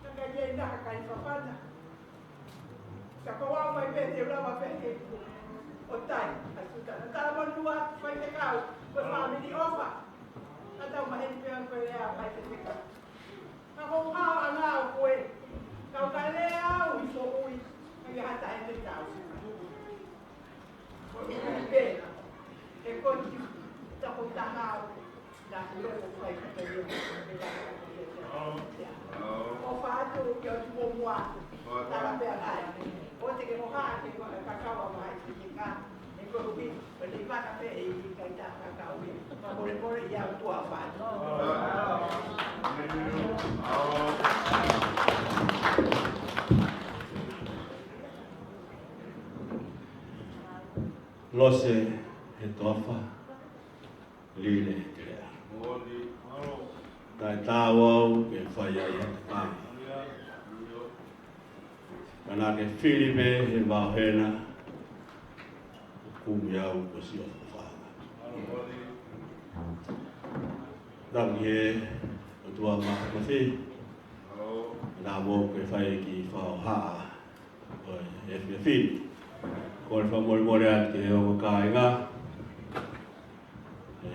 Ka ka ia ina ka kai fafana. Ka ko au mai pē te lava pē ke. ʻO tai, ʻa Susana. Tala mo nua, fai te kau. Ko e fāmili ʻofa. Ka tau maheni pē ko e lea mai te te kau. Ka ko hao ʻana ʻo koe. Kau ka lea au ʻi foʻui. Ka ia hata e te kau. Ko e ui pē. E ko e takotaha au. Naʻa ku loko fai ka te ia. ʻO fatu ki o tuo mua. Tala pea kai. ʻO te ke moha ke moha kakau a mai ki ka. E ko ui. Ko te vaka pē e i kai ta kakau i. Ka mole mole ia tua fatu. Lose he toafa, lile he teleʻa. Taʻe taau au ke fai ai ha tokanga. Ka naʻa ke fili pē he vaohena, ʻo kumi au ko Sio Fafanga. Taki he ʻOtua Māfimafi, naʻa mou ke fai ki fao haʻa ʻo e efiafi ni. Kole fakamolemole atu ki he ongo kāinga, e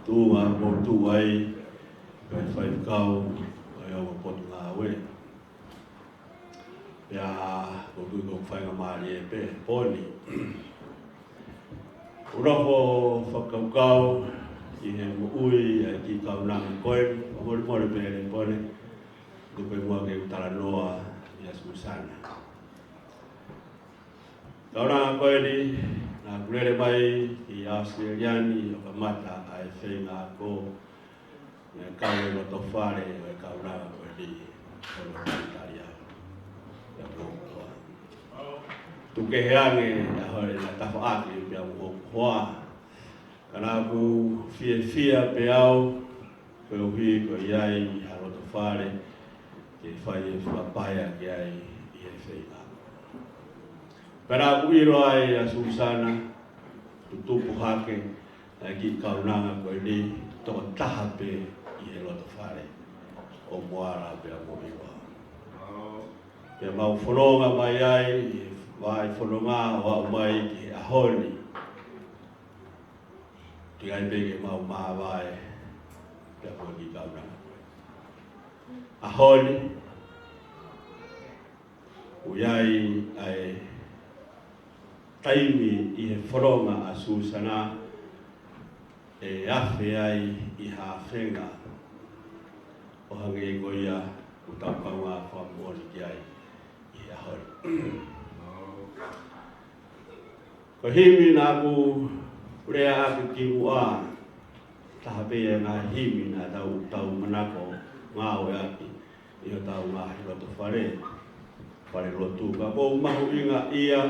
tuʻunga mou tuʻu ai, pea faifekau ʻo e ongo potungāue. Pea ko kui ko faingamālie pē poni. ʻOku ou fakakaukau ʻi he moʻui ʻa e kiʻi kaunanga ko eni, fakamolemole pē le pone, tuku pē muʻa ke u talanoa ʻia Susana. Kaunanga ko eni, naʻa ku lele mai ki ʻAositelēlia ni ʻo kamata ʻa e feinga ako, naʻe kau e loto fale ʻo e kaunanga ko eni, ʻo loto Italia. Ia ko koa. Tuku kehe ange ʻa hoʻo tafaʻaki pea mo hoku hoa. Ka naʻa ku fiefia pē au, koeʻuhi ko e ʻi ai ha loto fale, ke fai e fakapaea ki ai ʻi he feinga. Pea naʻa ku ʻilo ai ʻa Susana, tutupu hake, ʻa e kiʻi kaunanga ko eni, tokotaha pē ʻi he loto fale, ʻo Moala pea mo ʻIva. Pea mau fononga mai ai, ʻi he vaʻe fononga ʻo aʻu mai ki he ʻaho ni. Teʻeki ai pē ke mau māvae, pea ko e kiʻi kaunanga ko ē. ʻAho ni, ʻoku ʻi ai ʻa e taimi ʻi he fononga ʻa Susana ʻe afe ai ʻi ha feinga ʻo hangē ko ia ʻoku tau kaungā fakamoʻoni ki ai ʻi he ʻaho ni. Ko e himi naʻa ku lea ʻaki kimuʻa, taha pē ia e ngaahi himi naʻa tau, tau manako ngāueʻaki ʻi hotau ngaahi loto fale, fale lotu. Ka ʻoku ou mahuʻingaʻia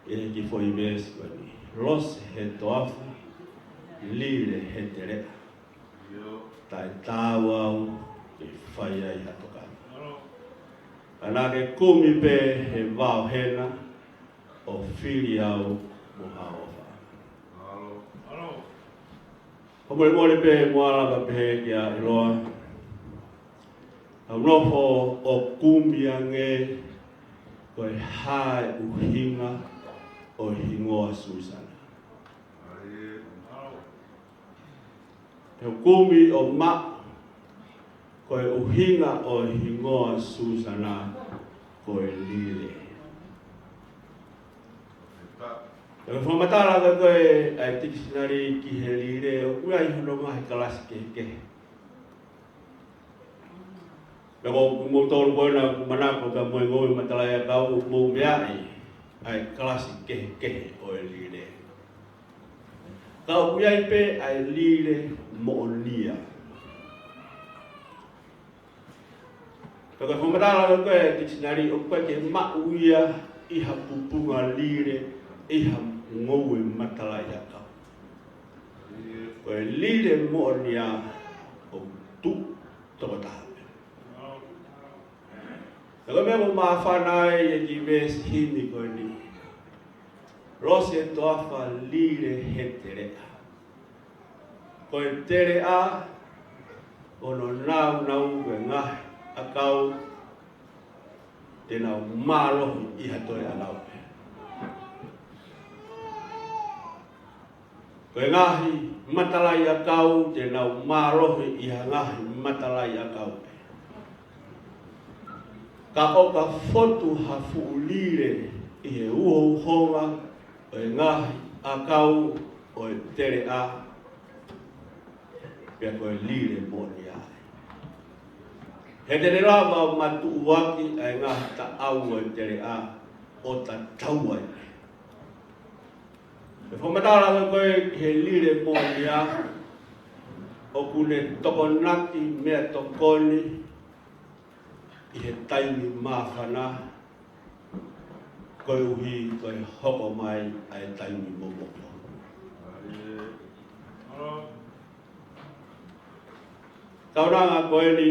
ʻi he kiʻi foʻi veesi ko eni. Lose he toafa, lile he teleʻa. Taʻe taau au ke fai ai ha tokanga. Ka naʻa ke kumi pē he vaohena ʻo fili au mo ha ʻofa. Fakamolemole pē Moala, pea pehē kia ʻIloa. ʻOku ou nofo ʻo kumi ange ko e hā e ʻuhinga ʻo e hingoa Susana. ʻOku ou kumi ʻo maʻu ko e ʻuhinga ʻo e hingoa Susana ko e lile. Ko e fakamatala ko ē ʻa e tikisinali ki he lile, ʻoku ʻi ai hono ngaahi kalasi kehekehe. Pea ko kimoutolu ko ena ʻoku manako ki he ngoue matalaʻiʻakau, ʻoku mou meaʻi ʻa e kalasi kehekehe ʻo e lile. Ka ʻoku ʻi ai pē ʻa e lile moʻonia. Pea ko e fakamatala ko ē ʻa e tikisinali, ʻoku ʻikai ke maʻu ia ʻi ha pupunga lile, ʻi ha ngoue matalaʻiʻakau. Ko e lile moʻonia ʻoku tuʻu tokotaha pē. Pea ko e meʻa ʻoku māfana ai e kiʻi veesi himi ko eni: Losi e toafa lile he teleʻa. Ko e teleʻa, ko hono nāunau ko e ngaahi ʻakau te nau mālohi ʻi ha toe ʻakau pē. Ko e ngaahi matalaʻiʻakau te nau mālohi ʻi ha ngaahi matalaʻiʻakau pē. Ka ʻo ka fotu ha fuʻu lile ʻi he uhouhonga ʻo e ngaahi ʻakau ʻo e teleʻa, pea ko e lile moʻonia ia. He te ne lava ʻo matuʻuaki ʻa e ngaahi taʻau ʻo e teleʻa ʻo tatau ai. Ko e fakamatala ko ē ki he lile moʻonia, ʻoku ne tokonaki meʻatokoni ʻi he taimi māfana, koeʻuhi ko e hoko mai ʻa e taimi momoko. Kaunanga ko eni,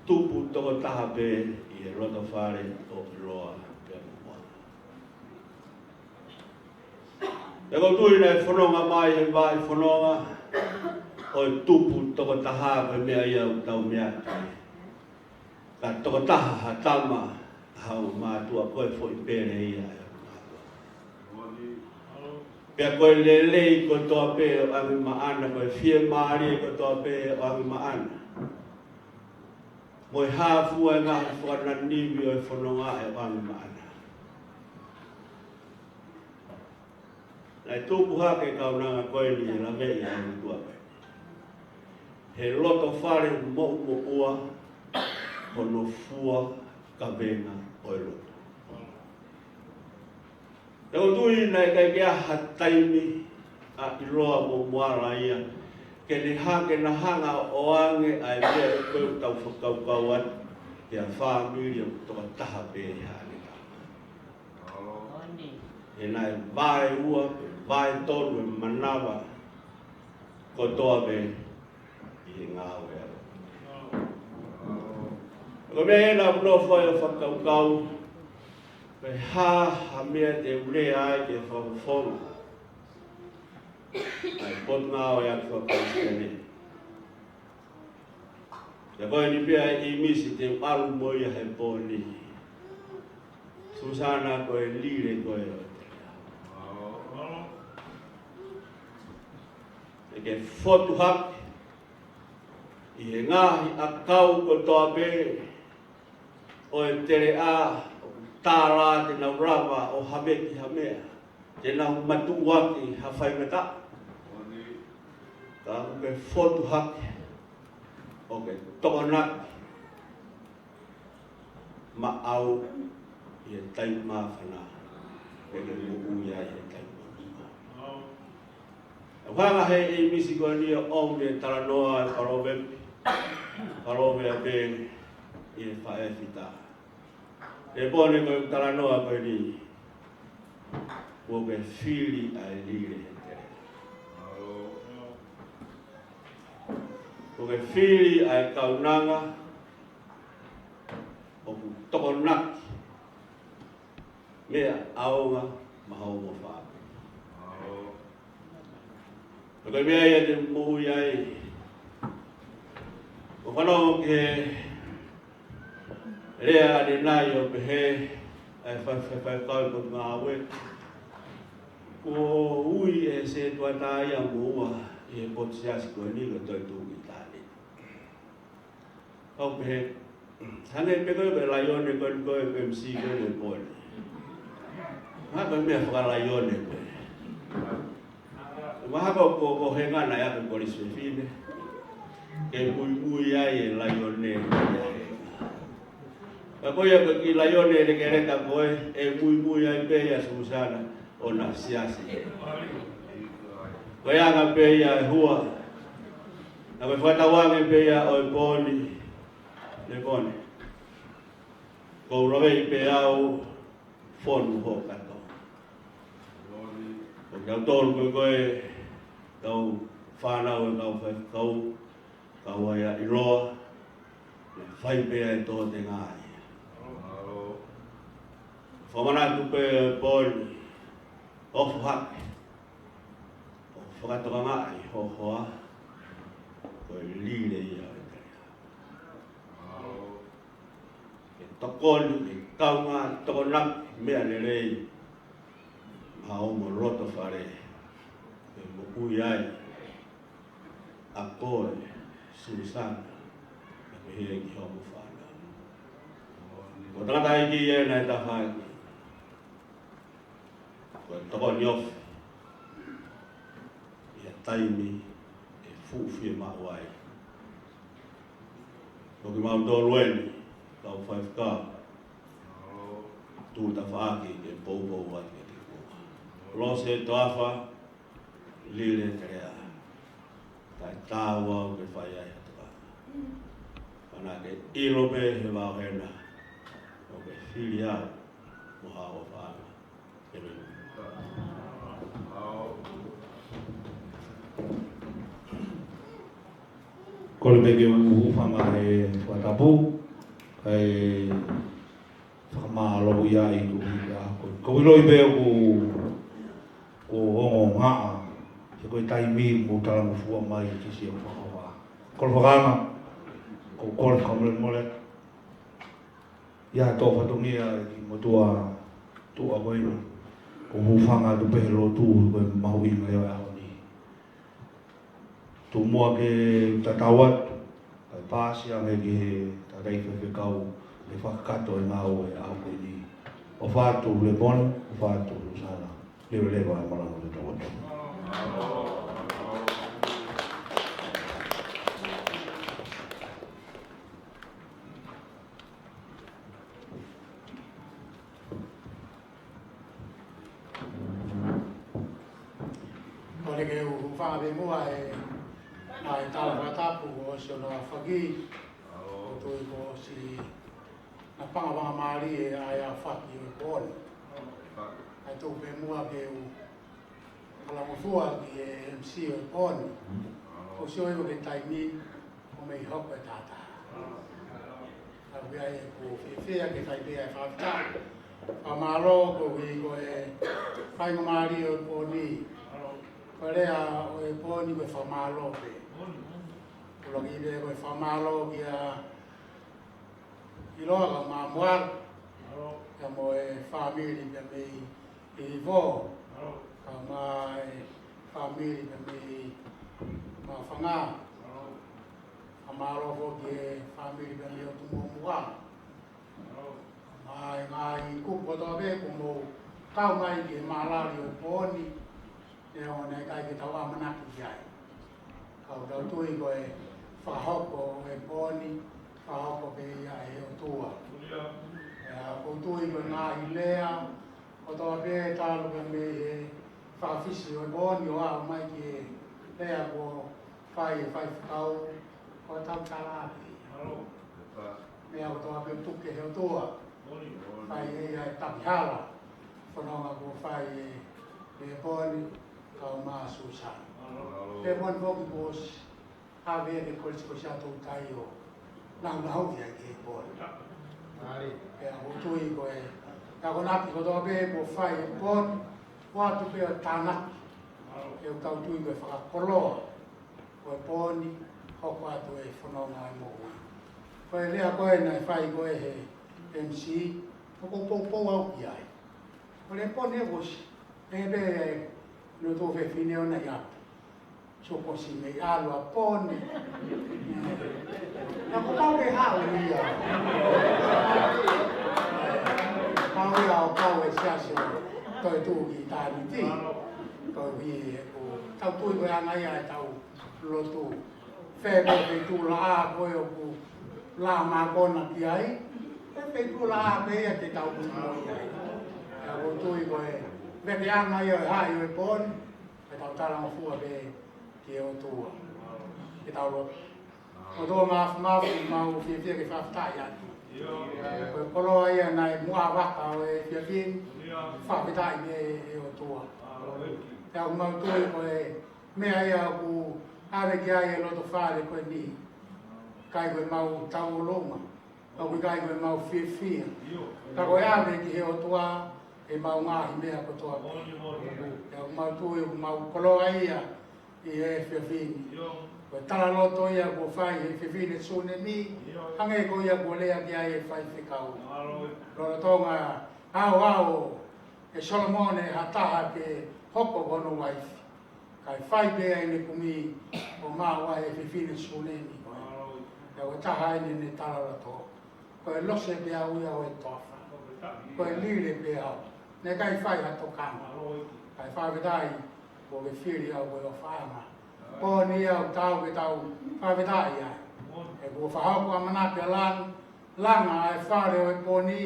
tupu tokotaha pē ʻi he lotofale ʻo ʻIloa pea mo Moala. Pea ʻoku ou tui naʻe fononga mai he vaʻa fononga ʻo e tupu tokotaha, ko e meʻa ia ʻoku tau meaʻi. Ka tokotaha ha tama, ha mātuʻa, ko e foʻi pele ia ʻa e mātuʻa. Pea ko e lelei kotoa pē ʻoku ʻoange maʻana, ko e fiemālie kotoa pē ʻoku ʻoange maʻana, mo e hā fua e ngaahi fakananivi ʻo e fononga ʻoku ʻoange maʻana. Naʻe tupu hake e kaunanga ko eni ʻi he laveʻi ʻa e mātuʻa pē. He lotofale moʻumoʻua hono fua kavenga ʻo e lotu. Pea ʻoku ou tui naʻe ʻikai ke ʻi ai ha taimi ʻa ʻIloa mo Moala ia ke ne hanga, ke na hanga ʻo ʻoange ʻa e meʻa ko ē ʻoku tau fakakaukau atu, ki ha fāmili ʻoku tokotaha pē ʻi haʻane tama. He naʻe vaeua, vaetolu e manava kotoa pē ʻi he ngāue ʻa e lotu. Ko e meʻa ena ʻoku ou nofo ai ʻo fakakaukau, pe hā ha meʻa te u lea ai ke fakafofonga ʻa e Potungāue ʻa e Kau Kalisitiane. Pea ko eni pē ʻa e ʻīmisi te u ʻalu mo ia he pō ni. Susana, ko e lile ko ē ʻo e teleʻa. Te ke fotu hake ʻi he ngaahi ʻakau kotoa pē ʻo e teleʻa, ʻoku tālā te nau lava ʻo haveki ha meʻa, te nau matuʻuaki ha faingataʻa. Ka ʻoku ke fotu hake ʻo ke tokonaki maʻau ʻi he taimi māfana, ke ke moʻui ai he taimi māfana. ʻOku hanga he ʻīmisi ko eni ʻo ʻomi e talanoa ʻa e Palōvepi, Palōvepi ʻi he faʻē fita. He pō ni ko e talanoa ko eni: Kuo ke fili ʻa e lile he teleʻa. Kuo ke fili ʻa e kaunanga ʻoku tokonaki meʻa ʻaonga maʻa hoʻo fāmili. Ko Ko e meʻa ia te u moʻui ai. ʻOku ou fanongo ki he lea ʻanenai ʻo pehē, ʻa e fa-, fa-, faifekau ʻi Potungāue, kuo ui ʻe he sētuata ia ʻo moʻua ʻi he potu siasi ko eni ko e toetuʻu ki Itāliti. Kau pehē, hangē pē ko e laione ko eni ko e M C ko eni ʻo e pō ni. Mahalo ko e meʻa fakalaione ko ē. Mahalo ko, ko e hengana ia ko e Kolisi Fefine. Ke muimui ai e laione ia. Ka ko ia ko e kiʻi laione lekeleka ko ē, ʻe muimui ai pē ia Susana ʻo na siasi. Ko e anga pē ia e hua. Naʻa ko e fakatauange pē ia ʻo e pō ni. Lēpone. Ko u lave pē au fonu ho kato. Ko kitautolu ko ē ko e kau fānau ʻo e kau faifekau, kau ai ʻa ʻiloa, ʻe fai pē ʻa e tō te ngāi. Fakamanatu pē ʻo e pō ni, ʻoku hake. ʻO fakatokangaʻi ho hoa, ko e lile ia ʻo e taliha. Ke tokoni, ke kaungā tokonaki, meʻa lelei. Maʻa homo loto fale, ke moʻui ai. ʻA koe, Susana, ke pehē ki homo fānau. Ko e tangataʻeiki ia naʻe tafaʻaki. Ko e tokoni ofi ia taimi ʻe fuʻu fiemaʻu ai. Ko kimautolu eni, kau faifekau, tuʻu tafaʻaki ke poupou atu ke te kua. Lose Toafa, Lile Telea. Taʻe taau au ke fai ai ha tokanga. Ka naʻa ke ʻilo pē he vao hena, ʻoku ke fili au mo ha ʻofaʻanga. Kole pē ke u hūfanga he fakatapu, kae fakamālō ia ʻi he kuhika. Ko, ko u ʻiloʻi pē ʻoku, ʻoku ongo ngaʻa, he ko e taimi mo talangofua mai ki siʻa fakahā. Kole fakanga, ko, kole fakamolemole. ʻI he tō fatongia ʻi motuʻa tuʻa ko eni. Ko u hūfanga atu pē he lotu ko e mahuʻinga ia ʻo e ʻaho ni. Tuku muʻa ke u tatau atu, kae paasi ange ki he tangataʻeiki faifekau, ke fakakakato e ngāue ʻo e ʻaho ko eni. ʻOfa atu Lēpone, ʻofa atu Susana. Leveleva e malanga ʻo e tau atu. Kole ke u hūfanga pē muʻa he, ʻa e tala fakatapu kuo ʻosi hono aofaki, ʻoku ou tui kuo ʻosi napangapangamālie ʻa e aofaki ʻo e pō ni. Kae tuku pē muʻa ke u talangofua ki he M C ʻo e pō ni. Ko u sio ʻi he taimi, ʻoku mei hoko e taʻataʻa. Ka ʻoku ʻi ai ʻeku fiefia ke fai pē ʻa e fakafetaʻi. Fakamālō koeʻuhi ko e faingamālie ʻo e pō ni. Ko e lea ʻo e pō ni ko e fakamālō pē. Ko e laki pē ko e fakamālō kia ʻIloa kae ʻumaʻā Moala, kae ʻumaʻā e fāmili pea mei ʻIvo, kae ʻumaʻā e fāmili pea mei Maʻufanga. Fakamālō foki ki he fāmili pea mei ʻOtu Momoua. Kae ʻumaʻā e ngaahi kupu kotoa pē kuo mou kau mai ki he mālali ʻo e pō ni. ʻE ʻoua naʻe ʻikai ke tau ʻamanaki ki ai. Ka ʻoku tau tui ko e fakahoko ʻo e pō ni, fakahoko pē ia ʻe he ʻOtua. ʻIo, ʻoku ou tui ko e ngaahi lea, kotoa pē talu pē mei he fakafisi ʻo e pō ni ʻo aʻu mai ki he lea kuo fai ʻe he faifekau, ko e tau tala ake. Meʻa kotoa pē tuku ki he ʻOtua. Fai ʻe ia e taki hala. Fononga kuo fai ʻe, ʻe Lēpone, kae ʻumaʻā Susana. Lēpone foki kuo ʻosi ʻave ia ki he Kolisi ko Siaʻatoutai ʻo naunauʻi ai ki he pō ni. Pea ʻoku ou tui ko e, ka ko e akonaki kotoa pē kuo fai ʻe Lēpone, ʻoatu pē ʻo tānaki. ʻOku tau tui ko e fakakoloa ʻo e pō ni, hoko atu e fononga ʻo e moʻui. Ko e lea ko ē naʻe fai ko ē he M C, ʻoku ou poupou au ki ai. Ko e pō ni ʻoku ʻosi, ʻe pehē ʻe he tuofefine ʻoku na ʻi ʻapi. Sio ko si mei ʻalu ʻa pō ni. Naʻa ko pau ke haʻu ia. Pau ia ʻo kau e siasi ʻo toetuʻu ki ʻitāniti. Koeʻuhi ʻoku tau tui ko e anga ia ʻetau lotu. Fē pē feituʻulaʻā ko ē ʻoku lā mākona ki ai. Ko e feituʻulaʻā pē ia ke tau muimui ai. ʻOku ou tui ko e veteanga ia ʻo e haʻi ʻo e pō ni. Ke tau talangofua pē ki he ʻOtua. Ke tau lotu. ʻOtua Māfimafi, mau fiefia ke fakafetaʻi atu. Ko e koloa ia naʻe muʻa vaka ʻo e efiafi ni, fakafetaʻi ki he ʻOtua. Pea ʻoku mau tui ko e meʻa ia ʻoku ʻave ki ai e loto fale ko eni. ʻIkai ko e mau tauʻolunga. ʻOku ʻikai ko e mau fiefia. Ka ko e ʻave ki he ʻOtua ʻemau ngaahi meʻa kotoa pē. Pea ʻoku mau tui ʻoku mau koloa ia ʻi he efiafi ni. Ko e talaloto ia kuo fai he fefine Sunemi. Hangē ko ia kuo lea ki ai e faifekau. Lolotonga aoao ʻe Solomone ha taha ke hoko ko hono uaifi. Kae fai pē ʻene kumi ʻo maʻu ai e fefine Sunemi ko ē. Pea ko e taha ʻene ne talaloto. Ko e lose pē au ia ʻo e toafa. Ko e lile pē au. Naʻe ʻikai fai ha tokanga. Kae fakafetaʻi kuo ke fili au ko e ʻofaʻanga. Pō ni ia ʻoku tau ke tau fakafetaʻi ai. He kuo fakahoko ʻamanaki ʻa Lani, langa ʻa e fale ʻo e pō ni,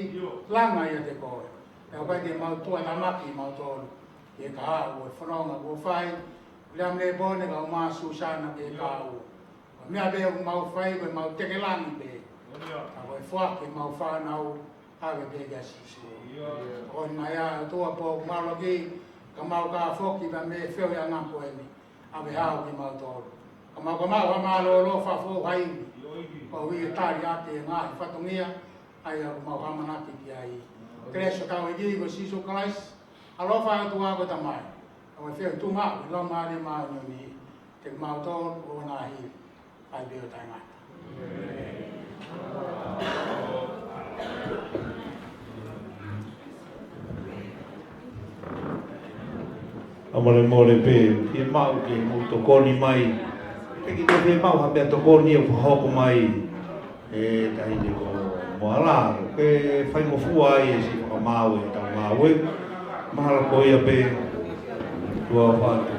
langa ʻiate koe. Pea ʻoku ʻikai te mau tuʻutāmaki mautolu ki he kahaʻu ʻo e fononga kuo fai, Viliami Lēpone kae ʻumaʻā Susana Kekau. Ko e meʻa pē ʻoku mau fai, ko ʻemau tekelangi pē. Ka ko e foaki ʻemau fānau, ʻave pē kia Sīsū. Ko e meʻa ia ʻOtua pō ʻoku mau laki, ka mau ka foki pē mei he feohiʻanga ko eni. ʻAve hao kimautolu. Ka mau ka mau ha mālōlō fafo hai. Koeʻuhi ke tali ʻaki e ngaahi fatongia, ʻa ia ʻoku mau ʻamanaki ki ai. Kelesi ʻa hotau ʻEiki ko Sīsū Kalaisi, ʻaloʻofa ʻa e ʻOtua ko e Tamai, ʻa e feohi tuʻumaʻu ʻa e Laumālie Māʻoniʻoni, ʻiate kimautolu ʻo nāhi, ʻai pē ʻo taʻengata. ʻA molemole pē, fiemaʻu ke mou tokoni mai. Pe ke toe fiemaʻu ha meʻa tokoni ʻoku fakahoko mai ʻe Taʻahine ko Moala, ke faingofua ai e siʻi fakamaau ʻetau ngāue. Mahalo ko ia pē, tuʻa fatu.